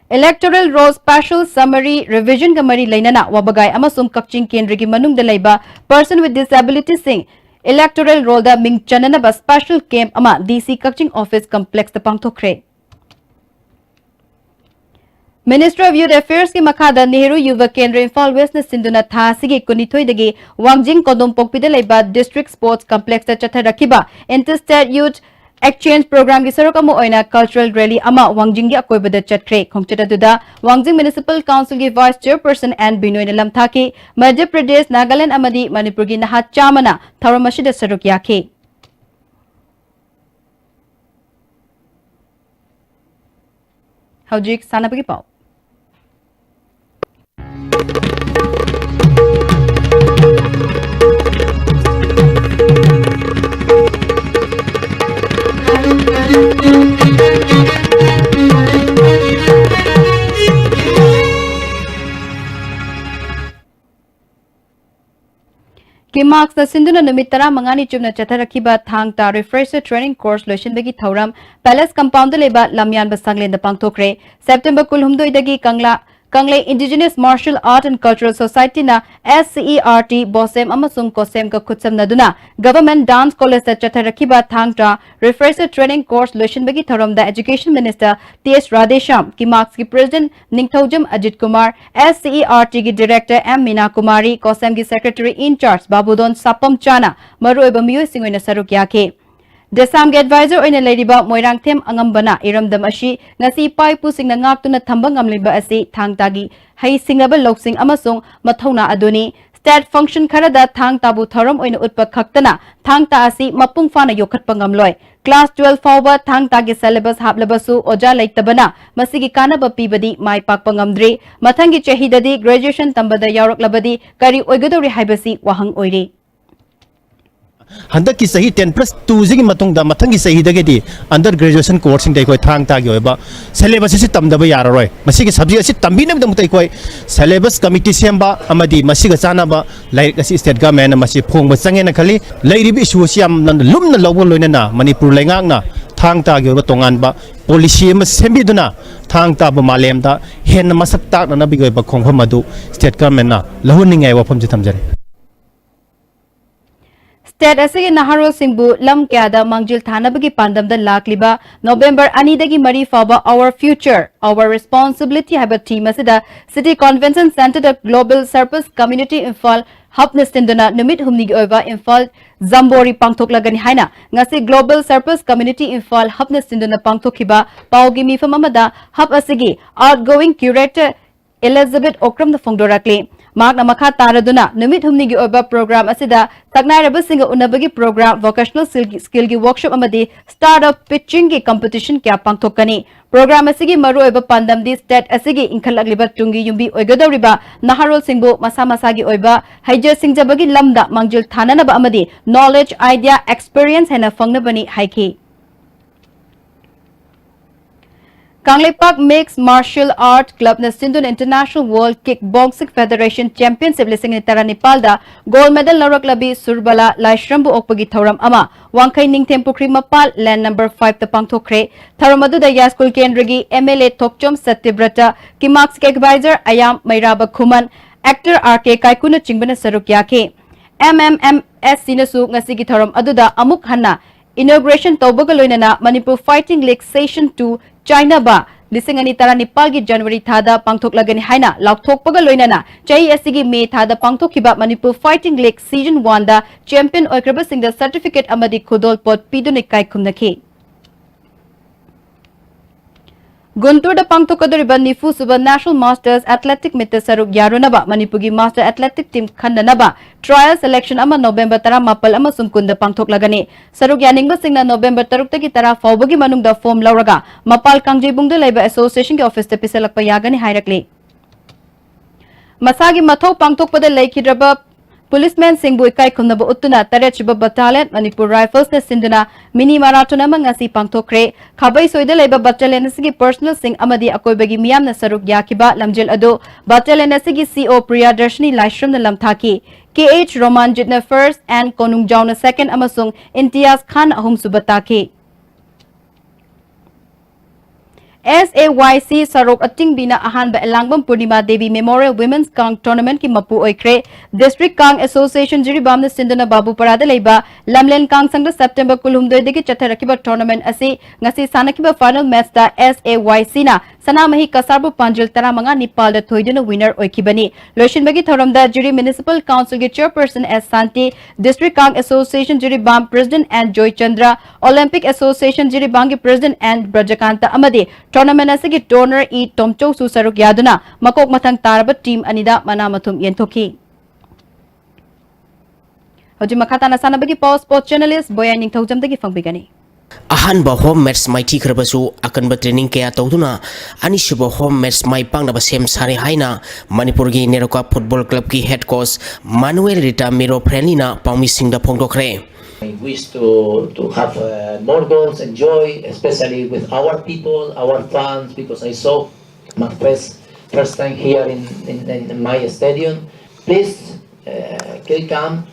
Electoral Roll Special Summary Revisionꯒ ꯃꯔꯤ ꯂꯩꯅꯅ ꯋꯥꯕꯒꯥꯏ ꯑꯃꯁꯨꯡ ꯀꯛꯆꯤꯡ ꯀꯦꯟꯗ꯭ꯔꯒꯤ ꯃꯅꯨꯡꯗ ꯂꯩꯕ Person with Disabilityꯁꯤꯡ Electoral Rollꯗ ꯃꯤꯡ ꯆꯟꯅꯅꯕ special camp ꯑꯃ D C Kakching Office Complexꯇ ꯄꯥꯡꯊꯣꯛꯈ꯭ꯔꯦ꯫ Ministry of Youth Affairsꯀꯤ ꯃꯈꯥꯗ ꯅꯦꯍꯔꯨ ꯌꯨꯕ ꯀꯦꯟꯗ꯭ꯔ ꯏꯝꯐꯥꯜ Westꯅ ꯁꯤꯟꯗꯨꯅ ꯊꯥ ꯑꯁꯤꯒꯤ ꯀꯨꯟꯅꯤꯊꯣꯏꯗꯒꯤ ꯋꯥꯡꯖꯤꯡ ꯀꯣꯗꯣꯝꯄꯣꯛꯄꯤꯗ ꯂꯩꯕ District Sports Complexꯇ ꯆꯠꯊꯔꯛꯈꯤꯕ Inter-State Youth Exchange programꯒꯤ ꯁꯔꯨꯛ ꯑꯃ ꯑꯣꯏꯅ cultural rally ꯑꯃ ꯋꯥꯡꯖꯤꯡꯒꯤ ꯑꯀꯣꯏꯕꯗ ꯆꯠꯈ꯭ꯔꯦ꯫ ꯈꯣꯡꯆꯠ ꯑꯗꯨꯗ ꯋꯥꯡꯖꯤꯡ Municipal Councilꯒꯤ Vice Chairperson ꯑꯦꯟ ꯕꯤꯅꯣꯏꯅ ꯂꯝ ꯊꯥꯈꯤ꯫ ꯃꯙ꯭ꯌ ꯄ꯭ꯔꯗꯦꯁ, ꯅꯥꯒꯥꯂꯦꯟꯗ ꯑꯃꯗꯤ ꯃꯅꯤꯄꯨꯔꯒꯤ ꯅꯍꯥ ꯆꯥꯝꯃꯅ ꯊꯧꯔꯝ ꯑꯁꯤꯗ ꯁꯔꯨꯛ ꯌꯥꯈꯤ꯫ ꯍꯧꯖꯤꯛ ꯁꯥꯟꯅꯕꯒꯤ ꯄꯥꯎ꯫ ꯀꯤꯃꯥꯛꯁꯅ ꯁꯤꯟꯗꯨꯅ ꯅꯨꯃꯤꯠ ꯇꯔꯥꯃꯉꯥꯅꯤ ꯆꯨꯞꯅ ꯆꯠꯊꯔꯛꯈꯤꯕ ꯊꯥꯡ ꯇꯥ Refresher Training Course ꯂꯣꯏꯁꯤꯟꯕꯒꯤ ꯊꯧꯔꯝ Palace Compoundꯗ ꯂꯩꯕ ꯂꯝꯌꯥꯟꯕ ꯁꯪꯂꯦꯟꯗ ꯄꯥꯡꯊꯣꯛꯈ꯭ꯔꯦ꯫ September ꯀꯨꯟꯍꯨꯝꯗꯣꯏꯗꯒꯤ Kangla, ꯀꯪꯂꯩ Indigenous Martial Art and Cultural Societyꯅ S C E R T, BOSEM ꯑꯃꯁꯨꯡ COSEMꯒ ꯈꯨꯠꯁꯝꯅꯗꯨꯅ Government Dance Collegeꯇ ꯆꯠꯊꯔꯛꯈꯤꯕ ꯊꯥꯡ ꯇꯥ Refresher Training Course ꯂꯣꯏꯁꯤꯟꯕꯒꯤ ꯊꯧꯔꯝꯗ Education Minister T S Radheshyam, ꯀꯤꯃꯥꯛꯁꯀꯤ President Ningthoujam Ajit Kumar, S C E R Tꯒꯤ Director M Meena Kumari, COSEMꯒꯤ Secretary in Charge ꯕꯥꯕꯨꯗꯣꯟ ꯁꯥꯄꯝꯆꯥꯅ ꯃꯔꯨꯑꯣꯏꯕ ꯃꯤꯑꯣꯏꯁꯤꯡ ꯑꯣꯏꯅ ꯁꯔꯨꯛ ꯌꯥꯈꯤ꯫ ꯗꯦꯁꯥꯝꯒꯤ advisor ꯑꯣꯏꯅ ꯂꯩꯔꯤꯕ ꯃꯣꯏꯔꯥꯡꯊꯦꯝ ꯑꯉꯝꯕꯅ ꯏꯔꯝꯗꯝ ꯑꯁꯤ ꯉꯁꯤ ꯏꯄꯥ ꯏꯄꯨꯁꯤꯡꯅ ꯉꯥꯛꯇꯨꯅ ꯊꯝꯕ ꯉꯝꯂꯤꯕ ꯑꯁꯤ ꯊꯥꯡ ꯇꯥꯒꯤ ꯍꯩ ꯁꯤꯡꯂꯕ ꯂꯧꯁꯤꯡ ꯑꯃꯁꯨꯡ ꯃꯊꯧꯅꯥ ꯑꯗꯨꯅꯤ꯫ State function ꯈꯔꯗ ꯊꯥꯡ ꯇꯥꯕꯨ ꯊꯧꯔꯝ ꯑꯣꯏꯅ ꯎꯠꯄ ꯈꯛꯇꯅ ꯊꯥꯡ ꯇꯥ ꯑꯁꯤ ꯃꯄꯨꯡ ꯐꯥꯅ ꯌꯣꯛꯈꯠꯄ ꯉꯝꯂꯣꯏ꯫ Class twelve ꯐꯥꯎꯕ ꯊꯥꯡ ꯇꯥꯒꯤ syllabus ꯍꯥꯞꯂꯕꯁꯨ ꯑꯣꯖꯥ ꯂꯩꯇꯕꯅ ꯃꯁꯤꯒꯤ ꯀꯥꯟꯅꯕ ꯄꯤꯕꯗꯤ ꯃꯥꯏ ꯄꯥꯛꯄ ꯉꯝꯗ꯭ꯔꯤ꯫ ꯃꯊꯪꯒꯤ ꯆꯍꯤꯗꯗꯤ graduation ꯇꯝꯕꯗ ꯌꯥꯎꯔꯛꯂꯕꯗꯤ ꯀꯔꯤ ꯑꯣꯏꯒꯗꯧꯔꯤ ꯍꯥꯏꯕꯁꯤ ꯋꯥꯍꯪ ꯑꯣꯏꯔꯤ꯫ ꯍꯟꯗꯛꯀꯤ ꯆꯍꯤ ten plus twoꯁꯤꯒꯤ ꯃꯇꯨꯡꯗ ꯃꯊꯪꯒꯤ ꯆꯍꯤꯗꯒꯤꯗꯤ under graduation courseꯁꯤꯡꯗ ꯑꯩꯈꯣꯏ ꯊꯥꯡ ꯇꯥꯒꯤ ꯑꯣꯏꯕ syllabus ꯑꯁꯤ ꯇꯝꯗꯕ ꯌꯥꯔꯔꯣꯏ꯫ ꯃꯁꯤꯒꯤ subject ꯑꯁꯤ ꯇꯝꯕꯤꯅꯕꯒꯤꯗꯃꯛꯇ ꯑꯩꯈꯣꯏ syllabus committee ꯁꯦꯝꯕ ꯑꯃꯗꯤ ꯃꯁꯤꯒ ꯆꯥꯟꯅꯕ ꯂꯥꯏꯔꯤꯛ ꯑꯁꯤ state governmentꯅ ꯃꯁꯤ ꯐꯣꯡꯕ ꯆꯪꯉꯦꯅ ꯈꯜꯂꯤ꯫ ꯂꯩꯔꯤꯕ issue ꯑꯁꯤ ꯌꯥꯝꯅ ꯂꯨꯝꯅ ꯂꯧꯕ ꯂꯣꯏꯅꯅ ꯃꯅꯤꯄꯨꯔ ꯂꯩꯉꯥꯛꯅ ꯊꯥꯡ ꯇꯥꯒꯤ ꯑꯣꯏꯕ ꯇꯣꯉꯥꯟꯕ policy ꯑꯃ ꯁꯦꯝꯕꯤꯗꯨꯅ ꯊꯥꯡ ꯇꯥꯕꯨ ꯃꯥꯂꯦꯝꯗ ꯍꯦꯟꯅ ꯃꯁꯛ ꯇꯥꯛꯅꯅꯕꯒꯤ ꯑꯣꯏꯕ ꯈꯣꯡꯐꯝ ꯑꯗꯨ state governmentꯅ ꯂꯧꯍꯟꯅꯤꯡꯉꯥꯏ ꯋꯥꯐꯝꯁꯤ ꯊꯝꯖꯔꯤ꯫ State ꯑꯁꯤꯒꯤ ꯅꯍꯥꯔꯣꯜꯁꯤꯡꯕꯨ ꯂꯝ ꯀꯌꯥꯗ ꯃꯥꯡꯖꯤꯜ ꯊꯥꯅꯕꯒꯤ ꯄꯥꯟꯗꯝꯗ ꯂꯥꯛꯂꯤꯕ November ꯑꯅꯤꯗꯒꯤ ꯃꯔꯤ ꯐꯥꯎꯕ Our Future, Our Responsibility ꯍꯥꯏꯕ theme ꯑꯁꯤꯗ City Convention Centreꯗ Global Service Community Imphal ꯍꯕꯅ ꯁꯤꯟꯗꯨꯅ ꯅꯨꯃꯤꯠ ꯍꯨꯝꯅꯤꯒꯤ ꯑꯣꯏꯕ ꯏꯝꯐꯥꯜ ꯖꯝꯕꯣꯔꯤ ꯄꯥꯡꯊꯣꯛꯂꯒꯅꯤ ꯍꯥꯏꯅ ꯉꯁꯤ Global Service Community ꯏꯝꯐꯥꯜ ꯍꯕꯅ ꯁꯤꯟꯗꯨꯅ ꯄꯥꯡꯊꯣꯛꯈꯤꯕ ꯄꯥꯎꯒꯤ ꯃꯤꯐꯝ ꯑꯃꯗ ꯍꯕ ꯑꯁꯤꯒꯤ outgoing curator Elizabeth Okram ꯅ ꯐꯣꯡꯗꯣꯔꯛꯂꯤ꯫ ꯃꯍꯥꯛꯅ ꯃꯈꯥ ꯇꯥꯔꯗꯨꯅ ꯅꯨꯃꯤꯠ ꯍꯨꯝꯅꯤꯒꯤ ꯑꯣꯏꯕ program ꯑꯁꯤꯗ ꯁꯛꯅꯥꯏꯔꯕꯁꯤꯡꯒ ꯎꯅꯕꯒꯤ program, vocational skill ꯒꯤ workshop ꯑꯃꯗꯤ startup pitching ꯒꯤ competition ꯀꯌꯥ ꯄꯥꯡꯊꯣꯛꯀꯅꯤ꯫ Program ꯑꯁꯤꯒꯤ ꯃꯔꯨꯑꯣꯏꯕ ꯄꯥꯟꯗꯝꯗꯤ state ꯑꯁꯤꯒꯤ ꯏꯟꯈꯠꯂꯛꯂꯤꯕ ꯇꯨꯡꯒꯤ ꯌꯨꯝꯕꯤ ꯑꯣꯏꯒꯗꯧꯔꯤꯕ ꯅꯍꯥꯔꯣꯜꯁꯤꯡꯕꯨ ꯃꯁꯥ ꯃꯁꯥꯒꯤ ꯑꯣꯏꯕ ꯍꯩꯖ ꯁꯤꯡꯖꯕꯒꯤ ꯂꯝꯗ ꯃꯥꯡꯖꯤꯜ ꯊꯥꯅꯅꯕ ꯑꯃꯗꯤ knowledge, idea, experience ꯍꯦꯟꯅ ꯐꯪꯅꯕꯅꯤ ꯍꯥꯏꯈꯤ꯫ Kangleipak Mixed Martial Art Club ꯅ ꯁꯤꯟꯗꯨꯅ International World Kick Boxing Federation Championship ꯂꯤꯁꯤꯡ ꯑꯅꯤ ꯇꯔꯥꯅꯤꯄꯥꯜꯗ gold medal ꯂꯧꯔꯛꯂꯕꯤ ꯁꯨꯔꯕꯂꯥ ꯂꯥꯏꯁ꯭ꯔꯝꯕꯨ ꯑꯣꯛꯄꯒꯤ ꯊꯧꯔꯝ ꯑꯃ ꯋꯥꯡꯈꯩ ꯅꯤꯡꯊꯦꯝ ꯄꯨꯈ꯭ꯔꯤ ꯃꯄꯥꯜ land number five ꯇ ꯄꯥꯡꯊꯣꯛꯈ꯭ꯔꯦ꯫ ꯊꯧꯔꯝ ꯑꯗꯨꯗ ꯌꯥꯏꯁ꯭ꯀꯨꯜ ꯀꯦꯟꯗ꯭ꯔꯒꯤ M L A Thokchom ꯁꯇ꯭ꯌꯕ꯭ꯔꯇ, ꯀꯤꯃꯥꯛꯁꯀꯤ advisor ꯑꯌꯥꯝ ꯃꯩꯔꯥꯕ ꯈꯨꯃꯟ, actor R K ꯀꯥꯏꯀꯨꯅꯆꯤꯡꯕꯅ ꯁꯔꯨꯛ ꯌꯥꯈꯤ꯫ M M M S C ꯅꯁꯨ ꯉꯁꯤꯒꯤ ꯊꯧꯔꯝ ꯑꯗꯨꯗ ꯑꯃꯨꯛ ꯍꯟꯅ inauguration ꯇꯧꯕꯒ ꯂꯣꯏꯅꯅ Manipur Fighting League Session two ꯆꯥꯏꯅꯕ ꯂꯤꯁꯤꯡ ꯑꯅꯤ ꯇꯔꯥꯅꯤꯄꯥꯜꯒꯤ January ꯊꯥꯗ ꯄꯥꯡꯊꯣꯛꯂꯒꯅꯤ ꯍꯥꯏꯅ ꯂꯥꯎꯊꯣꯛꯄꯒ ꯂꯣꯏꯅꯅ ꯆꯍꯤ ꯑꯁꯤꯒꯤ May ꯊꯥꯗ ꯄꯥꯡꯊꯣꯛꯈꯤꯕ Manipur Fighting League Season one ꯗ champion ꯑꯣꯏꯈ꯭ꯔꯕꯁꯤꯡꯗ certificate ꯑꯃꯗꯤ ꯈꯨꯗꯣꯜꯄꯣꯠ ꯄꯤꯗꯨꯅ ꯏꯀꯥꯏ ꯈꯨꯝꯅꯈꯤ꯫ ꯒꯨꯟꯇꯨꯔꯗ ꯄꯥꯡꯊꯣꯛꯀꯗꯧꯔꯤꯕ ꯅꯤꯐꯨ ꯁꯨꯕ National Masters Athletic Meet ꯇ ꯁꯔꯨꯛ ꯌꯥꯔꯨꯅꯕ ꯃꯅꯤꯄꯨꯔꯒꯤ master athletic team ꯈꯟꯅꯅꯕ trial selection ꯑꯃ November ꯇꯔꯥꯃꯥꯄꯜ ꯑꯃꯁꯨꯡ ꯀꯨꯟꯗ ꯄꯥꯡꯊꯣꯛꯂꯒꯅꯤ꯫ ꯁꯔꯨꯛ ꯌꯥꯅꯤꯡꯕꯁꯤꯡꯅ November ꯇꯔꯨꯛꯇꯒꯤ ꯇꯔꯥ ꯐꯥꯎꯕꯒꯤ ꯃꯅꯨꯡꯗ form ꯂꯧꯔꯒ ꯃꯄꯥꯜ ꯀꯥꯡꯖꯩꯕꯨꯡꯗ ꯂꯩꯕ association ꯒꯤ office ꯇ ꯄꯤꯁꯜꯂꯛꯄ ꯌꯥꯒꯅꯤ ꯍꯥꯏꯔꯛꯂꯤ꯫ ꯃꯁꯥꯒꯤ ꯃꯊꯧ ꯄꯥꯡꯊꯣꯛꯄꯗ ꯂꯩꯈꯤꯗ꯭ꯔꯕ policeman ꯁꯤꯡꯕꯨ ꯏꯀꯥꯏ ꯈꯨꯝꯅꯕ ꯎꯠꯇꯨꯅ ꯇꯔꯦꯠꯁꯨꯕ Battalion Manipur Rifles ꯅ ꯁꯤꯟꯗꯨꯅ mini marathon ꯑꯃ ꯉꯁꯤ ꯄꯥꯡꯊꯣꯛꯈ꯭ꯔꯦ꯫ ꯈꯥꯕꯩꯁꯣꯏꯗ ꯂꯩꯕ battalion ꯑꯁꯤꯒꯤ personnel ꯁꯤꯡ ꯑꯃꯗꯤ ꯑꯀꯣꯏꯕꯒꯤ ꯃꯤꯌꯥꯝꯅ ꯁꯔꯨꯛ ꯌꯥꯈꯤꯕ ꯂꯝꯖꯦꯜ ꯑꯗꯨ battalion ꯑꯁꯤꯒꯤ C O Priyadarshini ꯂꯥꯏꯁ꯭ꯔꯝꯅ ꯂꯝꯊꯥꯈꯤ꯫ K H ꯔꯣꯃꯥꯟꯖꯤꯠꯅ first and ꯀꯣꯅꯨꯡꯖꯥꯎꯅ second ꯑꯃꯁꯨꯡ ꯏꯝꯇꯤꯌꯥꯖ ꯈꯥꯟꯅ ꯑꯍꯨꯝꯁꯨꯕ ꯇꯥꯈꯤ꯫ S A Y C ꯁꯔꯣꯛ ꯑꯇꯤꯡꯕꯤꯅ ꯑꯍꯥꯟꯕ ꯑꯦꯂꯥꯡꯕꯝ ꯄꯨꯔꯅꯤꯃꯥ ꯗꯦꯕꯤ Memorial Women's ꯀꯥꯡ Tournament ꯀꯤ ꯃꯄꯨ ꯑꯣꯏꯈ꯭ꯔꯦ꯫ District ꯀꯥꯡ Association ꯖꯤꯔꯤꯕꯥꯝꯅ ꯁꯤꯟꯗꯨꯅ ꯕꯥꯕꯨꯄꯥꯔꯥꯗ ꯂꯩꯕ ꯂꯝꯂꯦꯟ ꯀꯥꯡ ꯁꯪꯗ September ꯀꯨꯟꯍꯨꯝꯗꯣꯏꯗꯒꯤ ꯆꯠꯊꯔꯛꯈꯤꯕ tournament ꯑꯁꯤ ꯉꯁꯤ ꯁꯥꯟꯅꯈꯤꯕ final match ꯇ S A Y C ꯅ ꯁꯅꯥꯃꯍꯤ ꯀꯁꯥꯔꯕꯨ ꯄꯥꯟꯖꯤꯜ ꯇꯔꯥꯃꯉꯥ ꯅꯤꯄꯥꯜꯗ ꯊꯣꯏꯗꯨꯅ winner ꯑꯣꯏꯈꯤꯕꯅꯤ꯫ ꯂꯣꯏꯁꯤꯟꯕꯒꯤ ꯊꯧꯔꯝꯗ ꯖꯤꯔꯤ Municipal Councilꯒꯤ Chairperson S Shanti, District Kang Association Jiribam President N Joychandra, Olympic Association ꯖꯤꯔꯤꯕꯥꯝꯒꯤ President ꯑꯦꯟ ꯕ꯭ꯔꯖꯀꯥꯟꯇ ꯑꯃꯗꯤ tournament ꯑꯁꯤꯒꯤ trainer ꯏ ꯇꯣꯝꯆꯧꯁꯨ ꯁꯔꯨꯛ ꯌꯥꯗꯨꯅ ꯃꯀꯣꯛ ꯃꯊꯪ ꯇꯥꯔꯕ team ꯑꯅꯤꯗ ꯃꯅꯥ ꯃꯊꯨꯝ ꯌꯦꯟꯊꯣꯛꯈꯤ꯫ ꯍꯧꯖꯤꯛ ꯃꯈꯥ ꯇꯥꯅ ꯁꯥꯟꯅꯕꯒꯤ ꯄꯥꯎ sports journalist ꯕꯣꯌꯥꯏ ꯅꯤꯡꯊꯧꯖꯝꯗꯒꯤ ꯐꯪꯕꯤꯒꯅꯤ꯫ ꯑꯍꯥꯟꯕ home match ꯃꯥꯏꯊꯤꯈ꯭ꯔꯕꯁꯨ, ꯑꯀꯟꯕ training ꯀꯌꯥ ꯇꯧꯗꯨꯅ ꯑꯅꯤꯁꯨꯕ home match ꯃꯥꯏ ꯄꯥꯛꯅꯕ ꯁꯦꯝ ꯁꯥꯔꯦ ꯍꯥꯏꯅ ꯃꯅꯤꯄꯨꯔꯒꯤ NEROCA Football Clubꯀꯤ head coach ꯃꯥꯅꯨꯑꯦꯜ Rita ꯃꯤꯔꯣ ꯐ꯭ꯔꯦꯟꯂꯤꯅ ꯄꯥꯎꯃꯤꯁꯤꯡꯗ ꯐꯣꯡꯗꯣꯛꯈ꯭ꯔꯦ꯫ I wish to, to have uh, more goals and joy, especially with our people, our fans, because I saw my first, first time here in, in, in my stadium. Please uh, can come,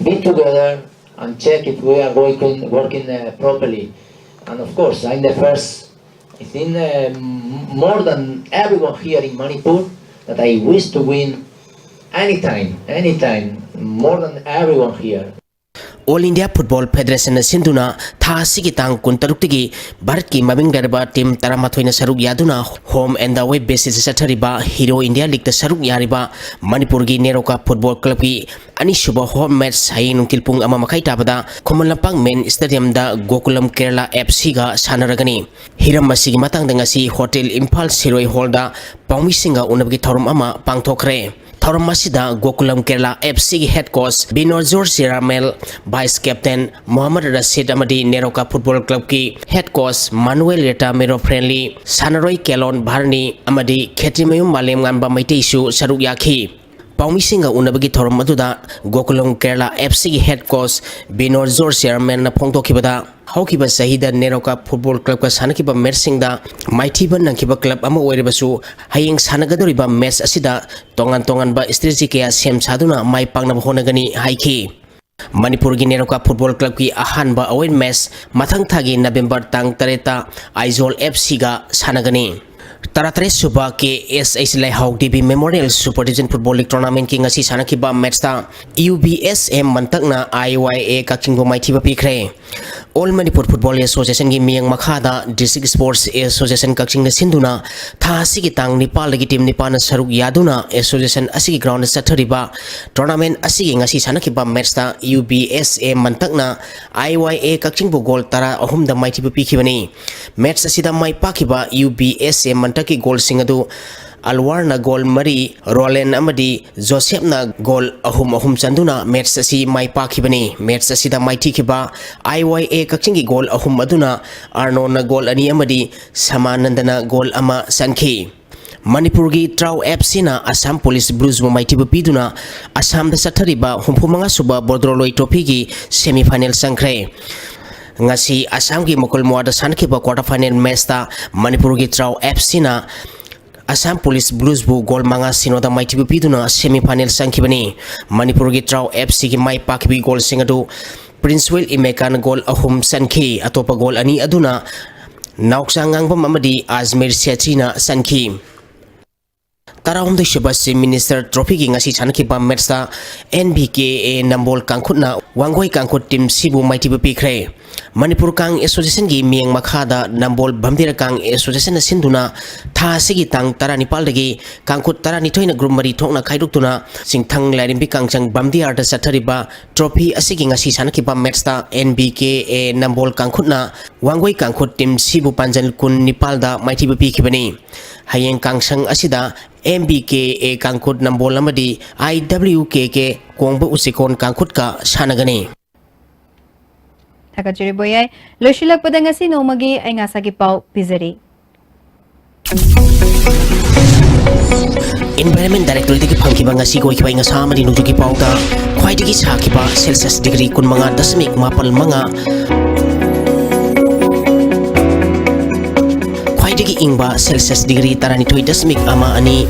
be together, and check if we are working, working uh, properly. And of course, I'm the first, I think uh, m- more than everyone here in Manipur, that I wish to win anytime, anytime, more than everyone here. All India Football Federationꯅ ꯁꯤꯟꯗꯨꯅ ꯊꯥ ꯑꯁꯤꯒꯤ ꯇꯥꯡ ꯀꯨꯟꯇꯔꯨꯛꯇꯒꯤ ꯚꯥꯔꯠꯀꯤ ꯃꯃꯤꯡ ꯂꯩꯔꯕ team ꯇꯔꯥꯃꯥꯊꯣꯏꯅ ꯁꯔꯨꯛ ꯌꯥꯗꯨꯅ home and away basisꯇ ꯆꯠꯊꯔꯤꯕ Hero India Leagueꯇ ꯁꯔꯨꯛ ꯌꯥꯔꯤꯕ ꯃꯅꯤꯄꯨꯔꯒꯤ ꯅꯦꯔꯣꯀꯥ Football Clubꯀꯤ ꯑꯅꯤꯁꯨꯕ home match ꯍꯌꯦꯡ ꯅꯨꯡꯊꯤꯜ ꯄꯨꯡ ꯑꯃ ꯃꯈꯥꯏ ꯇꯥꯕꯗ ꯈꯨꯃꯟ ꯂꯝꯄꯥꯛ main stadiumꯗ ꯒꯣꯀꯨꯂꯝ ꯀꯦꯔꯂꯥ FCꯒ ꯁꯥꯟꯅꯔꯒꯅꯤ꯫ ꯍꯤꯔꯝ ꯑꯁꯤꯒꯤ ꯃꯇꯥꯡꯗ ꯉꯁꯤ Hotel Imphal ꯁꯤꯔꯣꯏ hallꯗ ꯄꯥꯎꯃꯤꯁꯤꯡꯒ ꯎꯅꯕꯒꯤ ꯊꯧꯔꯝ ꯑꯃ ꯄꯥꯡꯊꯣꯛꯈ꯭ꯔꯦ꯫ ꯊꯧꯔꯝ ꯑꯁꯤꯗ ꯒꯣꯀꯨꯂꯝ ꯀꯦꯔꯂꯥ FCꯒꯤ head coach Binod George chairman, vice captain Mohammad Rashid ꯑꯃꯗꯤ ꯅꯦꯔꯣꯀꯥ Football Clubꯀꯤ head coach ꯃꯥꯅꯨꯑꯦꯜ ꯔꯦꯇꯥ ꯃꯤꯔꯣ ꯐ꯭ꯔꯦꯟꯂꯤ, ꯁꯥꯟꯅꯔꯣꯏ ꯀꯦꯂꯣꯟ ꯚꯥꯔꯅꯤ ꯑꯃꯗꯤ ꯈꯦꯇ꯭ꯔꯤꯃꯌꯨꯝ ꯃꯥꯂꯦꯝꯉꯥꯟꯕ ꯃꯩꯇꯩꯁꯨ ꯁꯔꯨꯛ ꯌꯥꯈꯤ꯫ ꯄꯥꯎꯃꯤꯁꯤꯡꯒ ꯎꯅꯕꯒꯤ ꯊꯧꯔꯝ ꯑꯗꯨꯗ ꯒꯣꯀꯨꯂꯝ ꯀꯦꯔꯂꯥ FCꯒꯤ head coach ꯕꯤꯅꯣꯗ ꯖꯣꯔꯖ ꯆꯦꯌꯔꯃꯦꯟꯅ ꯐꯣꯡꯗꯣꯛꯈꯤꯕꯗ, ꯍꯧꯈꯤꯕ ꯆꯍꯤꯗ ꯅꯦꯔꯣꯀꯥ Football Clubꯀ ꯁꯥꯟꯅꯈꯤꯕ matchꯁꯤꯡꯗ ꯃꯥꯏꯊꯤꯕ ꯅꯪꯈꯤꯕ club ꯑꯃ ꯑꯣꯏꯔꯕꯁꯨ, ꯍꯌꯦꯡ ꯁꯥꯟꯅꯒꯗꯧꯔꯤꯕ match ꯑꯁꯤꯗ ꯇꯣꯉꯥꯟ ꯇꯣꯉꯥꯟꯕ strategy ꯀꯌꯥ ꯁꯦꯝ ꯁꯥꯗꯨꯅ ꯃꯥꯏ ꯄꯥꯛꯅꯕ ꯍꯣꯠꯅꯒꯅꯤ ꯍꯥꯏꯈꯤ꯫ ꯃꯅꯤꯄꯨꯔꯒꯤ ꯅꯦꯔꯣꯀꯥ Football Clubꯀꯤ ꯑꯍꯥꯟꯕ away match ꯃꯊꯪ ꯊꯥꯒꯤ November ꯇꯥꯡ ꯇꯔꯦꯠꯇ ꯑꯥꯏꯖꯣꯜ FCꯒ ꯁꯥꯟꯅꯒꯅꯤ꯫ ꯇꯔꯥꯇꯔꯦꯠ ꯁꯨꯕ KSH ꯂꯩꯍꯥꯎ Devi Memorial Super Division Football League Tournamentꯀꯤ ꯉꯁꯤ ꯁꯥꯟꯅꯈꯤꯕ matchꯇ UBSM ꯃꯟꯇꯛꯅ IYA ꯀꯛꯆꯤꯡꯕꯨ ꯃꯥꯏꯊꯤꯕ ꯄꯤꯈ꯭ꯔꯦ꯫ All Manipur Football Association ꯒꯤ ꯃꯤꯠꯌꯦꯡ ꯃꯈꯥꯗ District Sports Association ꯀꯛꯆꯤꯡꯅ ꯁꯤꯟꯗꯨꯅ ꯊꯥ ꯑꯁꯤꯒꯤ ꯇꯥꯡ ꯅꯤꯄꯥꯜꯗꯒꯤ team ꯅꯤꯄꯥꯜꯅ ꯁꯔꯨꯛ ꯌꯥꯗꯨꯅ association ꯑꯁꯤꯒꯤ ground ꯗ ꯆꯠꯊꯔꯤꯕ tournament ꯑꯁꯤꯒꯤ ꯉꯁꯤ ꯁꯥꯟꯅꯈꯤꯕ match ꯇ U B S A ꯃꯟꯇꯛꯅ I Y A ꯀꯛꯆꯤꯡꯕꯨ goal ꯇꯔꯥ ꯑꯍꯨꯝꯗ ꯃꯥꯏꯊꯤꯕ ꯄꯤꯈꯤꯕꯅꯤ꯫ Match ꯑꯁꯤꯗ ꯃꯥꯏ ꯄꯥꯛꯈꯤꯕ U B S A ꯃꯟꯇꯛꯀꯤ goal ꯁꯤꯡ ꯑꯗꯨ ꯑꯜꯋꯥꯔꯅ goal ꯃꯔꯤ, ꯔꯣꯂꯦꯟ ꯑꯃꯗꯤ ꯖꯣꯁꯦꯞꯅ goal ꯑꯍꯨꯝ ꯑꯍꯨꯝ ꯆꯟꯗꯨꯅ match ꯑꯁꯤ ꯃꯥꯏ ꯄꯥꯛꯈꯤꯕꯅꯤ꯫ Match ꯑꯁꯤꯗ ꯃꯥꯏꯊꯤꯈꯤꯕ I Y A ꯀꯛꯆꯤꯡꯒꯤ goal ꯑꯍꯨꯝ ꯑꯗꯨꯅ ꯑꯥꯔꯅꯣꯟꯅ goal ꯑꯅꯤ ꯑꯃꯗꯤ ꯁꯃꯥꯅꯟꯗꯅ goal ꯑꯃ ꯆꯟꯈꯤ꯫ ꯃꯅꯤꯄꯨꯔꯒꯤ ꯇ꯭ꯔꯥꯎ F C ꯅ ꯑꯁꯥꯝ ꯄꯨꯂꯤꯁ ꯕ꯭ꯂꯨꯁꯕꯨ ꯃꯥꯏꯊꯤꯕ ꯄꯤꯗꯨꯅ ꯑꯁꯥꯝꯗ ꯆꯠꯊꯔꯤꯕ ꯍꯨꯝꯐꯨ ꯃꯉꯥ ꯁꯨꯕ ꯕꯣꯔꯗꯣꯂꯣꯏ trophy ꯒꯤ semi final ꯆꯪꯈ꯭ꯔꯦ꯫ ꯉꯁꯤ ꯑꯁꯥꯝꯒꯤ ꯃꯨꯀꯨꯜꯃꯨꯋꯥꯗ ꯁꯥꯟꯅꯈꯤꯕ quarter final match ꯇ ꯃꯅꯤꯄꯨꯔꯒꯤ ꯇ꯭ꯔꯥꯎ F C ꯅ ꯑꯁꯥꯝ ꯄꯨꯂꯤꯁ ꯕ꯭ꯂꯨꯁꯕꯨ goal ꯃꯉꯥ ꯁꯤꯅꯣꯗ ꯃꯥꯏꯊꯤꯕ ꯄꯤꯗꯨꯅ semi final ꯆꯪꯈꯤꯕꯅꯤ꯫ ꯃꯅꯤꯄꯨꯔꯒꯤ ꯇ꯭ꯔꯥꯎ F C ꯒꯤ ꯃꯥꯏ ꯄꯥꯛꯈꯤꯕꯒꯤ goal ꯁꯤꯡ ꯑꯗꯨ ꯄ꯭ꯔꯤꯟꯁꯋꯦꯜ ꯏꯃꯦꯀꯥꯟ goal ꯑꯍꯨꯝ ꯆꯟꯈꯤ꯫ ꯑꯇꯣꯞꯄ goal ꯑꯅꯤ ꯑꯗꯨꯅ ꯅꯥꯎꯆꯥ ꯉꯥꯡꯕꯝ ꯑꯃꯗꯤ ꯑꯖꯃꯤꯔ ꯁꯦꯇ꯭ꯔꯤꯅ ꯆꯟꯈꯤ꯫ ꯇꯔꯥꯍꯨꯝꯗꯣꯏ ꯁꯨꯕ Chief Minister trophy ꯒꯤ ꯉꯁꯤ ꯁꯥꯟꯅꯈꯤꯕ match ꯇ N B K A Nambol ꯀꯥꯡꯈꯨꯠꯅ Wangoi ꯀꯥꯡꯈꯨꯠ team ꯁꯤꯕꯨ ꯃꯥꯏꯊꯤꯕ ꯄꯤꯈ꯭ꯔꯦ꯫ ꯃꯅꯤꯄꯨꯔ ꯀꯥꯡ Association ꯒꯤ ꯃꯤꯠꯌꯦꯡ ꯃꯈꯥꯗ ꯅꯝꯕꯣꯜ ꯚꯝꯗꯤꯔ ꯀꯥꯡ Association ꯅ ꯁꯤꯟꯗꯨꯅ ꯊꯥ ꯑꯁꯤꯒꯤ ꯇꯥꯡ ꯇꯔꯥꯅꯤꯄꯥꯜꯗꯒꯤ ꯀꯥꯡꯈꯨꯠ ꯇꯔꯥꯅꯤꯊꯣꯏꯅ group ꯃꯔꯤ ꯊꯣꯛꯅ ꯈꯥꯏꯗꯣꯛꯇꯨꯅ ꯆꯤꯡꯊꯪ ꯂꯥꯏꯔꯦꯝꯕꯤ ꯀꯥꯡꯖꯪ ꯚꯝꯗꯤꯌꯥꯔꯗ ꯆꯠꯊꯔꯤꯕ trophy ꯑꯁꯤꯒꯤ ꯉꯁꯤ ꯁꯥꯟꯅꯈꯤꯕ match ꯇ N B K A Nambol ꯀꯥꯡꯈꯨꯠꯅ Wangoi ꯀꯥꯡꯈꯨꯠ team ꯁꯤꯕꯨ ꯄꯥꯟꯖꯜ ꯀꯨꯟ ꯅꯤꯄꯥꯜꯗ ꯃꯥꯏꯊꯤꯕ ꯄꯤꯈꯤꯕꯅꯤ꯫ ꯍꯌꯦꯡ ꯀꯥꯡꯁꯪ ꯑꯁꯤꯗ N B K A ꯀꯥꯡꯈꯨꯠ ꯅꯝꯕꯣꯜ ꯑꯃꯗꯤ I W K K ꯀꯣꯡꯕ ꯎꯆꯤꯀꯣꯟ ꯀꯥꯡꯈꯨꯠꯀ ꯁꯥꯟꯅꯒꯅꯤ꯫ ꯊꯥꯒꯠꯆꯔꯤ ꯕꯣꯌꯥꯏ꯫ ꯂꯣꯏꯁꯤꯜꯂꯛꯄꯗ ꯉꯁꯤ ꯅꯣꯡꯃꯒꯤ ꯑꯏꯪ ꯑꯁꯥꯒꯤ ꯄꯥꯎ ꯄꯤꯖꯔꯤ꯫ Environment Directorate ꯗꯒꯤ ꯐꯪꯈꯤꯕ ꯉꯁꯤꯒꯤ ꯑꯣꯏꯈꯤꯕ ꯑꯏꯪ ꯑꯁꯥ ꯑꯃꯗꯤ ꯅꯣꯡꯖꯨꯒꯤ ꯄꯥꯎꯗ ꯈ꯭ꯋꯥꯏꯗꯒꯤ ꯁꯥꯈꯤꯕ Celsius degree ꯀꯨꯟꯃꯉꯥ ꯗꯁꯃꯤꯛ ꯃꯥꯄꯜ ꯃꯉꯥ, ꯈ꯭ꯋꯥꯏꯗꯒꯤ ꯏꯪꯕ Celsius degree ꯇꯔꯥꯅꯤꯊꯣꯏ ꯗꯁꯃꯤꯛ ꯑꯃ ꯑꯅꯤ,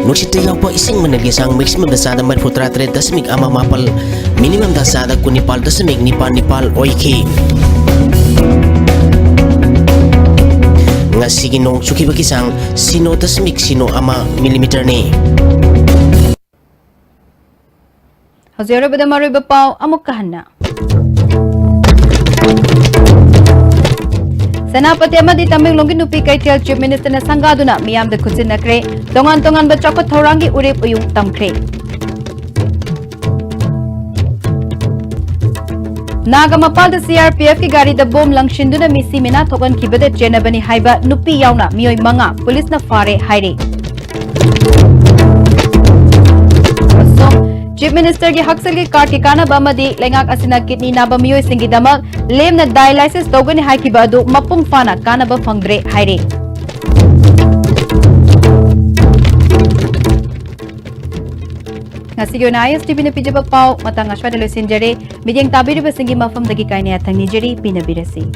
ꯅꯨꯡꯁꯤꯠꯇ ꯌꯥꯎꯕ ꯏꯁꯤꯡ ꯃꯅꯤꯜꯒꯤ ꯆꯥꯡ maximum ꯗ ꯆꯥꯗ ꯃꯔꯤꯐꯨ ꯇꯔꯥ ꯇꯔꯦꯠ ꯗꯁꯃꯤꯛ ꯑꯃ ꯃꯥꯄꯜ, minimum ꯗ ꯆꯥꯗ ꯀꯨꯟꯅꯤꯄꯥꯜ ꯗꯁꯃꯤꯛ ꯅꯤꯄꯥꯜ ꯅꯤꯄꯥꯜ ꯑꯣꯏꯈꯤ꯫ ꯉꯁꯤꯒꯤ ꯅꯣꯡ ꯆꯨꯈꯤꯕꯒꯤ ꯆꯥꯡ ꯁꯤꯅꯣ ꯗꯁꯃꯤꯛ ꯁꯤꯅꯣ ꯑꯃ millimeter ꯅꯤ꯫ ꯍꯧꯖꯤꯛ ꯑꯔꯣꯏꯕꯗ ꯃꯔꯨꯑꯣꯏꯕ ꯄꯥꯎ ꯑꯃꯨꯛꯀ ꯍꯟꯅ꯫ ꯁꯦꯅꯥꯄꯇꯤ ꯑꯃꯗꯤ ꯇꯃꯦꯡꯂꯣꯡꯒꯤ ꯅꯨꯄꯤ ꯀꯩꯊꯦꯜ Chief Minister ꯅ ꯁꯪꯒꯥꯗꯨꯅ ꯃꯤꯌꯥꯝꯗ ꯈꯨꯠꯁꯤꯟꯅꯈ꯭ꯔꯦ꯫ ꯇꯣꯉꯥꯟ ꯇꯣꯉꯥꯟꯕ ꯆꯥꯎꯈꯠ ꯊꯧꯔꯥꯡꯒꯤ ꯎꯔꯦꯞ ꯎꯌꯨꯡ ꯇꯝꯈ꯭ꯔꯦ꯫ Naga ꯃꯄꯥꯜꯗ C R P F ꯀꯤ ꯒꯥꯔꯤꯗ ꯕꯣꯝ ꯂꯪꯁꯤꯟꯗꯨꯅ ꯃꯤꯁꯤ ꯃꯤꯅꯥ ꯊꯣꯛꯍꯟꯈꯤꯕꯗ ꯆꯦꯟꯅꯕꯅꯤ ꯍꯥꯏꯕ ꯅꯨꯄꯤ ꯌꯥꯎꯅ ꯃꯤꯑꯣꯏ ꯃꯉꯥ ꯄꯨꯂꯤꯁꯅ ꯐꯥꯔꯦ ꯍꯥꯏꯔꯤ꯫ ꯑꯃꯁꯨꯡ Chief Minister ꯒꯤ ꯍꯛꯁꯦꯜꯒꯤ card ꯀꯤ ꯀꯥꯟꯅꯕ ꯑꯃꯗꯤ ꯂꯩꯉꯥꯛ ꯑꯁꯤꯅ kidney ꯅꯥꯕ ꯃꯤꯑꯣꯏꯁꯤꯡꯒꯤꯗꯃꯛ ꯂꯦꯝꯅ dialysis ꯇꯧꯒꯅꯤ ꯍꯥꯏꯈꯤꯕ ꯑꯗꯨ ꯃꯄꯨꯡ ꯐꯥꯅ ꯀꯥꯟꯅꯕ ꯐꯪꯗ꯭ꯔꯦ ꯍꯥꯏꯔꯤ꯫ ꯉꯁꯤꯒꯤ ꯑꯣꯏꯅ I S T V ꯅ ꯄꯤꯖꯕ ꯄꯥꯎ ꯃꯇꯥꯡ ꯑꯁ꯭ꯋꯥꯏꯗ ꯂꯣꯏꯁꯤꯟꯖꯔꯦ꯫ ꯃꯤꯠꯌꯦꯡ ꯇꯥꯕꯤꯔꯤꯕꯁꯤꯡꯒꯤ ꯃꯐꯝꯗꯒꯤ ꯀꯥꯏꯅ ꯌꯥꯊꯪ ꯅꯤꯖꯔꯤ꯫ ꯄꯤꯅꯕꯤꯔꯁꯤ꯫